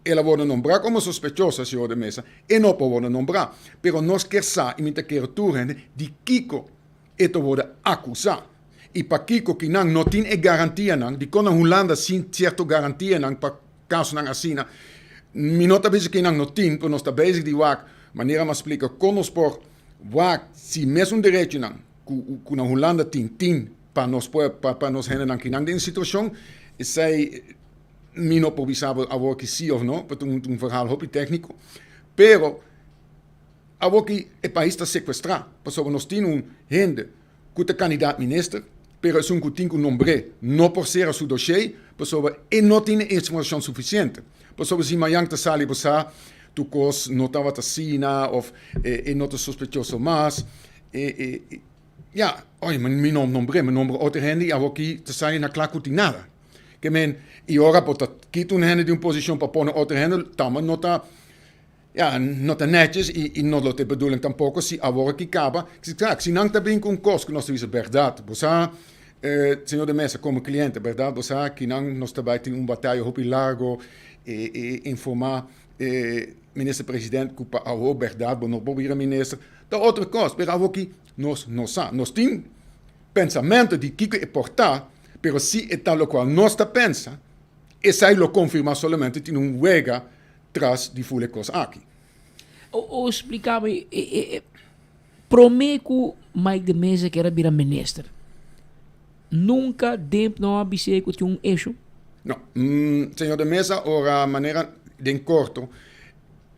el a wòrdu nombrá komo sospechoso, señor de Meza, e no por wòrdu nombrá. Pero nos kier sa i mi ta kere tur hende di kiko. e ta worde acusa. Y pakico ki nan no tin e garantianan, dicon na Hulanda sin cierto garantianan pa casonan asina? Mi no ta bisa ki nan no tin, pero nos ta bezig di wak, manera mi a splica, con nos por wak si mesun derechonan cu cu na Hulanda tin, tin pa nos pa pa nos hendenan ki nan den situacion. Esey mi no por bisa bo awor ki si of no, pasobra ta un verhaal hopi tecnico, pero awor ki e pais ta secuestra, pasobra nos tin un hende ku ta kandidat minister, pero esun ku tin ku nombr'é no por sera su doshé pasobra e no tin e informashon sufisiente. Pasobra si mañan ta sali bo sa tur kos no tabata asina òf e no ta sospechoso mas, e e ya, oye mi no nombr'é, mi nombra otro hende i awoki ta sali na kla ku tin nada. Ke men, i ora bo ta kita un hende di un posishon pa pone otro hende, tamba no ta. Ya, no ta netjes y y no lo ta e bedoeling tampoco si awor aki caba. Kijk, si nan ta bin cu un cos cu nos ta bisa berdad, bo sa, señor de Meza, como cliente, berdad, bo sa ki nan nos ta bay tin un bataya hopi largo e e informa e minister president cu pa awor berdad bo no por bira minister, ta otro cos, pero awor aki nos no sa. Nos tin pensamento di kico e por ta, pero si e ta locual nos ta pensa, esai lo confirma solamente tin un wega tras di ful e kos aki. O splika mi, prome ku Mike de Meza kier a bira minister, nunka Demp no a bis'é ku tin un issue? No. Señor de Meza ora manera den korto,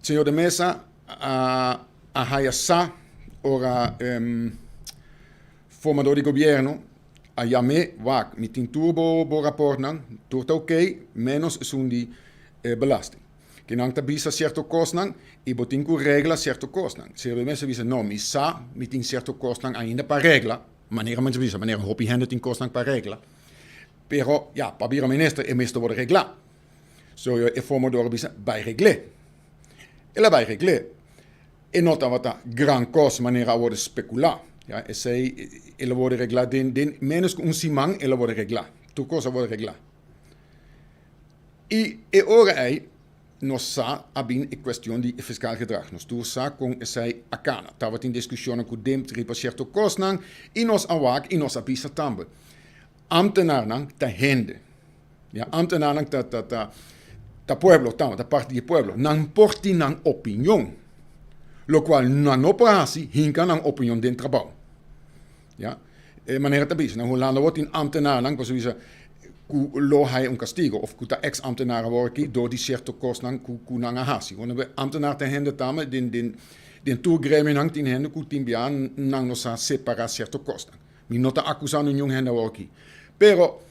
señor de Meza a haya sa ora formador di gobierno a yam'é, wak, mi tin tur bo bo raportnan, tur ta oké, ménos esun di e belasting. Ke nan ta bisa sierto kosnan i bo tin ku regla sierto kosnan. Si bo mester bisa, no, mi sa mi tin sierto kosnan ainda pa regla, manera mi ta bisa, manera hopi hende tin kosnan pa regla, pero ya, pa bira minister e mester wòrdu reglá. So e formador a bisa, bai regl'é. El a bai regl'é. E no tabata gran kos manera a wòrdu spekulá. Ya, esei el a wòrdu reglá den den ménos ku un siman el a wòrdu reglá. Tur kos a wòrdu reglá. I e ora ei nos sa a bin e kuestion di e fiskaal gedrag. Nos tur sa kon esei a kana. Tabatin diskushonnan ku Dempt riba sierto kosnan i nos a wak i nos a bisa tambe. Ambtenarnan ta hende. Ya, ambtenarnan ta ta ta ta pueblo tambe, ta parti di e pueblo. Nan por tin nan opinion, lokual nan no por hasi hinka nan opinion den trabou. Ya, e manera ta bisa, na Hulanda awor tin ambtenarnan ku a bisa ku lo haya un kastigo of ku ta eks ambtenar awor aki dor di sierto kosnan ku ku nan a hasi. Wonder be ambtenar ta hende tambe den den den tur gremionan tin hende ku tin bia nan no sa separa sierto kosnan. Mi no ta akusando niun hende awor aki. Pero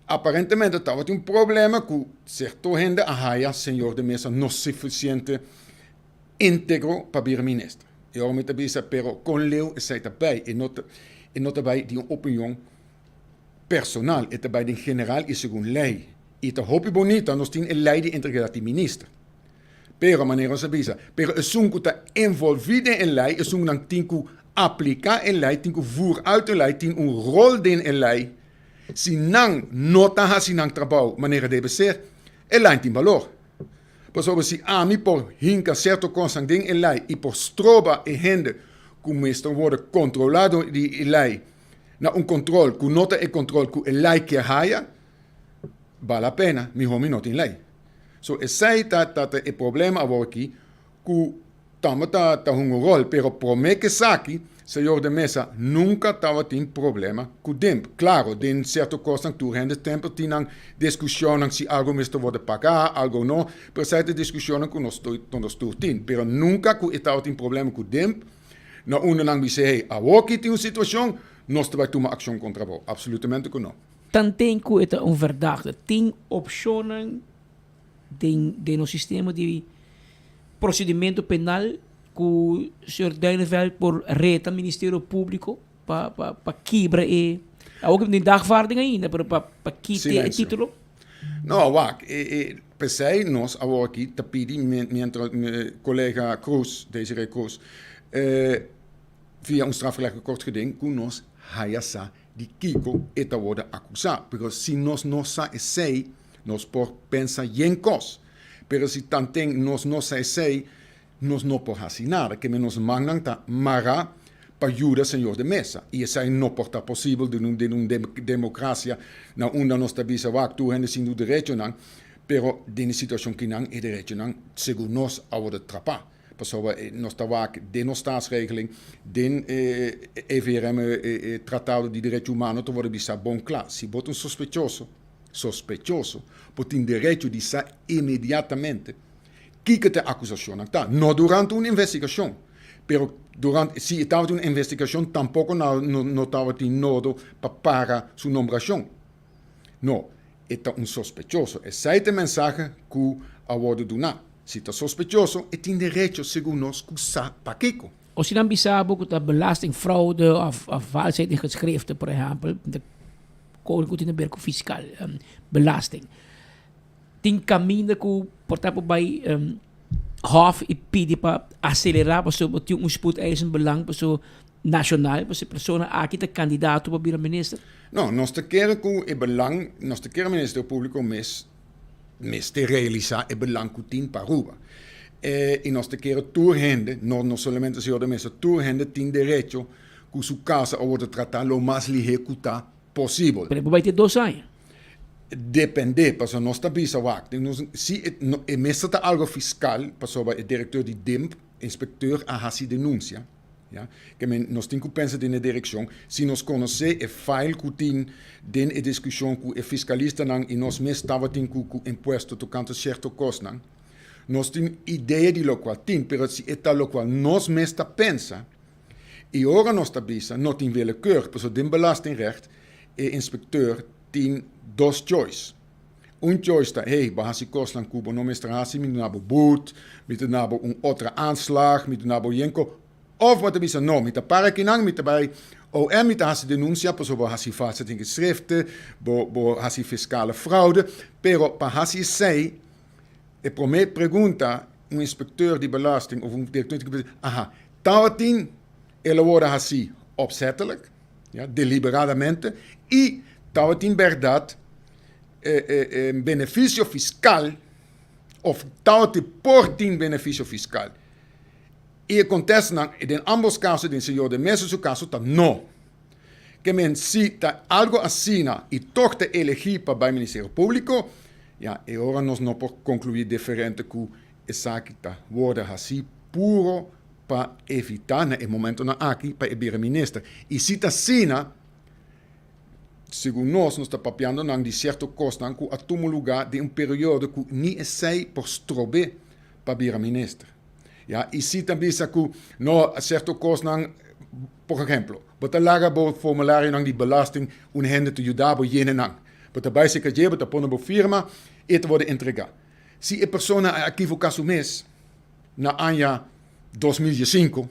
aparentemente tabatin un problema ku sierto hende a haya señor de Meza no sufisiente integro pa bira minister. E ora mi ta bisa, pero kon leu esei ta bai? E no ta, e no ta bai di un opinion personal, e ta bai den general i segun lei. I ta hopi bonita nos tin e lei di integridat di minister. Pero, manera nos a bisa, pero esun ku ta envolvi den e lei, esun ku nan tin ku aplika e lei, tin ku voer uit e lei, tin un rol den e lei, si nan no ta hasi nan trabou manera debe ser, e lei tin balor. Pasobra si ami por hinka sierto kosnan den e lei i por stroba e hende ku mester wòrdu kontrolá dor di e lei na un kontrol ku no ta e kontrol ku e lei kier haya, bal a pena, mihó mi no tin lei. So esei ta ta e problema awor aki ku Tambe ta ta hunga un rol, pero prome ke esaki, señor de Meza nunca tabatin problema cu Dimp. Claro, den cierto cosnan tur hende temper tin nan discusionnan si algo mester worde paga, algo no, pero esai ta discusionnan cu nos nos tur tin. Pero nunca cu e tabatin problema cu Dimp, na unda nan bisa, hey, awoki tin un situacion, nos ta bay tuma accion contra bo. Absolutamente cu no. Tanten cu e ta un verdachte, tin opcionnan den den nos sistema di procedimento penal cu señor Duijneveld por reta Ministerio Publico pa pa pa kibra e awor cu tin dagvaarding ainda pero pa pa kita e titulo. No, wak, e e p'esei nos awor aki ta pidi mientras colega Croes, Desiree Croes, via un strafrechtelijk kort geding cu nos haya sa di kiko e ta worde acusa. Pero si nos no sa esei, Nos por pensa yen kos, pero si tanten nos no sa esei, nos no por hasi nada. Keme nos mannan ta mará. pa yuda señor de Meza. Y esey no por ta posibel den un den un democracia na unda nos ta bisa wak tur hende sin su derechonan, pero den e situacion kinan e derechonan segun nos a worde trapa. Pasobra nos ta wak den nos staatsregeling, den e EVRM e tratado di derecho humano ta worde bisa bon cla, si bo ta un sospechoso, sospechoso, bo tin derecho di sa inmediatamente kiko ta e acusacionnan ta. No durante un investigacion, pero durante, si e tabata un investigacion tampoco no tabatin nodo pa para su nombracion. No, e ta un sospechoso. Esei ta e mensahe ku a wòrdu duná. Si ta sospechoso, e tin derecho, segun nos, ku sa pakiko. O si nan bisa bo ku ta belastingfraude òf valsheid in geschriften, por ehèmpel, ta kos ku tin ta ber ku fiskal, belasting. Tin kaminda ku por ta por bai hòf i pidi pa aselerá pasobra bo tin un spoedeisend belang pasobra nashonal pasobra e persona aki ta kandidato pa bira minister? No, nos ta kere ku e belang, nos ta kere Ministerio Públiko mes mester realisá e belang ku tin pa Aruba. I nos ta kere tur hende, no no solamente señor de Meza, tur hende tin derecho ku su kasa a wòrdu tratá lo mas lihé ku ta posibel. Pero e por bai te dos aña. Depende, pasobra nos ta bisa wak, si e mester ta algo fiskal, pasobra e direktor di DIMP, inspekteur a hasi denunsia, ya, ke men nos tin ku pensa den e direkshon, si nos konosé e file ku tin den e diskushon ku e fiskalistanan i nos mes tabatin ku ku impuesto tokante sierto kosnan, nos tin idea di lokual tin, pero si e ta lokual nos mes ta pensa, i ora nos ta bisa no tin willekeur, pasobra den belastingrecht e inspekteur tin dos choice. Un choice ta, hey, bo hasi kosnan ku bo no mester hasi, mi duna bo boet, mi ta duna bo un otra aanslag, mi duna bo yenko. Of bo ta bisa, no, mi ta para akinan, mi ta bai OM, mi ta hasi denunsia pasobra bo hasi valsheid in geschriften, bo bo hasi fiskale fraude. Pero pa hasi esei, e promé pregunta un inspekteur di belasting of un direkteur di aha, tabatin el a wòrdu hasi opzettelijk? Ya, deliberadamente, i tabatin bèrdat e benefisio fiskal òf tabatin por tin benefisio fiskal. I e kontestanan den ambos kaso, den señor de Meza su kaso, ta no. Ke men si ta algo asina i tòg ta elegí pa bai Ministerio Públiko, ya, e ora nos no por konkluí diferente ku esaki ta wòrdu hasí puro pa evitá na e momentonan aki pa e bira minister. I si ta asina, segun nos, nos ta papiando nan di sierto kosnan ku a tuma lugá den un periodo ku ni esei por strob'é pa bira minister. Ya, i si ta bisa ku no, sierto kosnan, por ehemplo, bo ta laga bo formularionan di belasting un hende ta yuda bo yena nan. Bo ta bai serka dje, bo ta pone bo firma, e ta wòrdu entregá. Si e persona a ekivoká su mes na aña 2015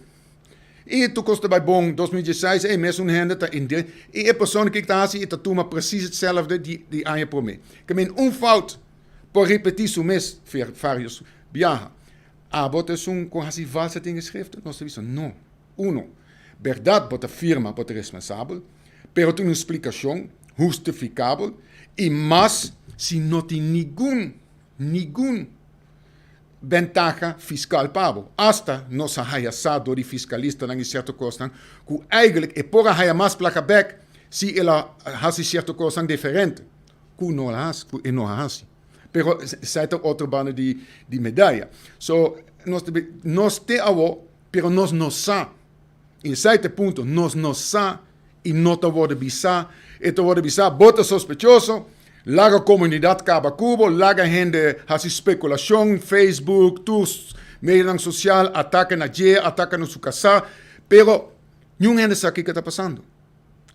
i tur kos ta bai bon 2016 e mesun hende ta inde i e persona kiko ta hasi e ta tuma precies hetzelfde di di aña prome. Ke men un fout por repeti su mes varios biaha. Abo ta esun ku hasi valsa den geschriften? Nos ta bisa no. Uno, berdad bo ta firma bo ta responsabel, pero tin un splikashon hustifikabel i mas si no tin nigun nigun bentaha fiskal pa bo. Asta nos a haya sa dor di fiskalistanan i sierto kosnan ku eigentlik e por a haya mas plaka bek si el a hasi sierto kosnan diferente ku no a hasi, ku e no a hasi. Pero esei ta otro banda di di medaya. So nos ta nos te awo pero nos no sa. I esei ta e punto, nos no sa i no ta wòrdu bisá. E ta wòrdu bisá, bo ta sospechoso, laga komunidat kaba ku bo, laga hende hasi spekulashon, Facebook, tur medionan sosial, ataka na dje, ataka na su kasá, pero niun hende sa kiko ta pasando.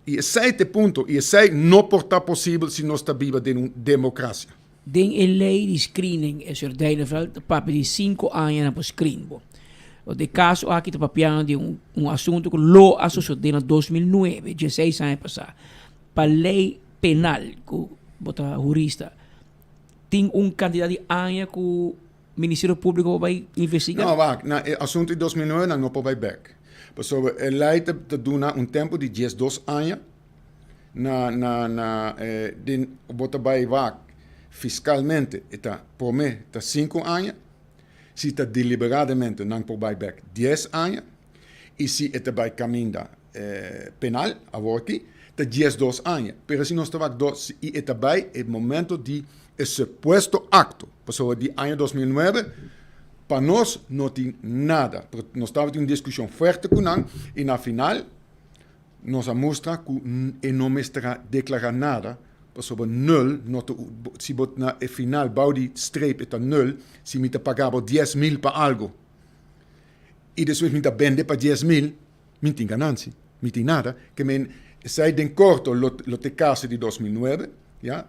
I esei ta e punto, i esei no por ta posibel si nos ta biba den un demokrasia. Den e ley di screening e señor Dijneveld ta papia di cinco aña nan por screen bo. De caso aki ta papiando di un un asunto cu lo a sucede na 2009, dieseis aña pasa. Pa ley penal cu bo ta hurista tin un cantidad di aña cu Ministerio Publico por bay investiga? No, wak, na e asunto di 2009 nan no por bay bek. Pasobra e ley ta ta duna un tempo di diesdos aña. Na na na eh, den bo ta bai wak fiskalmente e ta promé ta sinku aña, si ta deliberadamente nan por bai bek dies aña. I si e ta bai kaminda penal awor aki ta 12 aña. Pero si nos ta wak dos i e ta bai e momento di e supuesto akto, pasobra di aña 2009 pa nos no tin nada. Pero nos tabatin un diskushon fuerte ku nan i na final nos a mustra ku e no mester a deklará nada pasobra nul no ta si bo na e final bou di streep e ta nul si mi ta paga bo 10,000 pa algo. I despues mi ta bende pa 10,000, mi tin ganansi, mi tin nada. Ke men, esei den korto lo, lo ta e kaso di 2009, ya.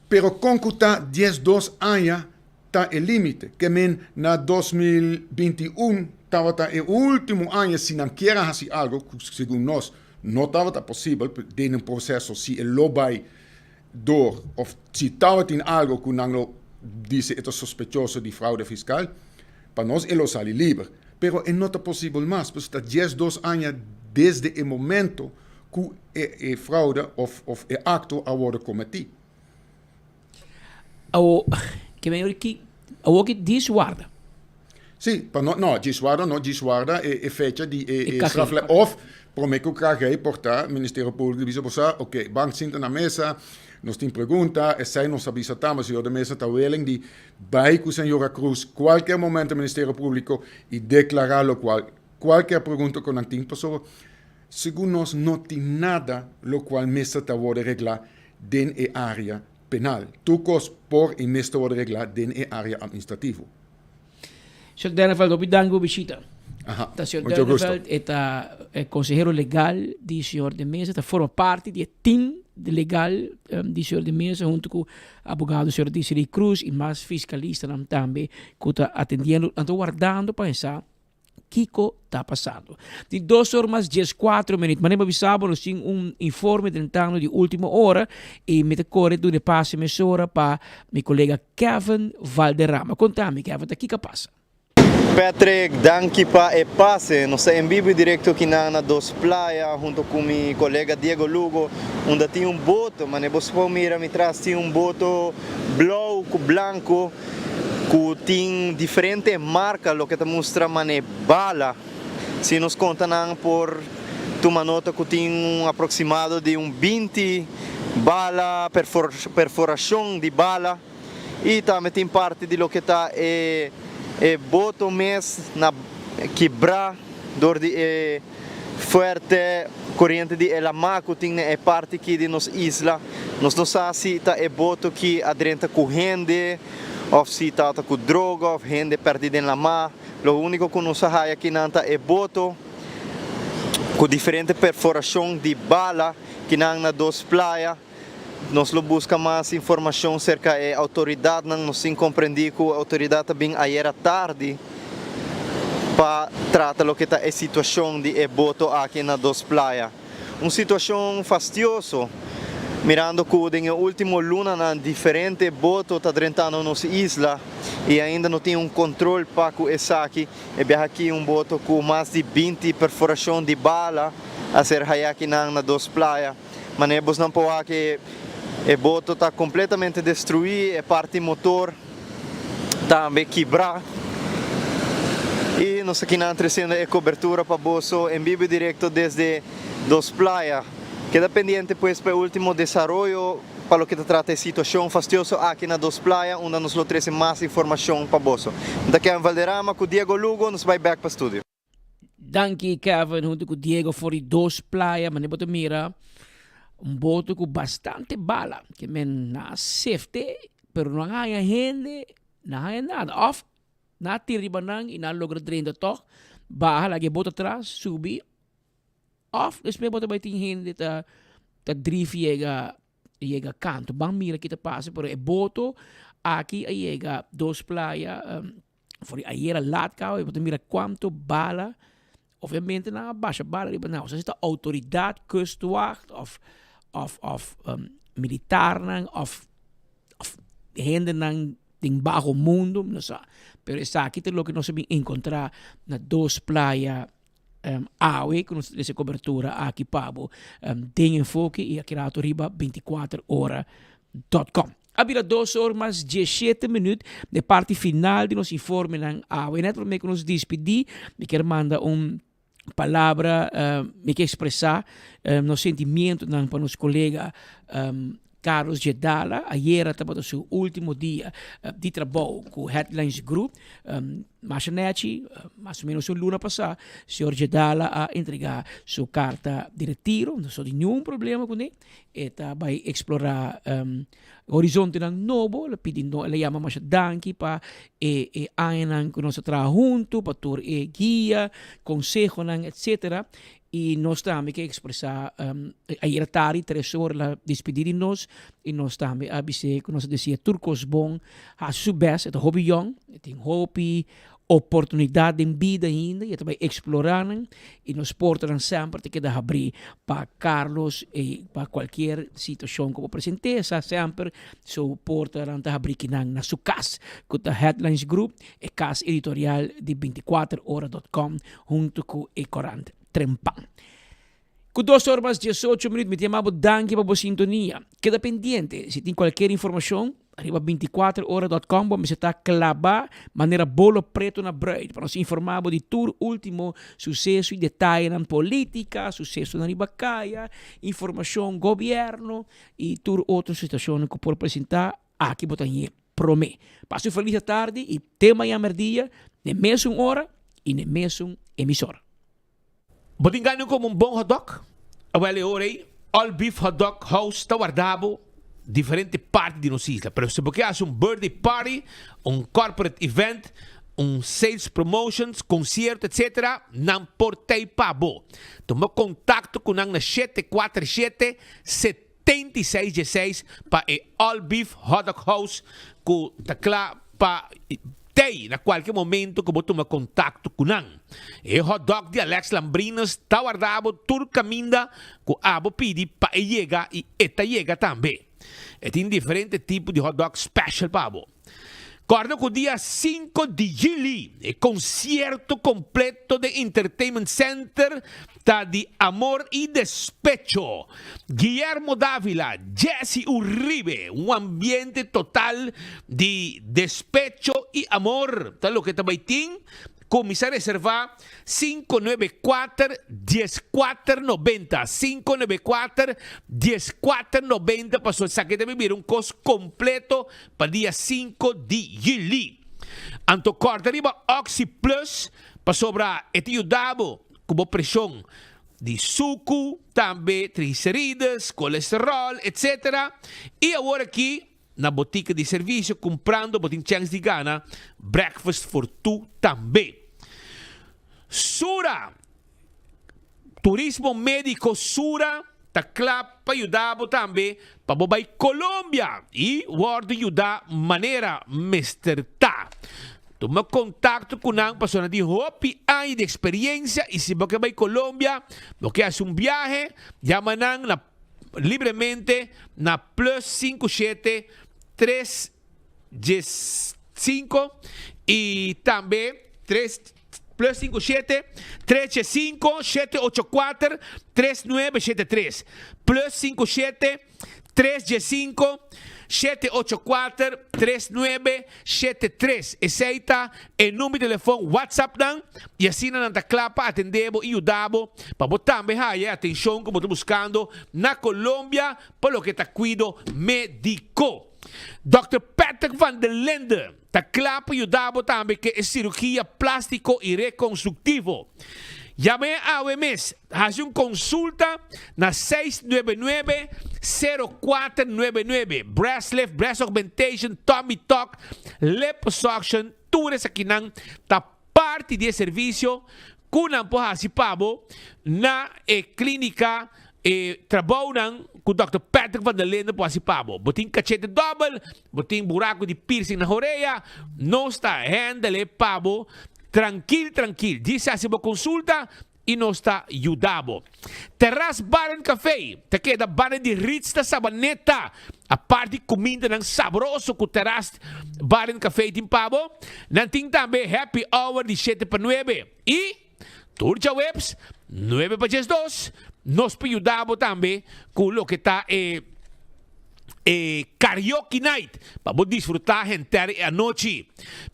Pero kon ku ta 12 aña ta e limite. Ke men na 2021 tabata e ultimo aña si nan kier a hasi algo, ku segun nos no tabata posibel den un proseso si e lo bai door of si tabatin algo ku nan lo dice e ta sospechoso di fraude fiscal, pa nos e lo sali liber. Pero e no ta posibel mas, pasobra ta 12 aña desde e momento ku e e fraude of of e acto a wordo cometi. Awo, ke men ori ki, awo ki djis warda. Sí, pa no, no, djis warda no, djis warda e, e fecha di e, e straflei. Of, prome ku KG por ta, Ministerio Públiko di bisa bo sa, oké, ban sinta na mesa, nos tin pregunta, esei nos a bisa tambe, señor de Meza ta willing di bai ku señora Cruz kualkier momento Ministerio Públiko i deklará lokual, kualkier pregunta ku nan tin, pasobra segun nos no tin nada lokual mester ta wòrdu reglá den e área penal. Tur kos por i mester wòrdu reglá den e área administrativo. Señor Denneveld, hopi danki pa bo bishita. Aha, Ta señor mucho gusto. Denneveld e ta e konsehero legal di señor De Meza, ta forma parti di e team legal di señor De Meza hunto ku abogado señor Desiree Cruz i mas fiskalistanan tambe ku ta atendiendo, nan ta wardando pa hesa Kiko ta pasando? Di dos or mas 14 minuut. Manera mi a bisa bo, nos tin un informe drentando di ultimo ora y mi ta core duna e pase mesora pa mi colega Kevin Valderrama. Conta mi, Kevin, ta kiko a pasa? Patrick, danki pa e pase. Nos ta en bibo y directo kinan na Dos Playa hunto cu mi colega Diego Lugo, unda tin un boto. Manera bo por mira mi tras tin un boto blauw cu blanco. Ku tin diferente marka loke ta mustra mane bala. Si nos konta nan por tuma nota ku tin un aproksimado di un 20 bala, perforashon di bala i tambe tin parti di loke ta e e boto mes na kibrá dor di e Fuerte koriente di e lamá ku tin na e parti ki di nos isla. Nos no sa si ta e boto ki a drenta ku hende òf si tabata ku droga òf hende pèrdí den lamá. Lo úniko ku nos a haya kinan ta e boto ku diferente perforashon di bala kinan na dos playa. Nos lo buska mas informashon serka e outoridatnan. Nos tin komprendí ku outoridat ta bin ayera tardi pa trata loke ta e situashon di e boto aki na Dos Playa. Un situashon fastioso, mirando ku den e último lunanan diferente boto ta drentando nos isla i ainda no tin un kontrol pa ku esaki. E biaha aki un boto ku mas di 20 perforashon di bala a ser haya akinan na Dos Playa. Manera bosnan por wak e e boto ta completamente destrui, e parti motor tambe kibra. Y nos aki nan treciendo e cobertura pa boso en bibo y directo desde Dos Playa. Keda pendiente pues pa e ultimo desaroyo pa loke ta trata e situacion fastioso aki na Dos Playa unda nos lo trece mas informacion pa boso. Mi ta Kevin Valderrama cu Diego Lugo, nos bay bek pa studio. Danki Kevin hunto ku Diego for di Dos Playa mane bo ta mira un boto ku bastante bala ke men na sefte pero no a haña hende no a haña nada of nan a tira riba nan i nan a logra drenta tog baha laga e boto atras subi of despues bo ta bai tin hende ta ta drif yega yega kanto ban mira ki ta pasa pero e boto aki a yega Dos Playa. For di ayera laat caba bo ta mira cuanto bala, obviamente nan a basha bala riba nan, osea si ta autoridad, kustwacht of of of militarnan of of hendenan den baho mundo, mi no sa, pero esaki ta loke nos a bin encontra na Dos Playa awe ku nos ta trese kobertura aki pa bo den Enfoke i aki rato riba 24 ora dot com. A bira dos or mas 17 minuut de parti final di nos informenan awe. Net prome ku nos dispidi mi kier manda un. Palabra mi ke expresa nos sentimientonan pa nos colega Carlos Jedala. Ayera tabata su ultimo dia di trabou cu Headlines Group. Masha nechi, mas o menos un luna pasa, señor Jedala a entrega su carta di retiro. No so tin niun problema cune. E ta bay explora horizontenan nobo. El a pidi no, el a yama masha danki pa e e añanan ku nos a traha huntu, pa tur e guia, konsehonan, etsetera. I nos tambe ke ekspresá ayera tardi tres or el a dispidí di nos i nos tambe a bis'é ku nos a dese'é tur kos bon, hasi su bèst, e ta hopi yòn, e tin hopi oportunidat den bida ainda y e ta bay explora nan y nos portanan semper ta keda habri pa Carlos y pa cualkier situacion cu bo presente sa semper su portanan ta habri kinan na su cas cu ta Headlines Group e cas editorial di binticuater ora dot com hunto cu e corant Trempan. Cu dos or mas diesocho minuut mi ta yama bo danki pa bo sintonia. Keda pendiente, si tin cualkier informacion riba binticuater ora dot com bo mester ta claba manera bolo preto na bruid pa nos informa bo di tur ultimo suceso y detayenan politica, sucesonan riba caya, informacion gobierno y tur otro situacionnan cu por presenta aki bo ta hñe prome. Pasa un feliz atardi y te mañana merdia n'e mesun ora y n'e mesun emisora. Bo tin gana di come un bon hotdog? Awel e ora ei All Beef Hotdog House ta warda bo diferente parti di nos isla. Pero si bo ke haci un birthday party, un corporate event, un sales promotions, concierto etc. Nan por tei pa bo. Tuma contacto cu nan na 747 76 dieseis pa e All Beef Hotdog House ku ta kla pa tei na kualke momento ku bo tuma kontakto ku nan. E hotdog di Alex Lambrinas ta warda bo tur kaminda ku abo pidi pa e yega i e ta yega tambe. E tin diferente tipo di hotdog special pa bo. Kòrda ku dia sinku di juli e konsierto kompleto den Entertainment Center ta di Amor i Despecho. Guillermo Davila, Jesse Uribe, un ambiente total di despecho i amor ta loke ta bai tin. Kuminsá reservá sinku nuebe kuater dies kuater nobenta, sinku nuebe kuater dies kuater nobenta pasobra esaki ta bira un kos kompleto pa dia sinku di juli. Anto kòrda riba Oxi Plus pasobra e ta yuda bo ku bo preshon di suku, tambe triglicerides, kolesteròl, etc. I awor aki Na botica di servicio cumprando bo tin chens di gana breakfast for two tambe. Sura! Turismo Medico Sura ta cla pa yuda bo tambe pa bo bay Colombia y wordo yuda manera mester ta. Tuma contacto cu nan pasobra nan tin hopi aña di experiencia y si bo ke bay Colombia, bo ke haci un biahe, yama nan na libremente na plus sinku shete tres djes sinku i tambe tres plus sinku shete tres djes sinku shete ocho kuater tres nuebe shete tres plus sinku shete tres djes sinku shete ocho kuater tres nuebe shete tres. Esei ta e number di telefon WhatsApp nan y asina nan ta kla pa atende bo y yuda bo pa bo tambe haya e atencion cu bo ta buscando na Colombia pa loke ta cuido medico. Dòkter Patrick van der Linde ta kla pa yuda bo tambe ke e cirugia plastico y reconstructivo. Yam'e awe mes, hasi un consulta na seis nuebe nuebe, sero kuater nuebe nuebe. Breast lift, breast augmentation, tummy tuck, liposuction, tur esakinan ta parti di e servicio cu nan por hasi pa bo na e clinica. E trabounan cu Dòkter Patrick van der Linden por hasi pa bo. Bo tin cachete dobel, bo tin buraco di piercing na horea, nos ta handle pa bo trankil trankil. Djis hasi bo consulta y nos ta yuda bo. Terras Bar and Café ta keda banda di Ritz na Sabaneta. Apart di cumindanan sabroso cu Terras Bar and Café tin pa bo, nan tin tambe happy hour di shete pa nuebe y. Tur djaweps, nuebe pa diesdos, nos por yuda bo tambe ku loke ta e e karaoke night pa bo disfrutá henter e anochi.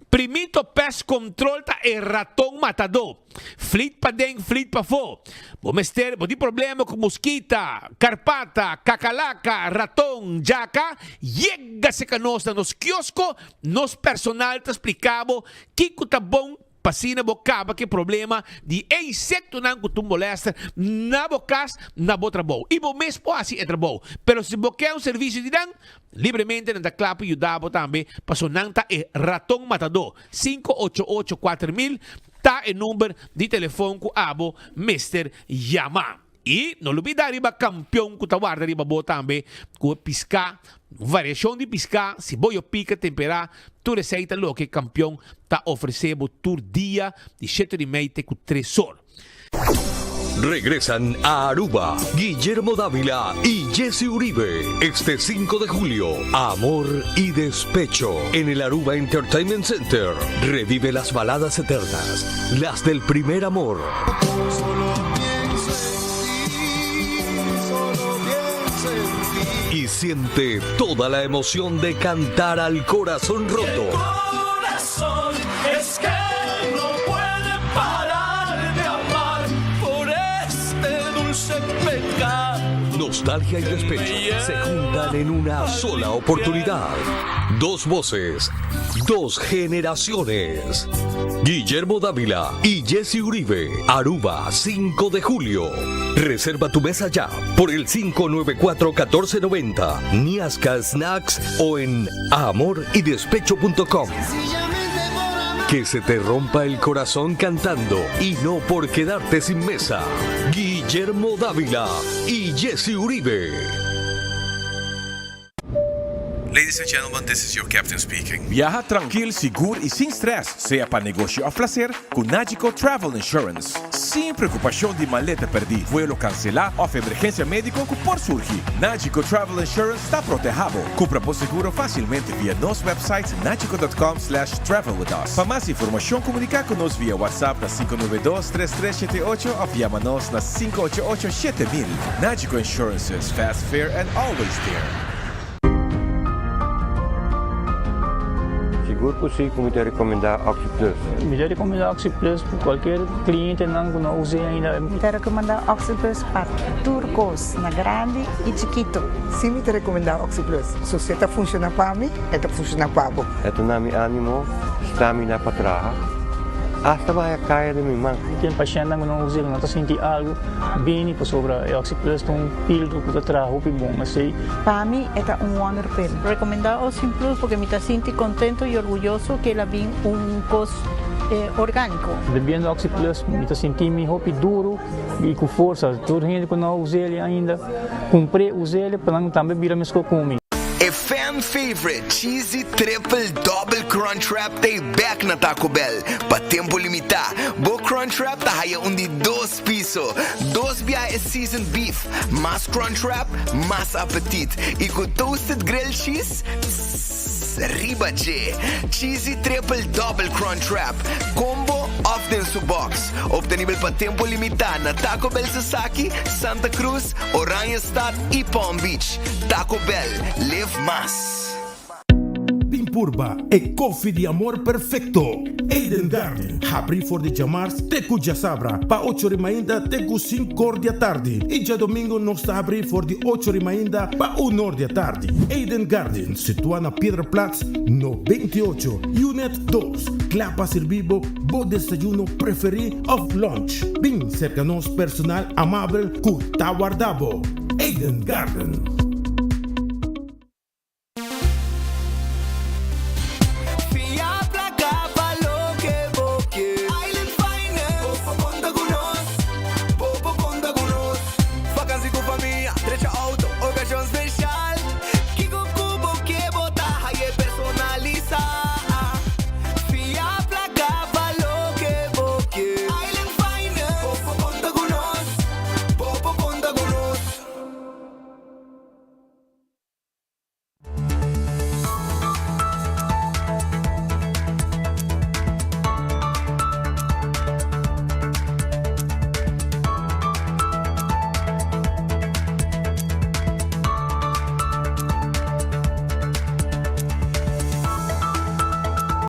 Primito Pest Control ta e raton matadó. Flit paden, flit pafó. Bo mester, bo tin problema ku muskita, karpata, kakalaka, raton, djaka? Yega serka nos na nos kiosko, nos personal ta splika bo kiko ta bon pa asina bo kaba ku e problema di e insektonan ku ta un molèster na bo kas, na bo trabou. I bo mes por hasi e trabou. Pero si bo ke un servisio di nan, Libremente nan ta kla pa yuda bo tambe paso nan ta e raton matadó. 588 4000 ta e number di telefon ku abo mester yama. I no lubida riba kampion ku ta warda riba bo tambe ku e piská, un variashon di piská, si bo yo pika temperá, tur esei ta loke kampion ta ofresé bo tur dia di shete di mei te ku tres or. Regresan a Aruba Guillermo Dávila y Jesse Uribe este 5 de julio. Amor y Despecho en el Aruba Entertainment Center. Revive las baladas eternas, las del primer amor. Y siente toda la emoción de cantar al corazón roto. Corazón es que no puede parar de amar por este dulce pecado. Nostalgia y despecho se juntan en una sola oportunidad. Dos voces, dos generaciones. Guillermo Dávila y Jesse Uribe, Aruba, 5 de julio. Reserva tu mesa ya por el 594-1490, Niasca Snacks o en amoridespecho.com. Que se te rompa el corazón cantando y no por quedarte sin mesa. Guillermo Dávila y Jesse Uribe. Ladies and gentlemen, this is your captain speaking. Biaha trankil, sigur i sin stress, sea pa negoshi òf plaser, ku Nagico Travel Insurance. Sin preokupashon di maleta pèrdí, vuelo kanselá òf emergensia médiko ku por surgi, Nagico Travel Insurance ta protehá bo. Kumpra bo seguro fásilmente via nos website nagico.com slash travel with us. Pa mas informashon komuniká ku nos via WhatsApp na 592 3378 òf yama nos na 588 7000. Nagico Insurances, fast, fair and always there. Sigur ku si ku mi ta rekomendá OxiPlus. Mi ta rekomendá OxiPlus pa kualker klientenan ku no us'é ainda. Mi ta rekomendá OxiPlus pa tur kos, na grandi i chikitu. Si mi ta rekomendá OxiPlus. So si e ta funshoná pa mi, e ta funshoná pa bo. E ta na mi ánimo, stamina pa traha, asta baha kaya den mi man. Tin pashèntnan ku no us'é, ku no ta sinti algu, bini pasobra e OxiPlus ta un pildo ku ta traha hopi bon. Esei. Pa mi e ta un wonderpil. Recomenda Ocean Plus porque mi ta sinti contento y orguyoso que el a bin un cos organico. Bebiendo Oxy Plus mi ta sinti mi hopi duro y cu forsa. Tur hende cu no a us'el ainda cumpr'e us'el pa nan tambe bira mesco cu mi. E fan favorite Cheesy Triple Double Crunch Wrap ta e bek na Taco Bell pa tempo limita. Bo Crunch Wrap ta haya un di dos piso, dos biaha e seasoned beef, mas crunch wrap, mas apetit y cu toasted grilled cheese, tss, riba dje. Cheesy Triple Double Crunch Wrap, combo of den su box. Obtenibel pa tempo limita na Taco Bell Sasaki, Santa Cruz, Oranjestad y Palm Beach. Taco Bell, live mas. Bin purba e kofi di amor perfekto! Eden Garden habri for di djamars te ku djasabra pa ocho ri mainta te ku sinkor di atardi i djadomingo nos ta habri for di ocho ri mainta pa unor di atardi. Eden Garden situa na Piedraplaats no 28, Unit dos, kla pa sirbi bo bo desayuno preferi of lunch. Bin serka nos personal amabel ku ta warda bo. Eden Garden.